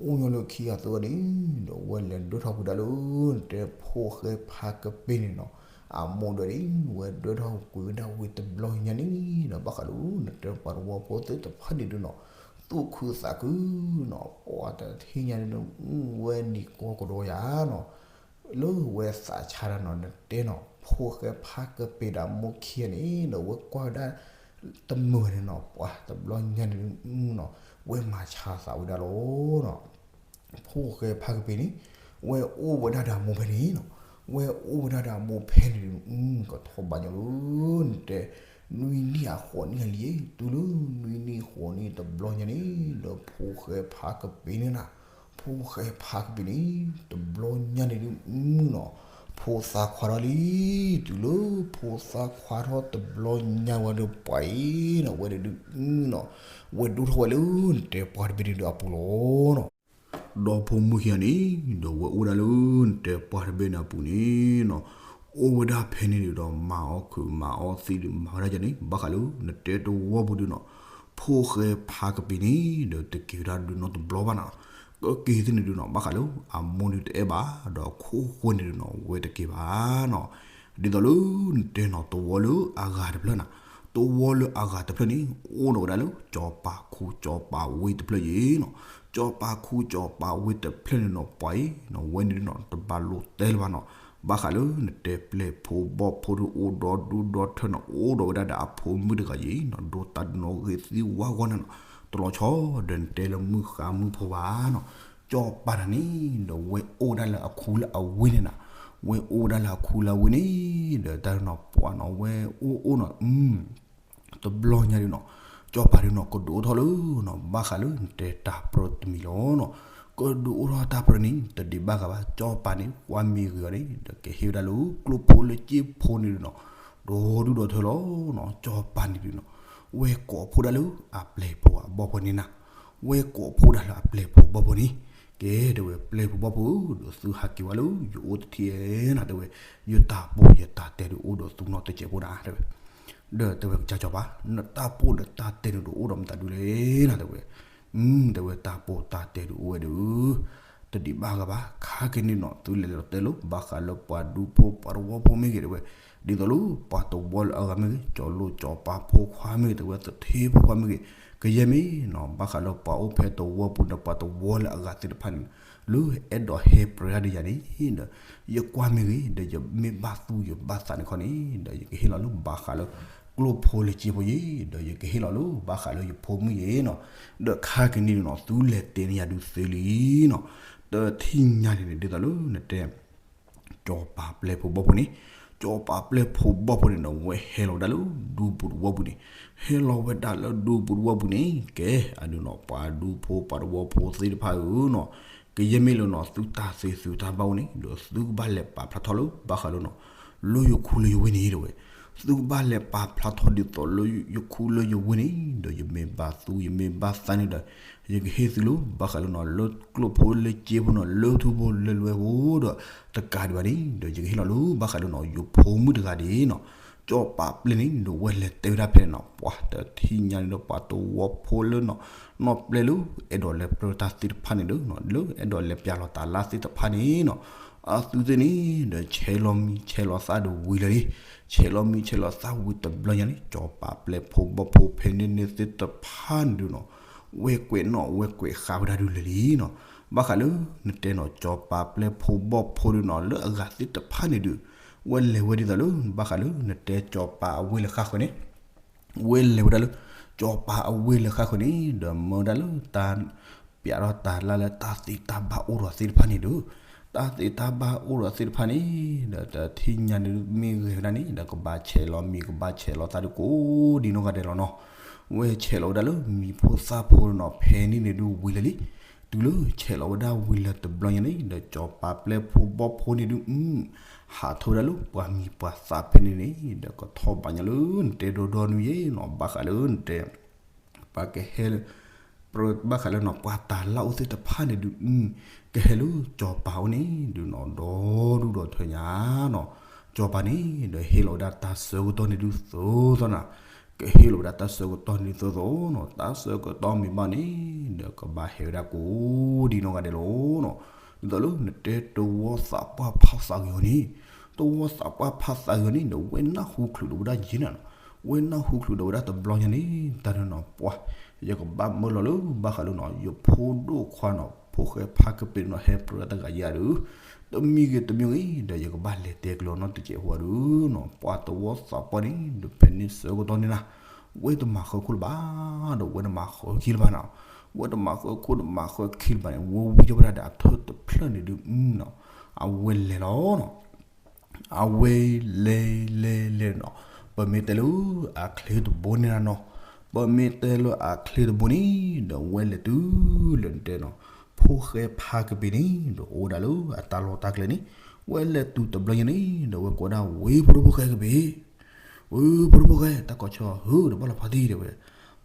အိၣ်ညီလၢခံဂၤသၢဂၤန့ၣ် ဒီးဝဲလဲၤဒွဲၣ်ထီၣ်ကွံာ်ဒၣ်လၢ နတဲဖိၣ်ဃဲဖးကပ့ၤန့ၣ်နီၤ, အမိၢ်ဒီးန့ၣ် ဝဲဒွဲၣ်ထီၣ်ကွံာ်ဝဲဒၣ်ဝံၤတဘျီညါန့ၣ်ဒီး ဘၣ်ဃးလၢနတဲပှၤတဝီဖိသ့ၣ်တဖၣ်န့ၣ်ဒုးနီၤ သူၣ်ခုသးခုနီၤ, ပှၤတထံၣ်ညါန့ၣ် ဝဲနံၤကီကဒီးယၤနီၤ လၢဝဲသးဆါတၢ်နီၤ နတဲနီၤ ဖိၣ်ဃဲဖးကပ့ၤဒီးမိၢ်ခံဂၤန့ၣ်ဒီး ဝဲကွၢ်ဝဲဒၣ်တမုာ်န့ၣ်နီၤ ပှၤတဘျီညါန့ၣ်နီၤ ဝဲမၤဆါသးဝဲဒၣ်လီၤနီၤ. ဖိၣ်ဃဲဖးကပ့ၤန့ၣ် ဝဲအိၣ်ဝဲဒၣ်ဒီးအမိၢ်ဖဲန့ၣ်နီၤ, ဝဲအိၣ်ဝဲဒၣ်ဒီးအမိၢ်ဖဲန့ၣ် ကထီၣ်ဘၣ်ညီလၢ နတဲ နွံနံၣ်အဃိးနံၣ်လံ, တုၤလၢနွံနံၣ်ဃိးနံၣ်တဘျီညါန့ၣ်ဒီး ဖိၣ်ဃဲဖးကပ့ၤန့ၣ်နီၤ ဖိၣ်ဃဲဖးကပ့ၤန့ၣ် တဘျီညါန့ၣ်ဒုးနီၤ ဖိသၣ်ခွါထီၣ်လံ, တုၤလၢဖိသၣ်ခွါထီၣ်တဘျီညါဝဲဒီး ပှၤအံၤနီၤ ဝဲဒၣ်ဒုးနီၤ ဝဲဒိၣ်ထီၣ်ဝဲလၢနတဲပှၤတဘ့ၣ်န့ၣ်ဒုးအပူၤလီၤနီၤ. ဒီဖိမိၢ်ခံဂၤန့ၣ် ဒီးဝဲအိၣ်ဝဲဒၣ်လၢနတဲပှၤတဘ့ၣ်န့ၣ်အပူၤန့ၣ်နီၤ, အိၣ်ဝဲဒၣ်ဖဲန့ၣ်ဒုးဒီး မၤအီၣ်ခုးမၤအီၣ်သံးဒုး မၤဝဲဒၣ်န့ၣ် ဘၣ်ဃးလၢနတဲတဝီပူၤဒုးနီၤ, ဖိၣ်ဃဲဖးကပ့ၤန့ၣ်ဒီး တက့ၤဝဲဒၣ်ဒုးနီတဘျီဘၣ်နီၤ, ကက့ၤသ့ၣ်န့ၣ်ဒုးနီၤ ဘၣ်ဃးလၢ အမိၢ်ဒုးတအဲၣ်ဘၣ် ဒီးခိၣ်ဃိန့ၣ်ဒုးနီၤ ဝဲတက့ၤဘၣ်နီၤ. ဒ်သိးလၢနတဲနီၤ တဝီလၢအဂၤတဖျၢၣ်နီၤ, တဝီလၢအဂၤတဖျၢၣ်န့ၣ် အိၣ်ဒီးဝဲဒၣ်လၢ ကၠီၤပၤခူကၠီၤပၤဝ့တဖျၢၣ်ယဲနီၤ, ကၠီၤပၤခူကၠီၤပၤဝ့တဖျၢၣ်န့ၣ်နီၤ ပှၤအံၤနီၤ ဝဲန့ၣ်နီၤ တဘၣ်လိၣ်တဲလၢၤဘၣ်နီၤ, ဘၣ်ဃးလၢနတဲပျဲၢ်ဖိဘီၣ်ဖိဒုးအိၣ်ဒီဒူၣ်ဒီထၢနီၤ, အိၣ်ဒီးဝဲဒၣ်ဒီးအဖိမုၣ်တဂၤယဲနီၤ, ဒိးတၢ်ဒုးနီၣ်ဂ့ၤသံဝါဂီၢ်န့ၣ်နီၤ, တလီၤဆီဒီးနတဲလၢမုၣ်ဃါမုၣ်ဖိဘၣ်နီၤ. ကၠီၤပၤတၢ်န့ၣ် ဒီးဝဲအိၣ်ဝဲဒၣ်လၢအခူလၢအဝ့ၢ်န့ၣ်နီၤ, ဝဲအိၣ်ဝဲဒၣ်လၢအခူလၢအဝ့ၢ်န့ၣ် ဒီးတၢ်နီၤ ပှၤနီၤ ဝဲအိၣ်အိၣ်နီၤ တဘျီညါဒုးနီၤ, ကၠီၤပၤဒုးနီၤ ကဒုးအိၣ်ထီၣ်လၢနီၤ ဘၣ်ဃးလၢနတဲတၢ်ပြၢတမံၤလီၤနီၤ. ကဒုးအိၣ်ထီၣ်တၢ်ပြၢန့ၣ် တဒံးဘၣ်ဃးဘၣ် ကၠီၤပၤန့ၣ် ကွၢ်မ့ၢ်ဂ့ၤအီၤန့ၣ် ဒီးကဟ့ၣ်ဝဲဒၣ်လၢကျိဖိလၢက့ဖိန့ၣ်ဒုးနီၤ, ဒီဒူၣ်ဒီထၢလီၤနီၤ. စီၤပၤန့ၣ်ဒုးနီၤ ဝဲကိးဖှိၣ်ဒၣ်လၢအပျဲၢ်ဖိအဘီၣ်ဖိန့ၣ်နၤ, ဝဲကိးဖှိၣ်ဒၣ်လၢအပျဲၢ်ဖိဘီၣ်ဖိန့ၣ်, ကဲ တဲဝဲ ပျဲၢ်ဖိဘီၣ်ဖိဧၢ, ဒီးသုဟးက့ၤဝဲလၢယအိၣ်တထံၣ်ဧဲနၤ တဲဝဲ, ယတၢ်ပီၢ်ယတၢ်တဲဒုးအိၣ်ဒီးသုနီတစဲးဖိနၤ တဲဝဲ. ဒီးတဲဝဲကစၢ်စီၤပၤ, နတၢ်ပီၢ်နတၢ်တဲန့ၣ် တအိၣ်ဒီးမတၤဒုးလဲၣ်နၤ တဲဝဲ. တဲဝဲ တၢ်ပီၢ်တၢ်တဲဒုးအိၣ်ဝဲဒီး တဒံးဘၣ်ဂၤဘၣ်, ခါက့ၤန့ၣ်နီၤ သုလဲၤလီၤတဲလိာ် ဘၣ်ဃးလၢပှၤဒူဖိပှၤသဝီဖိမ့ၢ်ဂ့ၤ တဲဝဲ, ဒ်သိးလၢပှၤသဝီလၢအဂၤမ့ၢ်ဂ့ၤ, ကၠီၤလိကၠီၤပၤဖိခွါမ့ၢ်ဂ့ၤ တဲဝဲ, သထ့ဖိခွါမ့ၢ်ဂ့ၤ, ကယဲၢ်မ့ၢ်နီၤ ဘၣ်ဃးလၢပှၤအိၣ်ဖဲသဝီပူၤဒီးပှၤသဝီလၢအဂၤသ့ၣ်တဖၣ်န့ၣ် လၢအဲၣ်ဒိးဟဲပြၢဒၣ်ဒီးယၤန့ၣ်ဒီး ယကွၢ်မ့ၢ်ဂ့ၤ ဒီးယမ့ၢ်ဘၣ်သူၣ်ယဘၣ်သးန့ၣ်ခီန့ၣ် ဒီးယကဟ့ၣ်လီၤလၢဘၣ်ဃးလၢ ကျိၣ်ဖိလၢစ့ဖိယ့ၣ်, ဒီးယကဟ့ၣ်လီၤလၢဘၣ်ဃးလၢယဖိမုၣ်ယ့ၣ်နီၤ. ဒီးခါက့ၤန့ၣ်နီၤ သုလဲၤတဲန့ၢ်ယၤဒုးသ့လံနီၤ. ဒီးထံၣ်ညါန့ၣ်န့ၣ် ဒ်သိးလၢနတဲ စီၤပၤပျဲၢ်ဖိဘီၣ်ဖိန့ၣ်, စီၤပၤပျဲၢ်ဖိဘီၣ်ဖိန့ၣ်ဒီး ဝဲဟဲလီၤဝဲဒၣ်လၢဒူပူၤသဝီပူၤန့ၣ်, ဟဲလီၤဝဲဒၣ်လၢဒူပူၤသဝီပူၤန့ၣ် ကဲ အဒုးနီၤ ပှၤဒူဖိပှၤသဝီဖိသ့ၣ်တဖၣ်ဧၢနီၤ, ကယဲၢ်မ့ၢ်လၢနီၤ သုတၢ်သ့သုတၢ်ဘၣ်အိၣ်န့ၣ် ဒီးသုကဘၣ်လဲၤပာ်ဖျါထီၣ်လၢဘၣ်ဃးလၢနီၤ လၢယခူလၢယဝ့ၢ်န့ၣ် တဲဝဲ, သုကဘၣ်လဲၤပာ်ဖျါထီၣ်ဒ်သိးလၢယခူလၢယဝ့ၢ်န့ၣ် ဒီးယမ့ၢ်ဘၣ်သူယမ့ၢ်ဘၣ်သးန့ၣ်ဒီး ယကဟ့ၣ်သုလၢဘၣ်ဃးလၢနီၤ လၢကျိၣ်ဖိလၢစ့ဖိနီၤ လၢထူဖိလၢလွဲဖိဒီး တကးဒံးဘၣ်န့ၣ် ဒီးယကဟ့ၣ်လီၤလၢဘၣ်ဃးလၢနီၤ ယဖိမုၣ်တဂၤဒ်နီၤ. စီၤပၤပျဲၢ်န့ၣ်ဒီး ဝဲလဲၤတဲဝဲဒၣ်ဖဲန့ၣ်နီၤ ပှၤတထံၣ်ညါန့ၣ်ဒီး ပှၤသဝီဖိလၢနီၤ နီၢ်ပျဲၢ်လၢအဲၣ်ဒိးလဲၤပြၢတၢ်သ့ၣ်တဖၣ်န့ၣ်ဒီး လၢအဲၣ်ဒိးလဲၤပျၢ်လီၤတၢ်လၢသ့ၣ်တဖၣ်န့ၣ်နီၤ အသုသ့ၣ်န့ၣ်ဒီး ဆဲးလီၤမံၤဆဲးလီၤသၣ်ဒီးဝံၤလၢာ်လံ. ဆဲးလီၤမံၤဆဲးလီၤသၣ်ဝံၤတဘျီညါန့ၣ် စီၤပၤပျဲၢ်ဖိဘီၣ်ဖိဖဲန့ၣ်န့ၣ်သ့ၣ်တဖၣ်န့ၣ်ဒီးနီၤ ဝဲကွဲးနီၣ်ဝဲကွဲးဃာ်ဝဲဒၣ်ဒုးလၢာ်လံနီၤ. ဘၣ်ဃးလၢနတဲနီၤ စီၤပၤပျဲၢ်ဖိဘီၣ်ဖိဒုးနီၤ လၢအဂၤသ့ၣ်တဖၣ်န့ၣ်ဒုး ဝဲလဲၤဝဲဒ်သိးလၢ ဘၣ်ဃးလၢနတဲစီၤပၤအဝ့ၢ်လၢဃၣ်ဃၢၤန့ၣ် ဝဲလဲၤဝဲဒၣ်လၢ စီၤပၤအဝ့ၢ်လၢဃၣ်ဃၢၤန့ၣ် ဒီးမၢဝဲဒၣ်လၢတၢ် ပျးထီၣ်တၢ်လၢလၢတၢ်သ့တၢ်ဘၣ်အိၣ်ဒီးသ့ၣ်တဖၣ်န့ၣ်ဒီး တၢ်သ့တၢ်ဘၣ်အိၣ်ဒီးသ့ၣ်တဖၣ်န့ၣ်ဒီး တထံၣ်ညါန့ၣ်မ့ၢ်ဂဲၤဝဲဒၣ်န့ၣ်ဒီး ကဘၣ်ဆဲးလီၤမံၤကဘၣ်ဆဲးလီၤသၣ်ဒုးကိးဒ်နီၢ်ဂၤဒဲးလီၤနီၤ. ဝဲဆဲးလီၤဝဲဒၣ်လၢမံၤဖိသၣ်ဖိနီၤ ဖဲန့ၣ်န့ၣ်ဒုးဝံၤလၢာ်လံ. တုၤလၢဆဲးလီၤဝဲဒၣ်ဝံၤလၢာ်တဘျီညါန့ၣ်ဒီး စီၤပၤပျဲၢ်ဖိဘီၣ်ဖိန့ၣ်ဒုး ဟးထီၣ်ဝဲဒၣ်လၢပှၤမံၤပှၤသးဖဲန့ၣ်န့ၣ်ဒီး ကထီၣ်ဘၣ်ညါလၢနတဲဒီဒီနုၤယဲနီၤ ဘၣ်ဃးလၢနတဲ ပှၤကဟဲလၢ ပြၢဘၣ်ဃးလၢနီၤ ပှၤတၢ်လၢအိၣ်သ့ၣ်တဖၣ်န့ၣ်ဒုး ကဟဲလၢစီၤပၤအိၣ်န့ၣ်ဒုးနီၤ ဒီဒူၣ်ဒီထၢညါနီၤ. စီၤပၤန့ၣ်ဒီး ဟ့ၣ်လီၤဝဲဒၣ်တၢ်ဆၢကတီၢ်န့ၣ်ဒုးသိသိနီၤ. ကဟ့ၣ်လီၤဝဲဒၣ်တၢ်ဆၢကတီၢ်န့ၣ်ဒုးသိသိနီၤ. တၢ်ဆၢကတီၢ်မ့ၢ်ဘၣ်န့ၣ်ဒီး ကဘၣ်ဟဲဝဲဒၣ်ကိးဒ်နီၢ်ဂၤဒဲးလီၤနီၤ. ဒ်သိးလၢနတဲသဝီသးပှၢ်ဖးသးဂ့ၤအီၤန့ၣ် သဝီသးပှၢ်ဖးသးဂ့ၤအီၤန့ၣ်ဒီး ဝဲနၢ်ဟူချုးဒီးဝဲဒၣ်ယဲနၤနီၤ. ဝဲနၢ်ဟူချုးဒီးဝဲဒၣ်တဘျီညါန့ၣ် တၢ်ဒုးနီၤ ပှၤ ယကဘၣ်မၢလီၤလၢဘၣ်ဃးလၢနီၤ ယဖိဒိၣ်ခွါနီၤ ဖိၣ်ဃဲဖါကပ့ၤနီၤ ဟဲပြၢတၢ်တဂၤယဲဒုး တမံၤဂ့ၤတမံၤဂ့ၤဒီး ယကဘၣ်လဲၤတဲကလီၤနီတစဲးဖိဒုးနီၤ ပှၤသဝီသးပှၢ်န့ၣ်ဒီး ဖဲန့ၣ်ဆၢကတီၢ်န့ၣ်နၤ ဝဲတမၤဃၢခိၣ်လၢၤဘၣ် ဒီးဝဲတမၤဃၢခံလၢၤဘၣ်နီၤ. ဝဲတမၤဃၢခိၣ်တမၤဃၢခံလၢၤဘၣ်န့ၣ် ဝဲဝံၤယဝဲဒၣ်ဒီးအထၢၣ်တဖျၢၣ်န့ၣ်ဒုးနီၤ အဝဲလဲၤလီၤနီၤ. အဝဲလဲၤလဲၤလဲၤနီၤ ပမ့ၢ်တဲလၢအချ့တဘိန့ၣ်နၤနီၤ ပမ့ၢ်တဲလၢအချ့တဘိန့ၣ်ဒီး ဝဲလဲၤတုၤလၢနတဲနီၤ ဖိၣ်ဃဲဖါကပ့ၤန့ၣ်ဒီး အိၣ်ဝဲဒၣ်လၢအတၢ်လီၢ်တၢ်ကျဲန့ၣ် ဝဲလဲၤတုၤတဘျီညါန့ၣ်ဒီး ဝဲကိးဒၣ်ဝဲ ဖိဒိၣ်ဖိၣ်ဃဲကပ့ၤ ဝဲ ဖိဒိၣ်ဖိၣ်ဃဲ တၢ်ကီၢ်ဆၢဟၢဒီးဘၣ်လီၤဖါတံၢ် တဲဝဲ.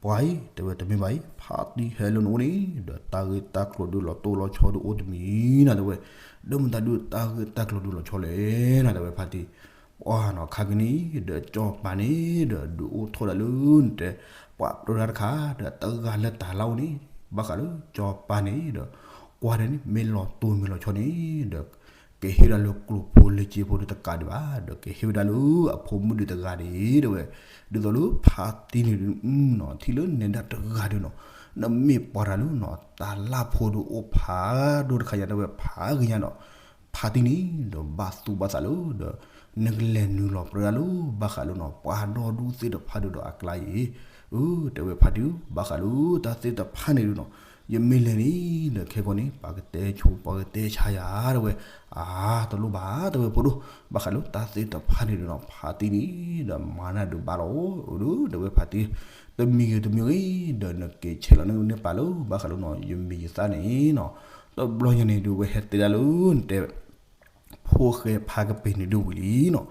ပှၤအံၤ တဲဝဲတမ့ၢ်ဘၣ်အံၤ ဖါတံၢ်ဟဲလၢနအိၣ်န့ၣ်ဒီး တၢ်ဂ့ၢ်တၢ်ကျိၤဒုးလီၤတိၢ်လီၤဆီဒုးအိၣ်တမံၤနၤ တဲဝဲ. ဒီးမတၤဒုးတၢ်ဂ့ၢ်တၢ်ကျိၤဒုးလီၤဆီလဲၣ်နၤ တဲဝဲဖါတံၢ်. ပှၤနီၤခါကနံၣ်ဒီး စီၤပၤန့ၣ်ဒီး ဒုးအိၣ်ထီၣ်ဒၣ်လၢနတဲ ပှၤပြၢတၢ်တခါဒီး တဂၤလၢတၢ်လၢအိၣ်န့ၣ် ဘၣ်ဃးလၢစီၤပၤန့ၣ်ဒီး ကွၢ်ဒီးန့ၣ် မ့ၢ်လီၤတိၢ်မ့ၢ်လီၤဆီန့ၣ်ဒီး ကဟ့ၣ်ဝဲဒၣ်လၢကျိၣ်ဖိလၢစ့ဖိဒုးတကးဒံးဘၣ် ဒီးကဟ့ၣ်ဝဲဒၣ်လၢအဖိမုၣ်ဒုးတဂၤန့ၣ် တဲဝဲ. ဒ်သိးလၢဖါတံၢ်န့ၣ်ဒုးနီၤ ထံၣ်လၢနဲဒၣ်တဂၤဒုးနီၤ နမ့ၢ်ပှၤတၢ်လၢနီၤ တၢ်လၢဖိဒုးအိၣ်ဖးဒိၣ်တခါညါ တဲဝဲ ဖးဂ့ၤညါနီၤ ဖါတံၢ်န့ၣ်ဒီး ဘၣ်သူၣ်ဘၣ်သးလၢဒီး နကလဲၤနုာ်လီၤပြၢဒၣ်လၢ ဘၣ်ဃးလၢနီၤ ပှၤဒီဒူၣ်သ့ၣ်တဖၣ်ဒုးဒီးအကျါအံၤ. အၢ တဲဝဲဖါတံၢ် ဘၣ်ဃးလၢတၢ်သ့ၣ်တဖၣ်န့ၣ်ဒုးနီၤ ယမ့ၢ်လဲၤန့ၣ်ဒီး ခဲကီန့ၣ် ပှၤကတဲဆိ ပှၤကတဲဆါယၤ တဲဝဲ. အါ တလိၣ်ဘၣ် တဲဝဲဖိဒိၣ် ဘၣ်ဃးလၢတၢ်သ့ၣ်တဖၣ်န့ၣ်ဒုးနီၤ ဖါတံၢ်န့ၣ်ဒီး မၤနၢၤဒုးဘၣ်လီၤ. အၢ တဲဝဲဖါတံၢ် တမံၤဂ့ၤတမံၤဂ့ၤဒီး နက့ၤဆဲးလီၤန့ၢ်ပာ်လၢ ဘၣ်ဃးလၢနီၤ ယမံၤယသၣ်န့ၣ်နီၤ. တဘျီညါန့ၣ်ဒုး ဝဲဟဲတဲဒၣ်လၢနတဲ ဖိၣ်ဃဲဖါကပ့ၤန့ၣ်ဒုးဝံၤလံနီၤ.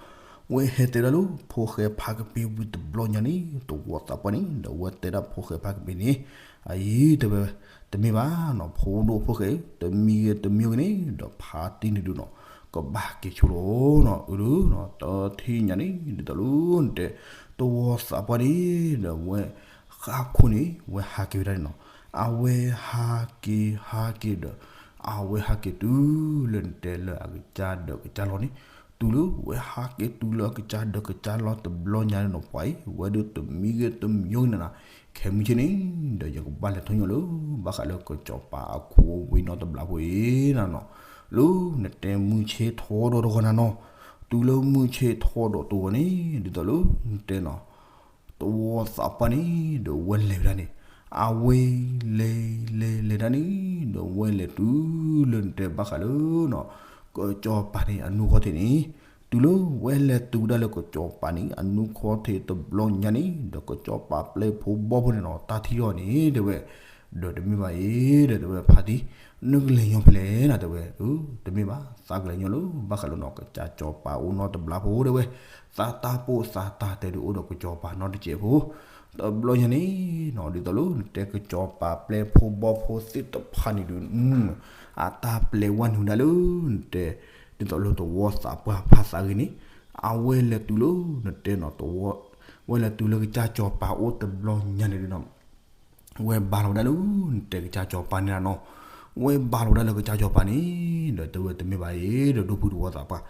ဝဲဟဲတဲဒၣ်လၢဖိၣ်ဃဲဖါကပ့ၤဝံၤတဘျီညါန့ၣ် သဝီသးပှၢ်န့ၣ် ဒီးဝဲတဲဒၣ်ဖိၣ်ဃဲဖါကပ့ၤန့ၣ်, အအံၤတဲဝဲ, တမ့ၢ်ဘၣ်နီၤ ဖိဒိၣ်ဖိၣ်ဃဲဧၢ, တမံၤဂ့ၤတမံၤဂ့ၤန့ၣ် ဒီးဖါတံၢ်န့ၣ်ဒုးနီၤ ကဘၣ်က့ၤဆိလီၤနီၤ, အၢဒုးနီၤ တထံၣ်ညါန့ၣ် ဒ်သိးလၢနတဲ သဝီသးပှၢ်န့ၣ် ဒီးဝဲဃၣ်ခိၣ်န့ၣ် ဝဲဟးက့ၤဝဲဒၣ်န့ၣ်နီၤ, အဝဲဟးက့ၤဟးက့ၤဒီး အဝဲဟးက့ၤတုၤလၢနတဲလၢအကစၢ်ဒၢးကစၢ်လီၢ်န့ၣ်, တုၤလၢဝဲဟးက့ၤတုၤလၢအကစၢ်ဒၢးကစၢ်လီၢ်တဘျီညါန့ၣ်နီၤ ပှၤအံၤ ဝဲဒၣ်တမံၤဂ့ၤတမံၤဂ့ၤန့ၣ်နီၤ, ခဲမုၢ်ဆ့ၣ်န့ၣ် ဒီးယကဘၣ်လဲၤထီၣ်ညီလၢ ဘၣ်ဃးလၢကစီၤပၤအခိၣ်ဝံၤနီတဘျီဖိအံၤန့ၣ်နီၤ, လၢနတဲမုၢ်ဆ့ၣ်ထီဒီးတဂီၤန့ၣ်နီၤ, တုၤလၢမုၢ်ဆ့ၣ်ထီဒီးတဂီၤန့ၣ် ဒ်သိးလၢနတဲနီၤ သဝီသးပှၢ်န့ၣ် ဒီးဝဲလဲၤဝဲဒၣ်န့ၣ်, အဝဲလဲၤလဲၤလဲၤဒၣ်န့ၣ် ဒီးဝဲလဲၤတုၤလၢနတဲဘၣ်ဃးလၢနီၤ ကစီၤပၤန့ၣ် အနူၢ်ခီၣ်ထံးန့ၣ်, တုၤလၢဝဲလဲၤတုၤဝဲဒၣ်လၢကစီၤပၤန့ၣ် အနူၢ်ခီၣ်ထံးတဘျီညါန့ၣ် ဒီးကစီၤပၤပျဲၢ်ဖိဘီၣ်ဖိန့ၣ်နီၤ တၢ်ထံၣ်အီၤန့ၣ် တဲဝဲ, ဒီးတမ့ၢ်ဘၣ်အံၤ ဒီးတဲဝဲဖါတံၢ်, နကလဲၤညီဖဲလဲၣ်နီၤ တဲဝဲ, တမ့ၢ်ဘၣ် သးကလဲၤညီလၢ ဘၣ်ဃးလၢနီၤ ကစၢ်စီၤပၤအိၣ်နီတဘျီဖိ တဲဝဲ, သးတၢ်ပိာ်သးတၢ်တဲဒုးအိၣ်ဒီးကစီၤပၤနီတစဲးဖိ, တဘျီညါန့ၣ်နီၤ ဒ်သိးလၢနတဲကစီၤပၤပျဲၢ်ဖိဘီၣ်ဖိသ့ၣ်တဖၣ်န့ၣ်ဒုး အတၢ်ပျဲဝဲနုာ်ဒၣ်လၢနတဲ ဒ်သိးလၢသဝီသးပှၢ်ဖးသးဂ့ၤန့ၣ်, အဝဲလဲၤတုၤလၢနတဲနီၤ သဝီ, ဝဲလဲၤတုၤလၢကစၢ်စီၤပၤအိၣ်တဘျီညါန့ၣ်ဒုးနီၤ ဝဲဘါလီၤဝဲဒၣ်လၢနတဲကစၢ်စီၤပၤန့ၣ်လီၤနီၤ, ဝဲဘါလီၤဝဲဒၣ်လၢကစၢ်စီၤပၤန့ၣ် ဒီးတဲဝဲတမ့ၢ်ဘၣ်အံၤ ဒီးဒိၣ်ဖုသဝီသးပှၢ်,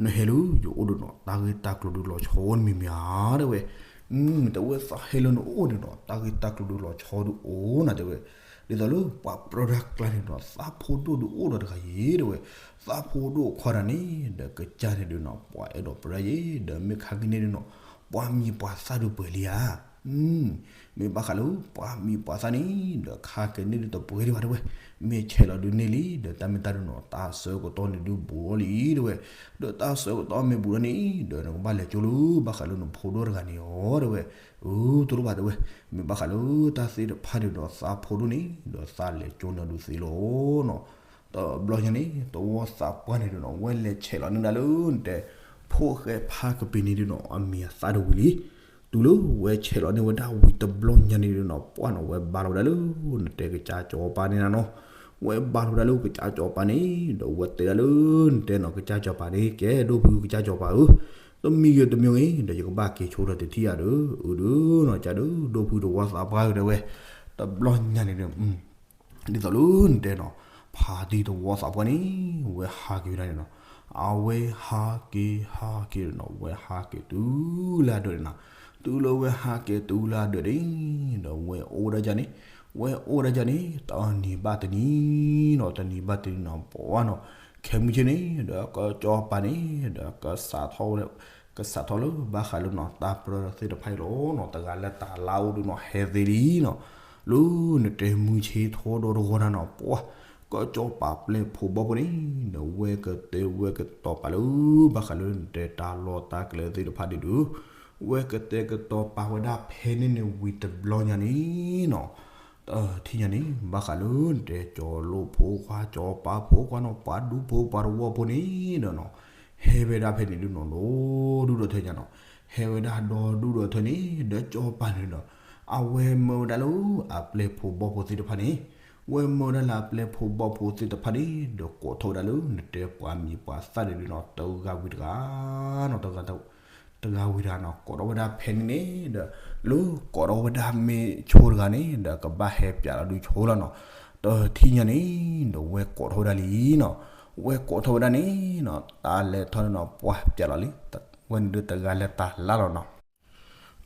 နဟဲလၢယအိၣ်ဒီးနီၤ တၢ်ဂ့ၢ်တၢ်ကျိၤဒုးလီၤဆီန့ၣ်မ့ၢ်မ့ၢ်ဧါ တဲဝဲ, တဲဝဲသးဟဲလၢနအိၣ်န့ၣ်နီၤ တၢ်ဂ့ၢ်တၢ်ကျိၤဒုးလီၤဆီဒုးအိၣ်နၤ တဲဝဲ, ဒ်သိးလၢပှၤပြၢတၢ်ကျါန့ၣ်ဒီး သးဖိဒိၣ်ဒုးအိၣ်ဒီးတဂၤအံၤ တဲဝဲ, သးဖိဒိၣ်ခွါတဂၤန့ၣ် ဒီးကစၢ်န့ၣ်ဒုးနီၤ ပှၤအဲၣ်ဒိးပြၢယဲ ဒီးမ့ၢ်ခါက့ၤန့ၣ်ဒုးနီၤ ပှၤမံၤပှၤသၣ်ဒုးပှဲၤလံဧါ မ့ၢ်ဘၣ်ဃးလၢပှၤမံၤပှၤသၣ်န့ၣ် ဒီးခါက့ၤန့ၣ်ဒုးတပှဲၤဒံးဘၣ်တဲဝဲ, မ့ၢ်ဆဲးလီၤဒုးန့ၢ်လံ ဒီးတၢ်မ့ၢ်တၢ်ဒုးနီၤ တၢ်ဆၢကတီၢ်န့ၣ်ဒုးဘူးလီၤလံတဲဝဲ, ဒီးတၢ်ဆၢကတီၢ်မ့ၢ်ဘူးလီၤန့ၣ် ဒီးနကဘၣ်လဲၤကၠိလၢဘၣ်ဃးလၢနဖိဒိၣ်တဂၤန့ၣ်အီၤတဲဝဲ, အၢ တလိၣ်ဘၣ်တဲဝဲ, မ့ၢ်ဘၣ်ဃးလၢတၢ်သ့ၣ်တဖၣ်န့ၣ်ဒီးသးဖိဒိၣ်န့ၣ် ဒီးသးလဲၤကၠိန့ၣ်ဒုးသ့လီၤနီၤ, တဘျီညါန့ၣ် သဝီသးပှၢ်န့ၣ်ဒုးနီၤ ဝဲလဲၤဆဲးလီၤန့ၢ်ဒၣ်လၢနတဲ ဖိၣ်ဃဲဖါကပ့ၤန့ၣ်ဒုးနီၤ အမံၤအသၣ်ဒုးဝံၤလံ, တုၤလၢဝဲဆဲးလီၤန့ၢ်ဝဲဒၣ်ဝံၤတဘျီညါန့ၣ်ဒုးနီၤ ပှၢ်နီၤ ဝဲဘါလီၤဝဲဒၣ်လၢနတဲကစၢ်စီၤပၤန့ၣ်နီၤ, ဝဲဘါလီၤဝဲဒၣ်လၢကစၢ်စီၤပၤန့ၣ် ဒီးဝဲတဲဒၣ်လၢနတဲနီၤ ကစၢ်စီၤပၤန့ၣ် ကဲဒိၣ်ဖုကစၢ်စီၤပၤဧၢ, တမံၤဂ့ၤတမံၤဂ့ၤ ဒီးယကဘၣ်က့ၤဆိဒီးတထံၣ်ယၤဒီး အၢဒုးနီၤ ကဒီး ဒိၣ်ဖုသဝီသးပှၢ်ဧၢ တဲဝဲ, တဘျီညါန့ၣ်ဒုး ဒ်သိးလၢနတဲနီၤ ဖါတံၢ်သဝီသးပှၢ်န့ၣ် ဝဲဟးက့ၤဝဲဒၣ်န့ၣ်နီၤ, အဝဲဟးက့ၤဟးက့ၤနီၤ ဝဲဟးက့ၤတုၤလၢအဒၢးန့ၣ်နီၤ, တုၤလၢဝဲဟးက့ၤတုၤလၢအဒၢးန့ၣ် ဒီးဝဲအိၣ်ဝဲဒၣ်ဒ်န့ၣ်, ဝဲအိၣ်ဝဲဒၣ်ဒ်န့ၣ် တနံၤဘၣ်တနံၤနီၤ တနံၤဘၣ်တနံၤနီၤ ပှၢ်နီၤ, ခဲမုၢ်ဆ့ၣ်န့ၣ် ဒီးကစီၤပၤန့ၣ် ဒီးကစးထီၣ်ဝဲ ကစးထီၣ်လၢဘၣ်ဃးလၢနီၤ တၢ်ပြၢသ့ၣ်တဖၣ်အံၤလီၤနီၤ တဂၤလၢတၢ်လၢအိၣ်ဒုးနီၤ ဟဲသ့လံနီၤ, လၢနတဲမုၢ်ဆ့ၣ်ထီဒီးတဂီၤနၤနီၤ ပှၢ် ကစီၤပၤပျဲၢ်ဖိဘီၣ်ဖိန့ၣ် ဒီးဝဲကတဲဝဲကတီၤပာ်လၢ ဘၣ်ဃးလၢနတဲတၢ်လီၢ်တၢ်ကျဲသ့ၣ်တဖၣ်ဒ်ဒုး ဝဲကတဲကတီၤပာ်ဝဲဒၣ်ဖဲန့ၣ်န့ၣ်ဝံၤတဘျီညါန့ၣ်နီၤ, တထံၣ်ညါန့ၣ် ဘၣ်ဃးလၢနတဲကၠီၤလိၣ်ဖိခွါ ကၠီၤပၤဖိခွါနီၤ ပှၤဒူဖိပှၤတဝီဖိန့ၣ်ဒီးနီၤ, ဟဲဝဲဒၣ်ဖဲန့ၣ်ဒုးနီၤ ဒီဒူၣ်ဒီထၢညါနီၤ, ဟဲဝဲဒၣ်ဒီဒူၣ်ဒီထၢန့ၣ် ဒီးကၠီၤပၤန့ၣ်ဒီး အဝဲမၢဝဲဒၣ်လၢအပျဲၢ်ဖိဘီၣ်ဖိသ့ၣ်တဖၣ်န့ၣ်, ဝဲမၢဝဲဒၣ်လၢအပျဲၢ်ဖိဘီၣ်ဖိသ့ၣ်တဖၣ်န့ၣ် ဒီးကိးထီၣ်ဝဲဒၣ်လၢနတဲပှၤမံၤပှၤသၣ်န့ၣ်ဒုးနီၤ တဂၤဝံၤတဂၤနီၤ တဂၤဝံၤတဂၤနီၤ ကိးထီၣ်ဝဲဒၣ်ဖဲန့ၣ်န့ၣ်ဒီး လၢကိးထီၣ်ဝဲဒၣ်မ့ၢ်ဆိတဂၤန့ၣ် ဒီးကဘၣ်ဟဲပျးလီၤဒုးဆိလီၤနီၤ, တထံၣ်ညါန့ၣ် ဒီးဝဲကိးထီၣ်ဝဲဒၣ်လံနီၤ, ဝဲကိးထီၣ်ဝဲဒၣ်န့ၣ်နီၤ တၢ်လဲၤထီၣ်န့ၣ်နီၤ ပှၢ်ပျးလီၤလံ, ဝဲန့ၣ်ဒုးတဂၤလၢတၢ်လၢလီၤနီၤ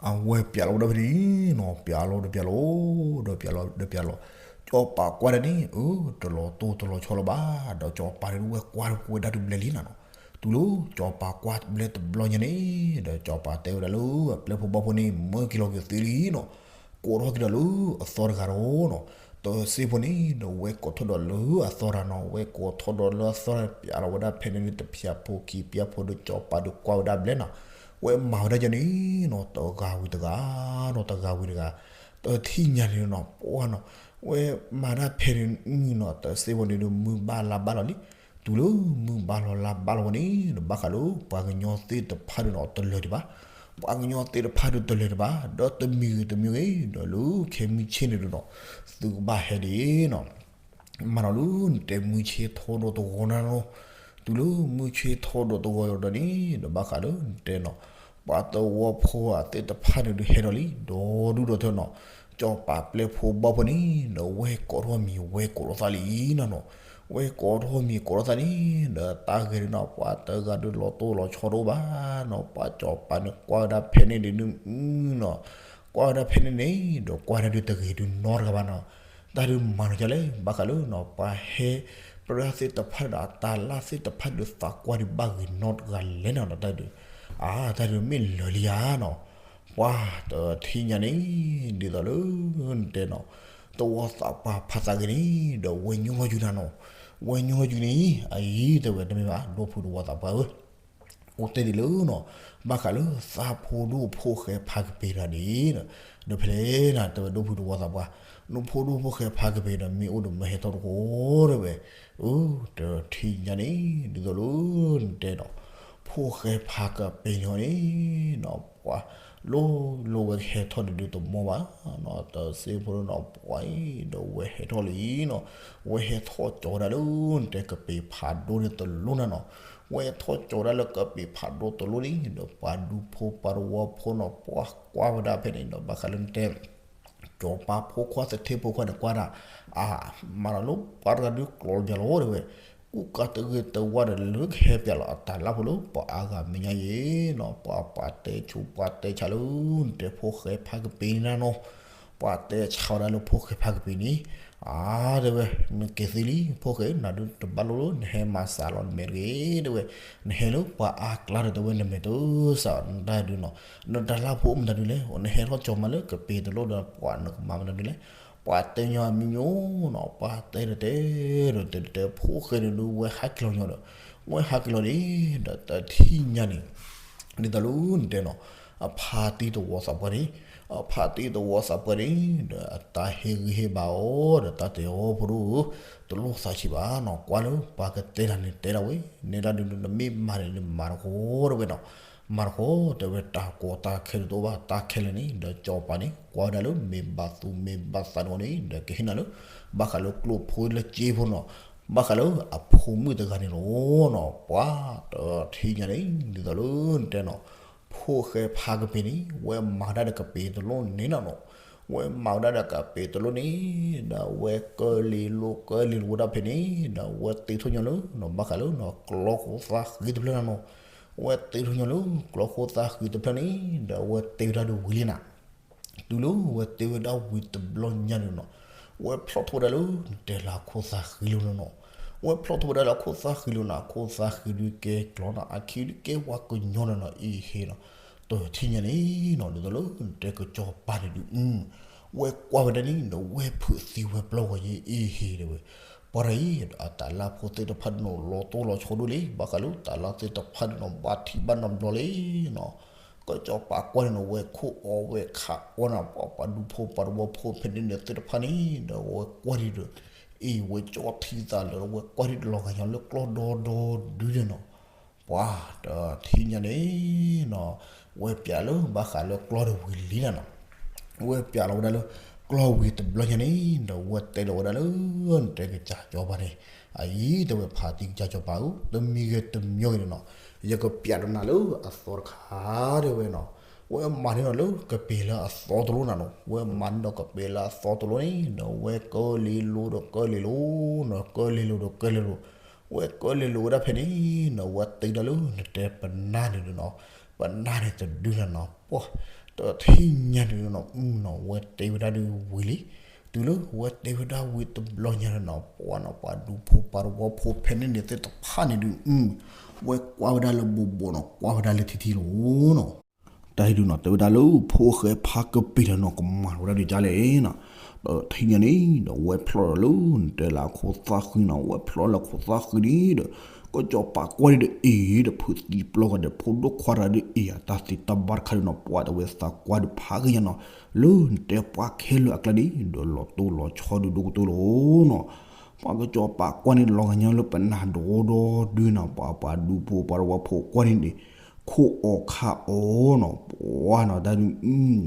အဝဲပျးလီၤဝဲဒၣ်ဖဲန့ၣ်နီၤ ပျးလီၤဒီးပျးလီၤ ဒီးပျးလီၤဒီးပျးလီၤ, ကၠီၤပၤကွၢ်ဒၣ်န့ၣ် အၢ တလီၤတိၢ်တလီၤဆီလီၤဘၣ်, ဒီးကၠီၤပၤန့ၣ်ဒုးဝဲကွၢ်ဝဲဒၣ်တဘျဲလံနီၤ, တုၤလၢကၠီၤပၤကွၢ်ဘျဲတဘျီညါန့ၣ် ဒီးကၠီၤပၤတဲဝဲဒၣ်လၢ အပျဲၢ်ဖိဘီၣ်ဖိန့ၣ် မၢက့ၤလီၤက့ၤသ့လံနီၤ, ကိးထီၣ်က့ၤဒီးလၢအသီတဂၤဒီးနီၤ, တစ့ဖိန့ၣ်ဒီးဝဲကိးထီၣ်ဒီးလၢအသီတဂၤနီၤ ဝဲကိးထီၣ်ဒီးလၢအသီတဂၤ ပျးလီၤဝဲဒၣ်ဖဲန့ၣ်န့ၣ် တဖျးဖိခံဖျးဖိဒီးကၠီၤပၤဒီးကွၢ်ဝဲဒၣ်ဘျဲနီၤ, ဝဲမၤဝဲဒၣ်ယၤန့ၣ်နီၤ တဂၤဝံၤတဂၤနီၤ တဂၤဝံၤတဂၤ, တထံၣ်ညါန့ၣ်နီၤ ပှၢ်နီၤ, ဝဲမၤဒၣ်ဖဲန့ၣ်နီၤ တစ့ဖိန့ၣ်ဒီးမုၢ်ဘၣ်လါဘၣ်လီၤလံ, တုၤလၢမုၢ်ဘၣ်လီၤလါဘၣ်လီၤဝဲန့ၣ် ဒီးဘၣ်ဃးလၢပှၤကညီသ့ၣ်တဖၣ်ဒုးနီၤ တလၢၤဒံးဘၣ်, ပှၤကညီသ့ၣ်တဖၣ်ဒုးတလၢၤဒံးဘၣ်, ဒီးတမံၤဂ့ၤတမံၤဂ့ၤ ဒီးလၢခဲမုၢ်ဆ့ၣ်န့ၣ်ဒုးနီၤ သုကဘၣ်ဟဲဒံးနီၤ မၤနီၤလၢနတဲမုၢ်ဆ့ၣ်ထီၣ်ဒီးတဂီၤနၤနီၤ, တုၤလၢမုၢ်ဆ့ၣ်ထီၣ်ဒီးတဂီၤဒီးန့ၣ် ဒီးဘၣ်ဃးလၢနတဲနီၤ, ပှၤသဝီဖိအသ့ၣ်တဖၣ်န့ၣ်ဒုးဟဲထီၣ်လံ ဒီဒူၣ်ဒီထၢနီၤ, ကၠီၤပၤပျဲၢ်ဖိဘီဖိန့ၣ် ဒီးဝဲကိးထီၣ်မံၤ ဝဲကိးထီၣ်သးလံနီၤနီၤ, ဝဲကိးထီၣ်မံၤကိးထီၣ်သးန့ၣ် ဒီးတၢ်ဂ့ၢ်ဒုးနီၤ ပှၤတဂၤဒုးလီၤတိၢ်လီၤဆီတအိၣ်ဘၣ်နီၤ, ပှၤကၠီၤပၤန့ၣ်ကွၢ်ဝဲဒၣ်ဖဲန့ၣ်ဒုးနီၤ ကွၢ်ဝဲဒၣ်ဖဲန့ၣ်န့ၣ် ဒီးကွၢ်ဒၣ်ဒုးတဂ့ၤဒုးနီတဂၤဘၣ်နီၤ, တၢ်ဒုးမၤနီၤဒ်လဲၣ် ဘၣ်ဃးလၢနီၤ ပှၤဟဲ ပြၢသ့ၣ်တဖၣ်ဒီးအတၢ်လၢ်သ့ၣ်တဖၣ်ဒုးသးကွၢ်ဒုးဘၣ်ဂ့ၤနီတဂၤလဲၣ်နီၤ ဒီးတၢ်ဒုး အါ တၢ်ဒုးမ့ၢ်လၢာ်လံဧါနီၤ, ပှၤတထံၣ်ညါန့ၣ် ဒ်သိးလၢနတဲနီၤ သဝီသးပှၢ်ဖးသးဂ့ၤန့ၣ် ဒီးဝဲညိၣ်လီၤယုာ်နၤနီၤ, ဝဲညိၣ်လီၤယုာ်န့ၣ် အအံၤတဲဝဲတမ့ၢ်ဘၣ် ဒိၣ်ဖုသဝီသးပှၢ်ဧၢ အိၣ်တဲဒ်လၢနီၤ ဘၣ်ဃးလၢသးဖိဒိၣ်ဖိၣ်ဃဲဖးကပ့ၤတဂၤန့ၣ် ဒီးဖဲလဲၣ်နၤ တဲဝဲဒိၣ်ဖုသဝီသးပှၢ် နဖိဒိၣ်ဖိၣ်ဃဲဖးကပ့ၤဒီးမ့ၢ်အိၣ်ဒီးမ့ၢ်ဟဲထီၣ်တဃိတဲဝဲ, အိ တထံၣ်ညါန့ၣ် ဒ်သိးလၢနတဲနီၤ ဖိၣ်ဃဲဖးကပ့ၤန့ၣ်နီၤ ပှၤ လိၤလိၤဝဲကဟဲထီၣ်ဒုးဒုးတမီၢ်ဘၣ်နီၤ တစ့ဖိနီၤ ပှၤအံၤ ဒီးဝဲဟဲထီၣ်လံနီၤ, ဝဲဟဲထီၣ်ကၠီၤဝဲဒၣ်လၢနတဲကပ့ၤဖးဒိၣ်န့ၣ်တလိၣ်နၤနီၤ, ဝဲထီၣ်ကၠီၤဝဲဒၣ်လၢကပ့ၤဖးဒိၣ်တလိၣ်န့ၣ် ဒီးပှၤဒူဖိပှၤသဝီဖိနီၤ ပှၤကွၢ်ဝဲဒၣ်ဖဲန့ၣ်ဒီး ဘၣ်ဃးလၢနတဲ ကၠီၤပၤဖိခွါသထ့ဖိခွါန့ၣ်ကွၢ်ဒၣ်, အါ မၤလီၤလၢပှၤတဂၤဒုးကျိးယၤလီၤတဲဝဲ, ကူၣ်ကးတဂ့ၤတဝါဒီးလၢကဟဲပၠးလီၤအတၢ်လၢ်ဖိလၢပှၤအါဂၤမဲာ်ညါအံၤနီၤ, ပှၤပှၤတဲဆူးပှၤတဲဆါလၢ နတဲဖိၣ်ဃဲဖးကပ့ၤန့ၣ်နၤနီၤ, ပှၤတဲဆါဝဲဒၣ်လၢဖိၣ်ဃဲဖးကပ့ၤန့ၣ်, အါ တဲဝဲ, နက့ၤသ့လံ ဖိၣ်ဃဲ နၤဒုးတဘၣ်လိၣ်လၢနဟဲမၤစှၤလီၤနမဲာ်တဂ့ၤ တဲဝဲ, နဟဲလၢပှၤအါကျါဒီးတဲဝဲ နမဲာ်တစှၤနတၢ်ဒုးနီၤ, နတၢ်လၢ်ဖိမတၤဒုးလဲၣ်, နဟဲထီၣ်ကၠီၤမၤလၢကပ့ၤတလိၣ်ဒီးပှၤနကမၤမတၤဒုးလဲၣ်, ပှၤတဲညီအမျိုးမျိုးနီၤ, ပှၤတဲဒီးတဲဒီးတဲတဲ ဖိၣ်ဃဲန့ၣ်ဒုးဝဲဟးက့ၤလီၤညီဒီး, ဝဲဟးက့ၤလီၤန့ၣ် ဒီးတထံၣ်ညါန့ၣ် ဒ်သိးလၢနတဲနီၤ, အဖါတံၢ်သဝီသးပှၢ်န့ၣ်, အဖါတံၢ်သဝီသးပှၢ်န့ၣ် ဒီးအတၢ်ဟ့ၣ်ဂံၢ်ဟ့ၣ်ဘါအီၤ ဒီးတၢ်တဲအီၤ ဖိဒိၣ်ဧၢ, တလိၣ်သးဆံးဘၣ်နီၤ, ကွၢ်လၢပှၤကတဲတၢ်န့ၣ်တဲဒၣ်ဝဲ, နဲဒၣ်ဒုးနမ့ၢ်မၤန့ၣ် နမၤတဃိတဲဝဲနီၤ, မၤတဃိတဲဝဲ တၢ်ကီတၢ်ခဲတအိၣ်ဘၣ်, တၢ်ခဲလၢာ်န့ၣ် ဒီးကၠီၤပၤန့ၣ် ကွၢ်ဝဲဒၣ်လၢမ့ၢ်ဘၣ်သူမ့ၢ်ဘၣ်သးန့ၣ်န့ၣ် ဒီးကဟ့ၣ်နၤလၢ ဘၣ်ဃးလၢကျိၣ်ဖိလၢစ့ဖိနီၤ, ဘၣ်ဃးလၢအဖိမုၣ်တဂၤန့ၣ်လီၤနီၤ, ပှၤတထံၣ်ညါန့ၣ် ဒ်သိးလၢနတဲနီၤ, ဖိၣ်ဃဲဖးကပ့ၤန့ၣ် ဝဲမၤဒၣ်ဒီးကပ့ၤတလိၣ်န့ၣ်နီၤနီၤ, ဝဲမၤဝဲဒၣ်ဒီးကပ့ၤတလိၣ်န့ၣ် ဒီးဝဲကၢလ့ၤလိၤကၢလ့ၤလိၤဝဲဒၣ်ဖဲန့ၣ် ဒီးဝဲတ့ထီၣ်ညီလၢနီၤ ဘၣ်ဃးလၢနီၤ ကျီခိၣ်သၣ်ဃံတဖျၢၣ်နီၤနီၤ, ဝဲတ့ထီၣ်ညီလၢကျီခိၣ်သၣ်ဃံတဖျၢၣ်န့ၣ် ဒီးဝဲတ့ဝဲဒၣ်ဒုးဝံၤလံနၤ တုၤလၢဝဲတ့ဝဲဒၣ်ဝံၤတဘျီညါန့ၣ်နီၤ, ဝဲဖျီၣ်ထီၣ်ဝဲဒၣ်လၢ နတဲလၢအခိၣ်သၣ်ဃံလီၤနီၤနီၤ, ဝဲဖျီၣ်ထီၣ်ဝဲဒၣ်လၢအခိၣ်သၣ်ဃံလီၤနီၤ, အခိၣ်သၣ်ဃံဒုးကဲကျီနီၤ, အခံဒုးကဲဝါကညီနီၤနီၤ, အံၤဟ့နီၤ, တထံၣ်ညါန့ၣ်နီၤ ဒ်သိးလၢနတဲကစီၤပၤန့ၣ်ဒုး ဝဲကွၢ်ဝဲဒၣ်န့ၣ်ဒီး ဝဲဖုးသံဝဲပျီဝဲယဲ အံၤဟ့တဲဝဲ, ပှၤတၢ်အံၤ အတၢ်လၢ်ဖိသ့ၣ်တဖၣ်န့ၣ်နီၤ လီၤတိၢ်လီၤဆီဒိၣ်လံ, ဘၣ်ဃးလၢတၢ်လၢ်သ့ၣ်တဖၣ်န့ၣ်နီၤ ဘၣ်ထံးဘၣ်နီၤဘျီလံနီၤ ကစီၤပၤကွၢ်န့ၣ်နီၤ ဝဲခိၣ်အီဝဲခးအီနၤ ပှၤပှၤဒူဖိပှၤသဝီဖိဖဲန့ၣ်န့ၣ်သ့ၣ်တဖၣ်န့ၣ်ဒီး ဝဲကွၢ်ဒံးဒီး အ့ၣ် ဝဲကၠီထံသးလၢာ် ဝဲကွၢ်ဒံးတလီၤဂာ်ညီလၢကျီဒီဒီဒုန့ၣ်နီၤ, ပှၤတထံၣ်ညါန့ၣ်နီၤ ဝဲပျးလၢဘၣ်ဃးလၢကျီဒီးဝံၤလံနၤနီၤ ဝဲပျးလီၤဝဲဒၣ်လၢ ကျီဝံၤတဘျီညါန့ၣ်ဒီး ဝဲတဲလီၤဝဲဒၣ်လၢ နတဲကစၢ်ကၠီၤပၤန့ၣ်, အအံၤတဲဝဲ ဖါတံၢ်ကစၢ်ကၠီၤပၤဧၢ, တမံၤဂ့ၤတမံၤဂ့ၤန့ၣ်နီၤ, ယကပျးဒီးနၤလၢအသီတခါတဲဝဲနီၤ, ဝဲမၤန့ၢ်ဒီးလၢကပ့ၤလၢအသီတလိၣ်နၤနီၤ, ဝဲမၤန့ၢ်ဒီးကပ့ၤလၢအသီတလိၣ်န့ၣ် ဒီးဝဲကၢလ့လိၤဒီးကၢလ့လိၤနီၤ, ကၢလ့လိၤဒီးကၢလ့လိၤ ဝဲကၢလ့လိၤဝဲဒၣ်ဖဲန့ၣ်နီၤ ဝဲတ့ဒၣ်လၢနတဲပနၢ်န့ၣ်ဒုးနီၤ, ပနၢ်န့ၣ်တဒုနၤနီၤ, ပှၤတထံၣ်ညါန့ၣ်ဒုးနီၤ အုနီၤ ဝဲတ့ဝဲဒၣ်ဒုးဝံၤလံ, တုၤလၢဝဲတ့ဝဲဒၣ်ဝံၤတဘျီညါန့ၣ်နီၤ ပှၤနီၤ ပှၤဒူဖိပှၤသဝီဖိဖဲန့ၣ်န့ၣ်သ့ၣ်တဖၣ်န့ၣ်ဒုး အု ဝဲကွၢ်ဝဲဒၣ်လၢဘိးဘိးနီၤ ကွၢ်ဝဲဒၣ်လၢထံထံလီၤနီၤ တၢ်ဟ့ၣ်ဒုးနီၤ တဲဝဲဒၣ်လၢဖိၣ်ဃဲဖးကပ့ၤလီၤနီၤ ကမၤဝဲဒၣ်ဒုးကလဲၣ်နီၤ, ဒီးထံၣ်ညါန့ၣ်ဒီး ဝဲဖျီၣ်ဒီးလၢ နတဲလၢအခိၣ်သၣ်ဃံနီၤ ဝဲဖျီၣ်လၢခိၣ်သၣ်ဃံန့ၣ်ဒီး ကစီၤပၤကွၢ်ဒံးဒီးအ့ၣ်ဒီး ဖုးသံပျီၢ်ဂၤဒီး ဖိဒိၣ်ခွါတဂၤဒီးအ့ၣ် အတၢ်သ့တၢ်ဘၣ်တခါဒုးနီၤ ပှၤတဝဲသးကွၢ်ဒုးဖးက့ၤညါနီၤ, လၢနတဲပှၤခဲလၢာ်အကျါန့ၣ် ဒီးလီၤတိၢ်လီၤဆီဒုးဒိၣ်ကတၢၢ်လီၤနီၤ ပှၤကစီၤပၤကွၢ်န့ၣ်လီၤကညီလၢပနၢ်ဒီဒီဒုနီၤ, ပှၤပှၤဒူဖိပှၤတဝီဖိကွၢ်န့ၣ်န့ၣ် ခိၣ်အီၣ်ခါအီၣ်နီၤ, ပှၤနီၤတၢ်ဒုး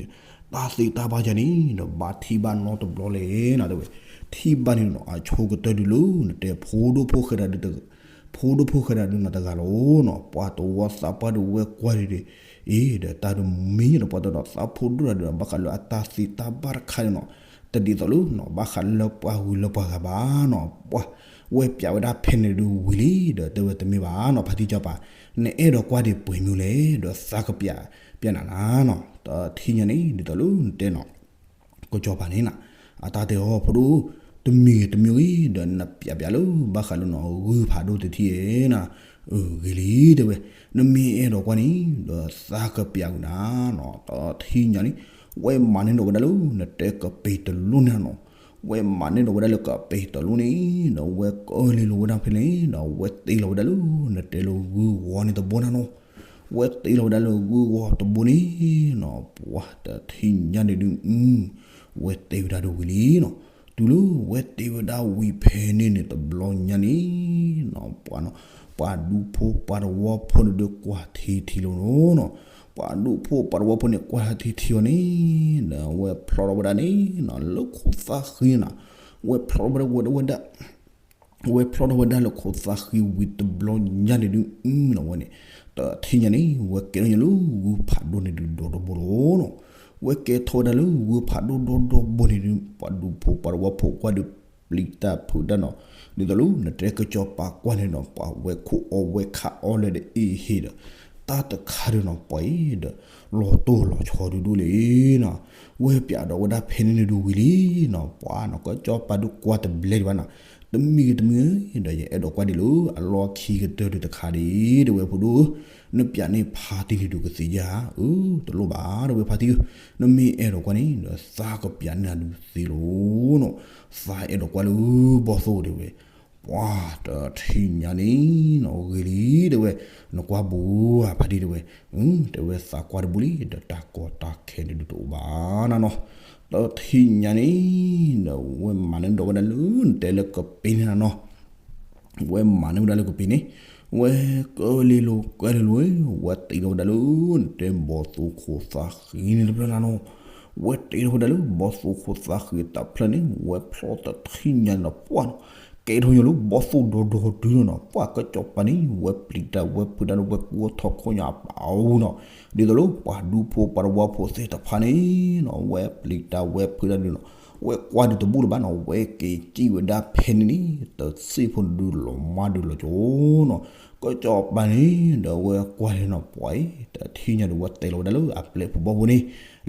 တၢ်သ့တၢ်ဘၣ်ယၤန့ၣ်ဒီး ဘၣ်ထံၣ်ဘၣ်နီတဘျီလဲၣ်နီၤ တဲဝဲ, ထံၣ်ဘၣ်န့ၣ်နီၤ အဆိကတၢၢ်ဒုးလၢ နတဲဖိဒိၣ်ဖိၣ်ဃဲတၢ်ဒုး ဖိဒိၣ်ဖိၣ်ဃဲတၢ်ဒုးနီၤတဂၤလီၤနီၤ, ပှၤတဝီသးပှၢ်ဒုးဝဲကွၢ်ဒုးဒီး အ့ ဒီးတၢ်ဒုးမ့ၢ်ညါဒီးပှၤတဒီးသးဖိဒိၣ်တၢ်ဒုး ဘၣ်ဃးလၢအတၢ်သ့တၢ်ဘၣ်တခါန့ၣ်နီၤ, တဒ်သိးလၢနီၤ ဘၣ်ဃးလၢပှၤဂုၤလၢပှၤဂၤဘၣ်နီၤ, ပှၤဝဲပျးဝဲဒၣ်ဖဲန့ၣ်ဒုးဝံၤလံ ဒီးတဲဝဲတမ့ၢ်ဘၣ်နီၤ ဖါတံၢ်စီၤပၤ, နအဲၣ်ဒိးကွၢ်ဒံးပှဲၤမံၤလဲၣ် ဒီးသးကပျး ပျးနၤနၤနီၤ, တထံၣ်ညါန့ၣ် ဒ်သိးလၢနတဲနီၤ ကစီၤပၤန့ၣ်နီၤ, အတၢ်တဲအီၤ ဖိဒိၣ်, တမံၤဂ့ၤတမံၤဂ့ၤ ဒီးနပျးပျးလၢ ဘၣ်ဃးလၢနီၤ ဂုၢ်ဖးဒိၣ်တထံၣ်ဧါနီၤ, အၢ ဂ့ၤလံ တဲဝဲ, နမ့ၢ်အဲၣ်ဒိးကွၢ်န့ၣ် ဒီးသးကပျးဝံၤနၤနီၤ, တထံၣ်ညါန့ၣ် ဝဲမၤန့ၢ်ဒီးဝဲဒၣ်လၢ နတဲကပ့ၤတလိၣ်န့ၣ်နီၤ, ဝဲမၤန့ၢ်ဒီးဝဲဒၣ်လၢကပ့ၤတလိၣ်န့ၣ် ဒီးဝဲကၢလံၤလီၤဝဲဒၣ်ဖဲန့ၣ် ဒီးဝဲတ့လီၤဝဲဒၣ်လၢ နတဲလၢဂုၢ်ဂီၤန့ၣ်တဘိနၤနီၤ ဝဲတ့လီၤဝဲဒၣ်လၢဂုၢ်ဂီၤတဘိန့ၣ်နီၤ, ပှၤတထံၣ်ညါန့ၣ်ဒုး ဝဲတ့ဝဲဒၣ်ဒိၣ်ဝံၤလံနီၤ, တုၤလၢဝဲတ့ဝဲဒၣ်ဝံၤဖဲန့ၣ်န့ၣ်တဘျီညါန့ၣ်နီၤ, ပှၤနီၤ, ပှၤဒူဖိပှၤတဝီဖိန့ၣ်ဒုးကွၢ်ထံထံလီၤနီၤ, ပှၤဒူဖိပှၤတဝီဖိန့ၣ်ကွၢ်ထံထံအီၤန့ၣ် ဒီးဝဲဖျီထီၣ်ဝဲဒၣ်န့ၣ်နီၤ လၢခိၣ်သၣ်ဃံနီၤ, ဝဲဖျီထီၣ်ဝဲဒၣ်ဝဲဒၣ် ဝဲဖျီထီၣ်ဝဲဒၣ်လၢခိၣ်သၣ်ဃံဝံၤတဘျီညါန့ၣ်ဒုးနီၤ ဝဲန့ၣ် တထံၣ်ညါန့ၣ် ဝဲကဲထီၣ်ညါလၢဂုၢ်ဖးဒိၣ်န့ၣ်ဒုးဒီတဘိလီၤနီၤ, ဝဲကဲထီၣ်ဝဲဒၣ်လၢဂုၢ်ဖးဒိၣ်ဒီဒီဘိန့ၣ်ဒုး ပှၤဒူဖိပှၤတဝီဖိကွၢ်ဒုးပျံၤတၢ်ဖုးတၢ်နီၤ, ဒ်သိးလၢနတဲကစီၤပၤကွၢ်န့ၣ်ဒီး ပှၤဝဲခိၣ်အီၣ်ဝဲခးအီၣ်လၢဒ်အံၤဟ့ၣ်ဒီး တၢ်တခါဒုးနီၤ ပှၤအံၤဒီး လီၤတိၢ်လီၤဆီဒုးဒိၣ်လံနီၤ, ဝဲပျးဒီးဝဲဒၣ်ဖဲန့ၣ်န့ၣ်ဒုးဝံၤလံနီၤ, ပှၤနီၤ ကစီၤပၤဒုးကွၢ်တဘျဲဒံးဘၣ်နီၤ, တမံၤဂ့ၤတမံၤဂ့ၤ ဒီးယအဲၣ်ဒိးကွၢ်ဒံးလၢအလီၢ်ခံကတၢၢ်ဒုးတခါဒံး တဲဝဲဖိဒိၣ်ဧၢ, နပျးန့ၢ်ဖါတံၢ်န့ၣ်ဒုးကသ့ဧါ, အၢ တလိၣ်ဘၣ် တဲဝဲဖါတံၢ်ဧၢ, နမ့ၢ်အဲၣ်ဒိးကွၢ်န့ၣ်ဒီးသးကပျးန့ၢ်နၤဒုးသ့လီၤနီၤ, သးအဲၣ်ဒိးကွၢ်လၢဘီၣ်သိၣ်တဲဝဲ ပှၤတထံၣ်ညါန့ၣ်နီၤ ဂ့ၤလံတဲဝဲ, နကွၢ်ဘူးဧါဖါတံၢ်တဲဝဲ, တဲဝဲသးကွၢ်တဘူးလံ ဒီးတၢ်ကီတၢ်ခဲန့ၣ်ဒုးတအိၣ်ဘၣ်နၤနီၤ, တထံၣ်ညါန့ၣ် ဒီးဝဲမၤန့ၢ်ဒီးဝဲဒၣ်လၢနတဲလၢကပ့ၤန့ၣ်နၤနီၤ ဝဲမၤန့ၢ်ဝဲဒၣ်လၢကပ့ၤန့ၣ်, ဝဲကဲလံၤလိၤကဲလံၤလိၤ, ဝဲတ့လီၤဝဲဒၣ်လၢ နတဲဘီၣ်သိၣ်ခိၣ်သၣ်ဃံန့ၣ်တဖျၢၣ်နၤနီၤ, ဝဲတ့လီၤဝဲဒၣ်လၢဘီၣ်သိၣ်ခိၣ်သၣ်ဃံတဖျၢၣ်န့ၣ် ဝဲဖျီတထံၣ်ညါန့ၣ်ဒီး ပှၤနီၤ ကဲထီၣ်ညါလၢဘီၣ်သိၣ်ဒီဒီဒုနီၤနီၤ, ပှၤကစီၤပၤန့ၣ် ဝဲပျံၤတၢ်ဝဲဖုးတၢ်ဒီးဝဲကူထီၣ်ခိၣ်ညါအပာ်အူနီၤ, ဒ်သိးလၢပှၤဒူဖိပှၤတဝီဖိသ့ၣ်တဖၣ်န့ၣ်နီၤ ဝဲပျံၤတၢ်ဝဲဖုးတၢ်ဒုနီၤ, ဝဲကွၢ်ဒုတဘူၣ်လၢၤဘၣ်နီၤ, ဝဲက့ၤစံၣ်ဝဲဒၣ်ဖဲန့ၣ်န့ၣ် တသ့ၣ်ဖိန့ၣ်ဒုးလီၤမၢ်ဒုးလီၤကၠိနီၤ, ကစီၤပၤန့ၣ်ဒီးဝဲကွၢ်န့ၣ်နီၤ ပှၤအံၤ တထံၣ်ညါဒီးဝဲတ့လီၤဝဲဒၣ်လၢအပျဲၢ်ဖိဘီၣ်ဖိန့ၣ်,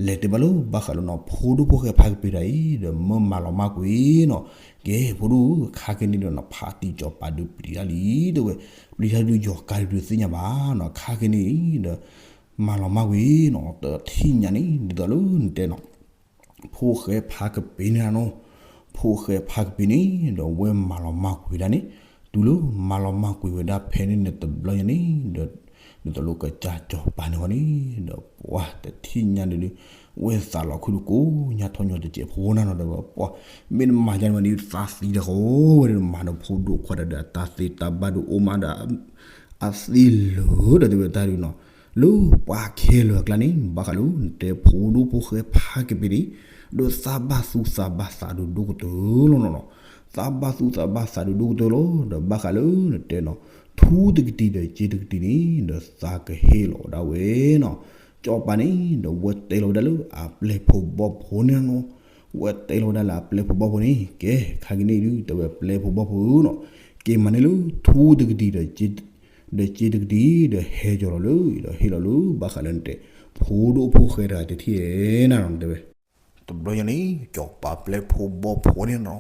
လဲၤတဲဘၣ်လၢဘၣ်ဃးလၢနီၤ ဖိဒိၣ်ဖိၣ်ဃဲဖါကပ့ၤတၢ်အံၤ ဒီးမၢမၤလီၤမၢ်ကွံာ်နီၤ, ကဲ ဖိဒိၣ်ဧၢ ခါက့ၤန့ၣ်ဒီးနီၤ ဖါတံၢ်စီၤပၤဒုးပျံၤတၢ်လံ တဲဝဲ, ပျံၤတၢ်ဒုးယီၤကါဒုးသ့ၣ်ညါဘၣ်နီၤ, ခါက့ၤန့ၣ်ဒီး မၤလီၤမၢ်ကွံာ်နီၤ, တထံၣ်ညါန့ၣ် ဒ်သိးလၢနတဲနီၤ ဖိၣ်ဃဲဖါကပ့ၤန့ၣ်နီၤ, ဖိၣ်ဃဲဖါကပ့ၤန့ၣ် ဒီးဝဲမၤလီၤမၢ်ကွံာ်ဝဲဒၣ်န့ၣ်, တုၤလၢမၤလီၤမၢ်ကွံာ်ဝဲဒၣ်ဖဲန့ၣ်န့ၣ်တဘျီညါန့ၣ်ဒီး, ဒ်သိးလၢကစၢ်စီၤပၤန့ၣ်ဃီန့ၣ်, ဒီးပှၤတထံၣ်ညါဒုးဒုး, ဝဲသးလီၤခုဒုးကိးညါထီၣ်ညီတစဲးဖိနၤနီၤ, ဒီးပှၤ, မ့ၢ်နမၤယါန့ၣ်ဝဲဒုးသးသံဒီးဃီ, ဝဲဒုးမၤဒီးဖိဒိၣ်ခွါဒီးအတၢ်သ့တၢ်ဘၣ်ဒုးအိၣ်မးဒီး အသ့လၢာ်ဒီးတဲဝဲတၢ်ဒုးနီၤ, လၢပှၤခဲလၢာ်အကျါန့ၣ် ဘၣ်ဃးလၢနတဲဖိဒိၣ်ဖိၣ်ဃဲဖါကပ့ၤန့ၣ်, ဒီးသးဘၣ်သူၣ်သးဘၣ်သးဒုးဒိၣ်ကတၢၢ်လီၤနီၤနီၤ, သးဘၣ်သူၣ်သးဘၣ်သးဒုးဒိၣ်ကတၢၢ်လီၤ, ဒီးဘၣ်ဃးလၢနတဲနီၤ, ထူတကတံၤဒီးစ့တကတံၤန့ၣ် ဒီးသးကဟ့ၣ်လီၤဝဲဒၣ်ဝဲနီၤ, စီၤပၤန့ၣ် ဒီးဝဲတဲလီၤဝဲဒၣ်လၢအပျဲၢ်ဖိဘီၣ်ဖိန့ၣ်နီၤ, ဝဲတဲလီၤဝဲဒၣ်လၢအပျဲၢ်ဖိဘီၣ်ဖိန့ၣ်, ကဲ ခါက့ၤန့ၣ်ဒုး တဲဝဲပျဲၢ်ဖိဘီၣ်ဖိနီၤ, က့ၤမၤန့ၢ်လၢထူတကတံၤဒီး ဒီးစ့တကတံၤ ဒီးဟဲကၠီၤလီၤလၢ ဒီးဟ့ၣ်လီၤလၢ ဘၣ်ဃးလၢနတဲ ဖိဒိၣ်ဖိၣ်ဃဲတဂၤတထံၣ်ဧဲနၤနီၤ တဲဝဲ, တဘျီညါန့ၣ် စီၤပၤပျဲၢ်ဖိဘီၣ်ဖိန့ၣ်နီၤ,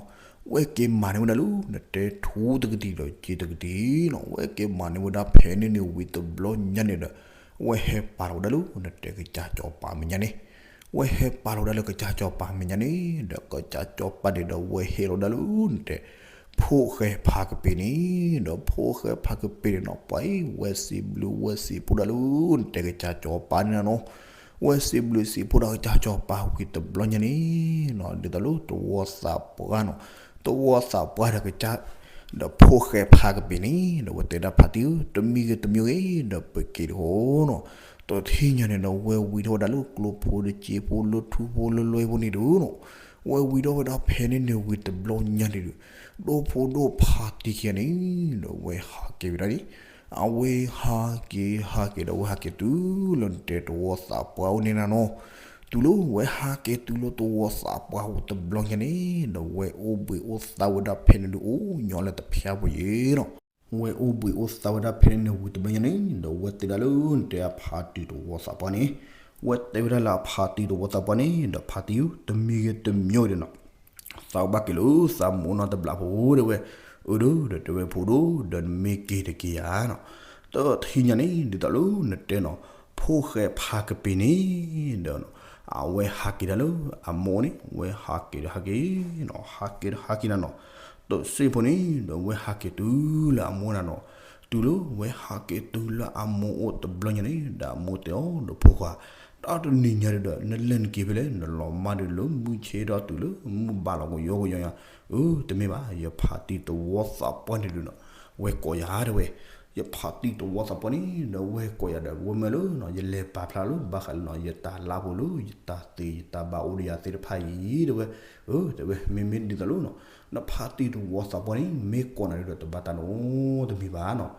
ဝဲက့ၤမၤန့ၢ်ဝဲဒၣ်လၢ နတဲထူတကတံၤဒီးစ့တကတံၤနီၤ, ဝဲက့ၤမၤန့ၢ်ဝဲဒၣ်ဖဲန့ၣ်န့ၣ်ဝံၤတဘျီညါန့ၣ်ဒီး, ဝဲဟဲပာ်လီၤဝဲဒၣ်လၢ နတဲကစၢ်စီၤပၤမဲာ်ညါန့ၣ် ဝဲဟဲပာ်လီၤဝဲဒၣ်လၢကစၢ်စီၤပၤမဲာ်ညါန့ၣ်, ဒီးကစၢ်စီၤပၤန့ၣ်ဒီးဝဲဟ့ၣ်လီၤဝဲဒၣ်လၢ နတဲ ဖိၣ်ဃဲဖါကပ့ၤန့ၣ်, ဒီးဖိၣ်ဃဲဖါကပ့ၤန့ၣ်နီၤ ပှၤအံၤ ဝဲစံးဘျုးဝဲစံးဖှိၣ်ဒၣ်လၢ နတဲကစၢ်စီၤပၤန့ၣ်နီၤ, ဝဲစံးဘျုးစံးဖှိၣ်ဒၣ်ကစၢ်စီၤပၤဝံၤတဘျီညါန့ၣ်နီၤ, ဒ်သိးလၢတဝီသးပှၢ်နီၤ, သဝီသးပှၢ်ဒီးကစၢ် ဒီးဖိၣ်ဃဲဖါကပ့ၤန့ၣ် ဒီးဝဲတဲဒၣ်ဖါတံၢ်ဧၢ, တမံၤဂ့ၤတမံၤဂ့ၤ ဒီးပက့ၤတဃိနီၤ. ဒီးတထံၣ်ညါန့ၣ်ဒီးဝဲဝံၤထီၣ်ဝဲဒၣ်လၢကျိဖိတစ့ဖိ လၢထူဖိလၢလွဲဖိန့ၣ်ဒုးနီၤ, ဝဲဝံၤထီၣ်ဝဲဒၣ်ဖဲန့ၣ်န့ၣ်ဝံၤတဘျီညါန့ၣ်ဒုး ဒိၣ်ဖိဒိၣ်ဖါတံၢ်ခံဂၤန့ၣ် ဒီးဝဲဟးက့ၤဝဲဒၣ်န့ၣ် အဝဲဟးက့ၤဟးက့ၤဒီးဝဲဟးက့ၤတုၤလၢနတဲသဝီသးပှၢ်အိၣ်န့ၣ်နၤနီၤ. တုၤလၢဝဲဟးက့ၤတုၤလၢသဝီသးပှၢ်အိၣ်တဘျီညါန့ၣ် ဒီးဝဲအိၣ်ဘှံးအိၣ်သါဝဲဒၣ်ဖဲန့ၣ်ဒုးအိၣ်ညီလၢတဖျါပူၤယ့ၤနီၤ. ဝဲအိၣ်ဘှံးအိၣ်သါဝဲဒၣ်ဖဲန့ၣ်န့ၣ်ဝံၤတဘျီညါန့ၣ် ဒီးဝဲတဲဒၣ်လၢနတဲအဖါတံၢ်သဝီသးပှၢ်န့ၣ်, ဝဲတဲဝဲဒၣ်လၢအဖါတံၢ်သဝီသးပှၢ်န့ၣ် ဒီးဖါတံၢ်ဧၢ တမံၤဂ့ၤတမံၤဂ့ၤဒီးနီၤ သးဘၣ်က့ၤလၢသးမိၢ်နီၢ်တဘျီဖိဒီးဝဲ, အၢ ဒီးတဲဝဲဖိဒိၣ် ဒီးနမ့ၢ်က့ၤတက့ၤဧါနီၤ. တထံၣ်ညါန့ၣ် ဒ်သိးလၢနတဲနီၤ ဖိၣ်ဃဲဖါကပ့ၤန့ၣ် ဒီး အဝဲဟးက့ၤဒၣ်လၢအမိၢ်န့ၣ် ဝဲဟးက့ၤဒီးဟးက့ၤနီၤ ဟးက့ၤဒီးဟးက့ၤနၤနီၤ. တစ့ဖိန့ၣ် ဒီးဝဲဟးက့ၤတုၤလၢအမိၢ်နၤနီၤ. တုၤလၢဝဲဟးက့ၤတုၤလၢအမိၢ်အိၣ်တဘျီညါန့ၣ် ဒီးအမိၢ်တဲအီၤဒီးဖိခွါ, တၢ်တနံၤညါဒုးဒီး နလဲၤနက့ၤဖဲလဲၣ် နလီၤမၢ်ဒုးလၢမုၢ်ဆ့ဒီးတုၤလၢမုၢ်ဘၣ်လီၤကယီကယီညါ. အၢ တမ့ၢ်ဘၣ် ယဖါတံၢ်သဝီသးပှၢ်န့ၣ်ဒုးနီၤ ဝဲကိးယၤတဲဝဲ, ယဖါတံၢ်သဝီသးပှၢ်န့ၣ် ဒီးဝဲကိးယၤဒီး ဝဲမၢလၢနီၤ ယလဲၤပာ်ဖျါလၢဘၣ်ဃးလၢနီၤ ယတၢ်လါဖိလၢ ယတၢ်သ့ယတၢ်ဘၣ်အိၣ်ဒီးယၤသ့ၣ်တဖၣ်အံၤ တဲဝဲ, အၢ တဲဝဲ မ့မ့ၢ်ဒ်သိးလၢနီၤ နဖါတံၢ်သဝီသးပှၢ်န့ၣ် မ့ၢ်ကိးနၤဒုးဒီးတဘၣ်တၢ်နီတမံၤဘၣ်နီၤ.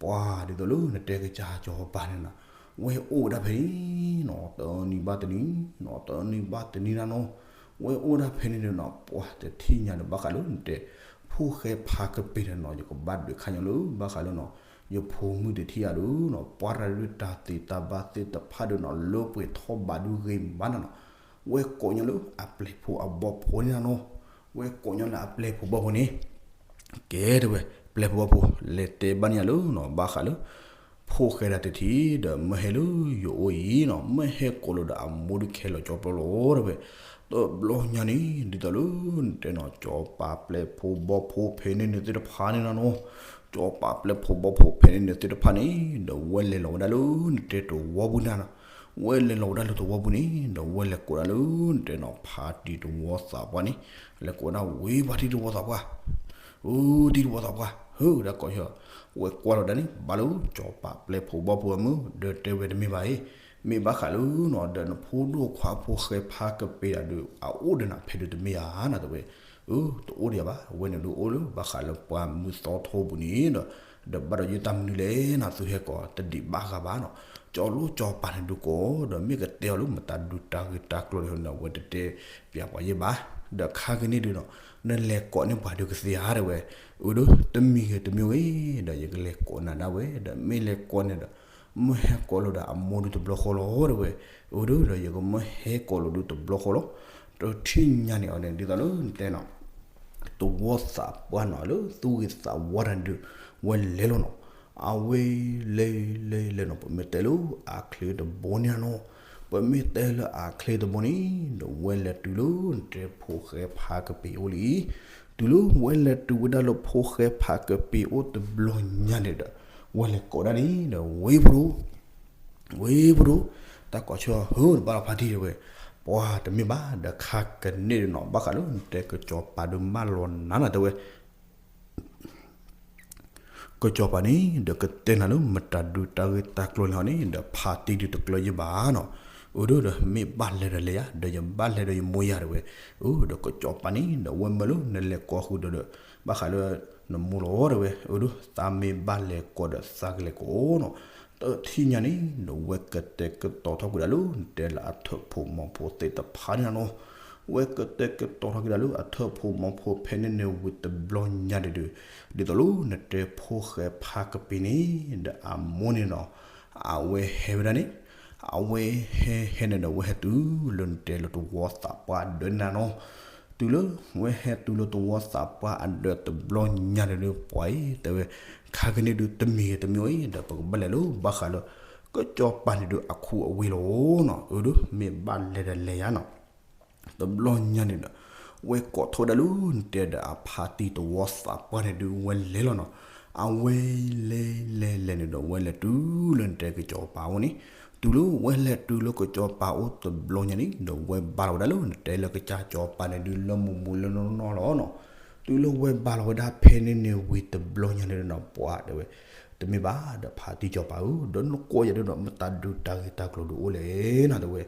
ပှၤဒ်သိးလၢနတဲကစၢ်စီၤပၤန့ၣ်နီၤ ဝဲအိၣ်ဝဲဒၣ်ဖဲန့ၣ်နီၤ တနံၤဘၣ်တနံၤနီၤ တနံၤဘၣ်တနံၤနၤနီၤ ဝဲအိၣ်ဝဲဒၣ်ဖဲန့ၣ်ဒီးနီၤ ပှၤတထံၣ်ညါဒီးဘၣ်ဃးလၢနတဲ ဖိၣ်ဃဲဖါကပ့ၤန့ၣ်နီၤ ယကဘၣ်ဒုးခါညီလၢဘၣ်ဃးလၢနီၤ ယဖိမုၣ်တထံၣ်ယၤဒုးနီၤ ပှၤရၤဒုးတၢ်သ့တၢ်ဘၣ်သ့ၣ်တဖၣ်ဒုးနီၤ လၢပှဲၤထီၣ်ဘးဒုးဂ့ၤမးနၤနီၤ. ဝဲကိးညီလၢအပျဲၢ်ဖိအဘီဖိန့ၣ်နၤနီၤ ဝဲကိးညီလၢအပျဲၢ်ဖိဘီဖိန့ၣ် ကဲတဲဝဲ ပျဲၢ်ဖိဘီဖိ လဲၤတဲဘၣ်န့ၢ်ယၤလၢနီၤ ဘၣ်ဃးလၢ ဖိၣ်ဃဲဒၣ်တထံၣ်ဒီးမ့ၢ်ဟဲလၢယအိၣ်အံၤနီၤ မ့ၢ်ဟဲကိးလီၤဒီးအမိၢ်ဒုးခဲလၢာ်ကၠီပျီလီၤတဲဝဲ. တဘျီညါန့ၣ် ဒ်သိးလၢနတဲနီၤ ကၠီပၤပျဲၢ်ဖိဘီဖိဖဲန့ၣ်န့ၣ်သ့ၣ်တဖၣ်န့ၣ်နၤနီၤ ကၠီပၤပျဲၢ်ဖိဘီဖိဖဲန့ၣ်န့ၣ်သ့ၣ်တဖၣ်န့ၣ် ဒီးဝဲလဲၤလီၤဝဲဒၣ်လၢနတဲသဝီပူၤန့ၣ်နီၤ ဝဲလဲၤလီၤဝဲဒၣ်လၢသဝီပူၤန့ၣ် ဒီးဝဲလဲၤကိးဒၣ်လၢနတဲနီၤ ဖါတံၢ်သဝီသးပှၢ်န့ၣ် လဲၤကိးဒၣ်ဝဲပှၤတံၢ်သဝီသးပှၢ် အိၣ်တံၢ်သဝီသးပှၢ် ဟၢဒၣ်ကိးဆၢ ဝဲကွၢ်လီၤဒၣ်န့ၣ် ဘၣ်လၢကၠီပၤပျဲၢ်ဖိဘီဖိအမုၢ် ဒီးတဲဝဲတမ့ၢ်ဘၣ်အံၤ မ့ၢ်ဘၣ်ဃးလၢနီၤ ဒီးနဖိဒိၣ်ခွါဖိၣ်ဃဲဖါကပ့ၤဒၣ်ဒီး အအိၣ်ဒီးနၤဖဲဒုးတမ့ၢ်ဧါနၤတဲဝဲ. အၢ တအိၣ်ဒံးဘၣ် အဝဲန့ၣ်ဒုးအိၣ်လၢဘၣ်ဃးလၢပှၢ်မုၢ်သီထိပူၤန့ၣ်ဒီး ဒီးဘၣ်ဒီးယတၢ်မနုၤလဲၣ်နၤ သုဟဲကိးတဒံးဘၣ်ဂၤဘၣ်နီၤ ကၠီလိကၠီပၤန့ၣ်ဒုးကိး ဒီးမ့ၢ်ကတဲအီၤလၢမတၤဒုးတၢ်ဂ့ၢ်တၢ်ကျိၤန့ၣ် အဝဲတတဲပျးပှၤယဲၢ်ဘၣ် ဒီးခါကန့ၣ်ဒုးနီၤ နလဲၤကိးန့ၢ်ပှၤဒုးကသ့ဧါတဲဝဲ. အၢ ဒီးတမံၤဂ့ၤတမံၤဂ့ၤ ဒီးယကလဲၤကိးနၤဒၣ်ဝဲ ဒီးမ့ၢ်လဲၤကိးန့ၣ်ဒီး မ့ၢ်ဟဲကိးလီၤဒီးအမိၢ်ဒုးတဘျီဃီလီၤတဲဝဲ. အၢ ဒီး ဒီးယကမ့ၢ်ဟဲကိးလီၤဒုးတဘျီဃီလီၤ. တထံၣ်ညါန့ၣ်အီၤန့ၣ် ဒ်သိးလၢနတဲနီၤ သဝီသးပှၢ်နီၤ လၢသူၣ်ဂ့ၤသးဝါတၢ်န့ၣ်ဒုး ဝဲလဲၤလီၤနီၤ. အဝဲလဲၤလဲၤလဲၤနီၤ ပမ့ၢ်တဲလၢအချ့တဘိန့ၣ်နီၤ ပမ့ၢ်တဲလၢအချ့တဘိန့ၣ် ဒီးဝဲလဲၤတုၤလၢနတဲဖိၣ်ဃဲဖါကပ့ၤအိၣ်လံ တုၤလၢဝဲလဲၤတုၤဝဲဒၣ်လၢဖိၣ်ဃဲဖါကပ့ၤအိၣ်တဘျီညါန့ၣ်ဒီး ဝဲလဲၤကိးဒၣ်န့ၣ်ဒီး ဝ့ၢ်ဖိဒိၣ် ဝ့ၢ်ဖိဒိၣ် တၢ်ကိးဆၢဟၢတဘၣ်လီၤဖါတံၢ်တဲဝဲ. ပှၤတမ့ၢ်ဘၣ် ဒီးခါကန့ၣ်ဒီးနီၤ ဘၣ်ဃးလၢနတဲကစီၤပၤဒုးမၢလီၤနၤနၤတဲဝဲ ကစီၤပၤန့ၣ် ဒီးကတဲနၤလၢမတၤဒုးတၢ်ဂ့ၢ်တၢ်ကျိၤန့ၣ်ဟီန့ၣ် ဒီးဖါတံၢ်ဒုးတကျၢၤယဘၣ်နီၤ. အၢ ဒီး ဒီးမ့ၢ်ဘၣ်လဲၤဒီးလဲၤယၤ ဒီးယဘၣ်လဲၤဒီးယမိၢ်ယၤတဲဝဲ. အၢ ဒီးကစီၤပၤန့ၣ် ဒီးဝဲမၢလၢနလဲၤကိးဃုာ်ဒီးဒီး ဘၣ်ဃးလၢ နမိၢ်လီၤတဲဝဲ. အၢ ဒီး သးမ့ၢ်ဘၣ်လဲၤကိးဒီးသးကလဲၤကိးနီၤ. တထံၣ်ညါန့ၣ် ဒီးဝဲကတဲာ်ကတီၤထီၣ်ကွံာ်ဒၣ်လၢ နတဲလၢအထၢၣ်ဖိမီၤဖိသ့ၣ်တဖၣ်န့ၣ်နီၤ. ဝဲကတဲာ်ကတီၤထီၣ်ကွံာ်ဒၣ်လၢအထၢၣ်ဖိမီၤဖိဖဲန့ၣ်န့ၣ်ဝံၤတဘျီညါဒုးဒီး ဒ်သိးလၢနတဲဖိၣ်ဃဲဖါကပ့ၤန့ၣ် ဒီးအမိၢ်န့ၣ်နီၤ အဝဲဟဲဝဲဒၣ်န့ၣ် အဝဲဟဲဟဲန့ၣ်ဒီး ဝဲဟဲတုၤလၢနတဲလၢသဝီသးပှၢ်ဒၢးန့ၣ်နၤနီၤ. တုၤလၢ ဝဲဟဲတုၤလၢသဝီသးပှၢ်အဒၢးတဘျီညါန့ၣ်ဒုး ပှၤအံၤတဲဝဲ ခါကန့ၣ်ဒုးတမံၤဂ့ၤတမံၤအံၤ ဒီးပကဘၣ်လဲၤလၢဘၣ်ဃးလၢ ကစီၤပၤန့ၣ်ဒုးအခူအဝ့ၢ်လီၤနီၤ. အၢ ဒီး မ့ၢ်ဘၣ်လဲၤဒီးလဲၤယၤနီၤ. တဘျီညါန့ၣ်ဒီး ဝဲကိးထီၣ်ဝဲဒၣ်လၢနတဲဒီးအဖါတံၢ်သဝီသးပှၢ်န့ၣ်ဒုး ဝဲလဲၤလီၤနီၤ. အဝဲလဲၤလဲၤလဲၤန့ၣ်ဒီး ဝဲလဲၤတုၤလၢနတဲကစီၤပၤအိၣ်န့ၣ်, တုၤလၢဝဲလဲၤတုၤလၢကစီၤပၤအိၣ်တဘျီညါန့ၣ်ဒီး ဝဲဘၣ်လီၤဝဲဒၣ်လၢနတဲလၢကစၢ်စီၤပၤန့ၣ်ဒုး လၢမူးမူးလၢနီၢ်နီၢ်လီၤနီၤ. တုၤလၢဝဲဘၣ်လီၤဝဲဒၣ်ဖဲန့ၣ်န့ၣ်ဝံၤတဘျီညါန့ၣ်ဒီးနီၤ ပှၤတဲဝဲ, တမ့ၢ်ဘၣ်ဒီးဖါတံၢ်စီၤပၤဧၢ, ဒီးနကိးယၤဒ်ဒီး မတၤဒုးတၢ်ဂ့ၢ်တၢ်ကျိၤဒုးအိၣ်လဲၣ်နီၤ တဲဝဲ.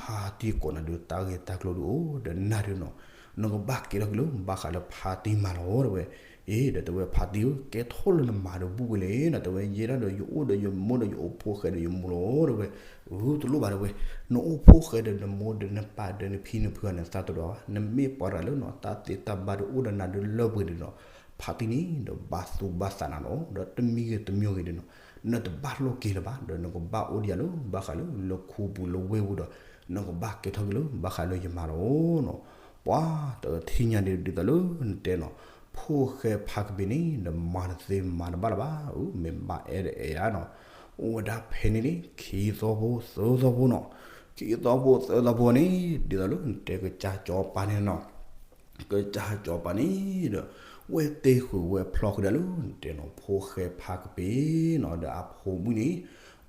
ဖါတံၢ်ကိးနၤဒုးတၢ်ဂ့ၢ်တၢ်ကျိၤဒုးအိၣ် ဒီးနၤဒုးနီၤ, နကဘၣ်ကဲထီၣ်က့ၤလၢဘၣ်ဃးလၢဖါတံၢ်မၤလီၤ တဲဝဲ. အ့ ဒီးတဲဝဲ ဖါတံၢ်ဧၢ ကဲထီၣ်လၢနမၤဒီးဘူးဝဲလဲၣ် နီၤ တဲဝဲ. ယဲဒၣ်ဒီးယအိၣ်ဒီးယမိၢ်ဒီးယအိၣ်ဖိၣ်ဃဲဒီးယမိၢ်လီၤ တဲဝဲ. အၢ တလိၣ်ဘၣ် တဲဝဲ, နအိၣ်ဖိၣ်ဃဲဒီးနမိၢ်ဒီးနပၢ်ဒီးနဖံနဖုအီၤန့ၣ် သးတဒိးဘၣ်, နမ့ၢ်ပှၤတဂၤလၢနီၤ တၢ်သ့တၢ်ဘၣ်ဒုးအိၣ်ဒီးနၤဒုးလၢပှဲၤဒုးနီၤ, ဖါတံၢ်န့ၣ်ဒီးဘၣ်သူဘၣ်သးနၤလီၤ. ဒီးတမံၤဂ့ၤတမံၤဂ့ၤဒုးနီၤ, နတဘၣ်လိၣ်က့ၤလၢၤဘၣ်, ဒီးနကဘၣ်အိၣ်ဒံးယၤလၢဘၣ်ဃးလၢလၢခူပူၤလၢဝ့ၢ်ပူၤဒီး နကဘၣ်ကဲထီၣ်က့ၤလၢဘၣ်ဃးလၢယမၤလီၤနီၤ. ပှၤတထံၣ်ညါဒ်သိးလၢနတဲနီၤ, ဖိၣ်ဃဲဖါကပ့ၤန့ၣ် နမၤတသ့မၤတဘၣ်လၢၤဘၣ်, မ့ၢ်ဘၣ်အဲၣ်ဒီးအဲၣ်ယၤနီၤ. အိၣ်ဝဲဒၣ်ဖဲန့ၣ်န့ၣ် ခံသီဖိသၢသီဖိနီၤ, ခံသီဖိသၢသီဖိန့ၣ် ဒ်သိးလၢနတဲကစၢ်စီၤပၤန့ၣ်နီၤ, ကစၢ်စီၤပၤန့ၣ်ဒီး ဝဲတဲဃုာ်ဝဲဖျီဃုာ်ဒၣ်လၢနတဲနီၤ ဖိၣ်ဃဲဖါကပ့ၤနီၤ ဒီးအဖိမုၣ်န့ၣ်,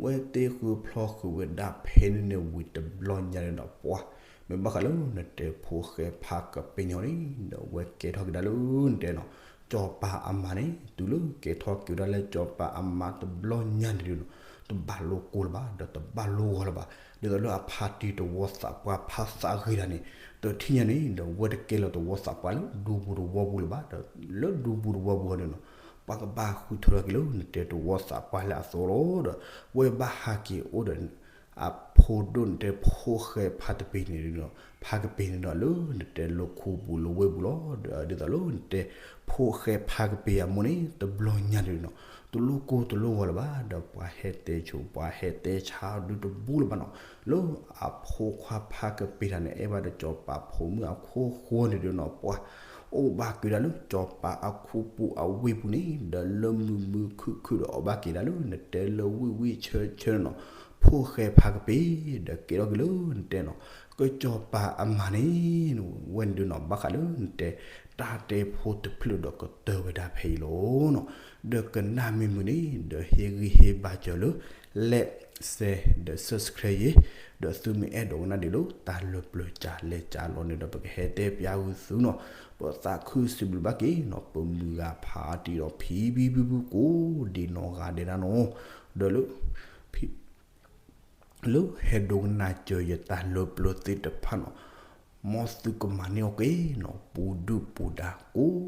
ဝဲတဲဃုာ်ဖျီဃုာ်ဝဲဒၣ်ဖဲန့ၣ်န့ၣ်ဝံၤတဘျီညါန့ၣ်ဒီး ပှၤ မ့ၢ်ဘၣ်ဃးလၢနတဲဖိၣ်ဃဲဖါကပ့ၤညီန့ၣ် ဒီးဝဲကဲထီၣ်က့ၤဒၣ်လၢနတဲနီၤ, စီၤပၤအမါန့ၣ် တုၤလၢကဲထီၣ်က့ၤဝဲဒၣ်လၢစီၤပၤအမါတဘျီညါန့ၣ်ဒီးနီၤ, တဘၣ်လိၣ်ကိၢ်လၢၤဘၣ် ဒီးတဘၣ်လိၣ်ဂီၤလၢၤဘၣ်, ဒ်သိးလၢအဖါတံၢ်တဝီသးပှၢ်ဖါသးဂ့ၤတၢ်န့ၣ်, တထံၣ်ညါန့ၣ်ဒီး ဝဲတကဲလၢၤတဝီသးပှၢ်လၢဒူပူၤတဝီပူၤလၢၤဘၣ်ဒီး, လၢဒူပူၤတဝီပူၤန့ၣ်နီၤ, ပှၤကဘၣ်ဃုထၢထီၣ်က့ၤလၢနတဲတဝီသးပှၢ်လၢအသိးလီၤဒီး, ဝဲဘၣ်ဟးက့ၤအိၣ်ဒီး အဖိဒိၣ်နတဲဖိၣ်ဃဲဖါကပ့ၤန့ၣ်ဒီး, ဖါကပ့ၤန့ၣ်ဒီးလၢနတဲလၢခူပူၤလၢဝ့ၢ်ပူၤလီၤ, ဒီးဒ်သိးလၢနတဲဖိၣ်ဃဲဖါကပ့ၤအမိၢ်န့ၣ် တဘျီညါန့ၣ်နီၤ, တလိၣ်ကိၢ်တလိၣ်ဂီၤလၢၤဘၣ် ဒီးပှၤဟဲတဲဆိပှၤဟဲတဲဆါဒုးတဘူးလၢၤဘၣ်နီၤ, လၢအဖိခွါဖါကပ့ၤတၢ်န့ၣ် အဲၣ်ဘၣ်ဒီးစီၤပၤဖိမုၣ်အခိၣ်ဃိန့ၣ်ဒီးနီၤ, ပှၤအိၣ်ဘၣ်က့ၤဒၣ်လၢစီၤပၤအခူပူၤအဝ့ၢ်ပူၤန့ၣ် ဒီးလၢမုာ်မုာ်ခုၣ်ခုၣ်ဒီးအိၣ်ဘၣ်က့ၤဒၣ်လၢနတဲလၢဝံၣ်ဝံၣ်ဆၢဆၢနီၤ, ဖိၣ်ဃဲဖါကပ့ၤ ဒီးကဲထီၣ်က့ၤလၢနတဲနီၤ, ကစီၤပၤအမါန့ၣ် ဝဲန့ၣ်ဒုးနီၤ ဘၣ်ဃးလၢနတဲ တၢ်တဲဖိတဖျၢၣ်ဒီးကတၢၢ်ဝဲဒၣ်ဖဲအံၤလီၤနီၤ, ဒီးကနၣ်မ့ၢ်မုာ်န့ၣ် ဒီးဟ့ၣ်ဂံၢ်ဟ့ၣ်ဘါစၢၤလၢ like share ဒီး subscribe ယဲ, ဒီးသုမ့ၢ်အဲၣ်ဒိးကနၣ်ဒံးလၢတၢ်လၢပျၢၤကလဲၤကလီၤန့ၣ်ဒီး ပကဟဲတဲပၠးဂုာ်သုနီၤ, ပသးခုစံးဘျုးဘၣ်က့ၤနီၤ, ပမုၢ်ဂၤဖးတံၢ်ဒီးဖံဖံဖုဖုကိးဒံးနီၢ်ဂၤဒဲးဒၣ်နီၤ, ဒီးလၢ လၢဟဲဒိကနၣ်စၢၤယတၢ်လၢပျၢၤသ့ၣ်တဖၣ်နီၤ, မ်သုကမၤန့ၢ်အီၤက့ၤနီၤ ပူၤဒုၣ်ပူၤဒါကိး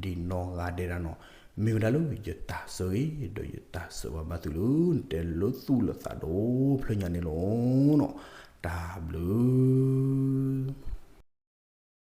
ဒံးနီၢ်ဂၤဒဲးဒၣ်နီၤ, မ့ၢ်ဝဲဒၣ်လၢယတၢ်ဆိၣ်ဂ့ၤ ဒီးယတၢ်ဆိၣ်ဂ့ၤဘၣ်သုလၢနတဲလၢသူၣ်လၢသးဒီဖျၢၣ်ညါန့ၣ်လီၤနီၤ, တၢ်ဘျုး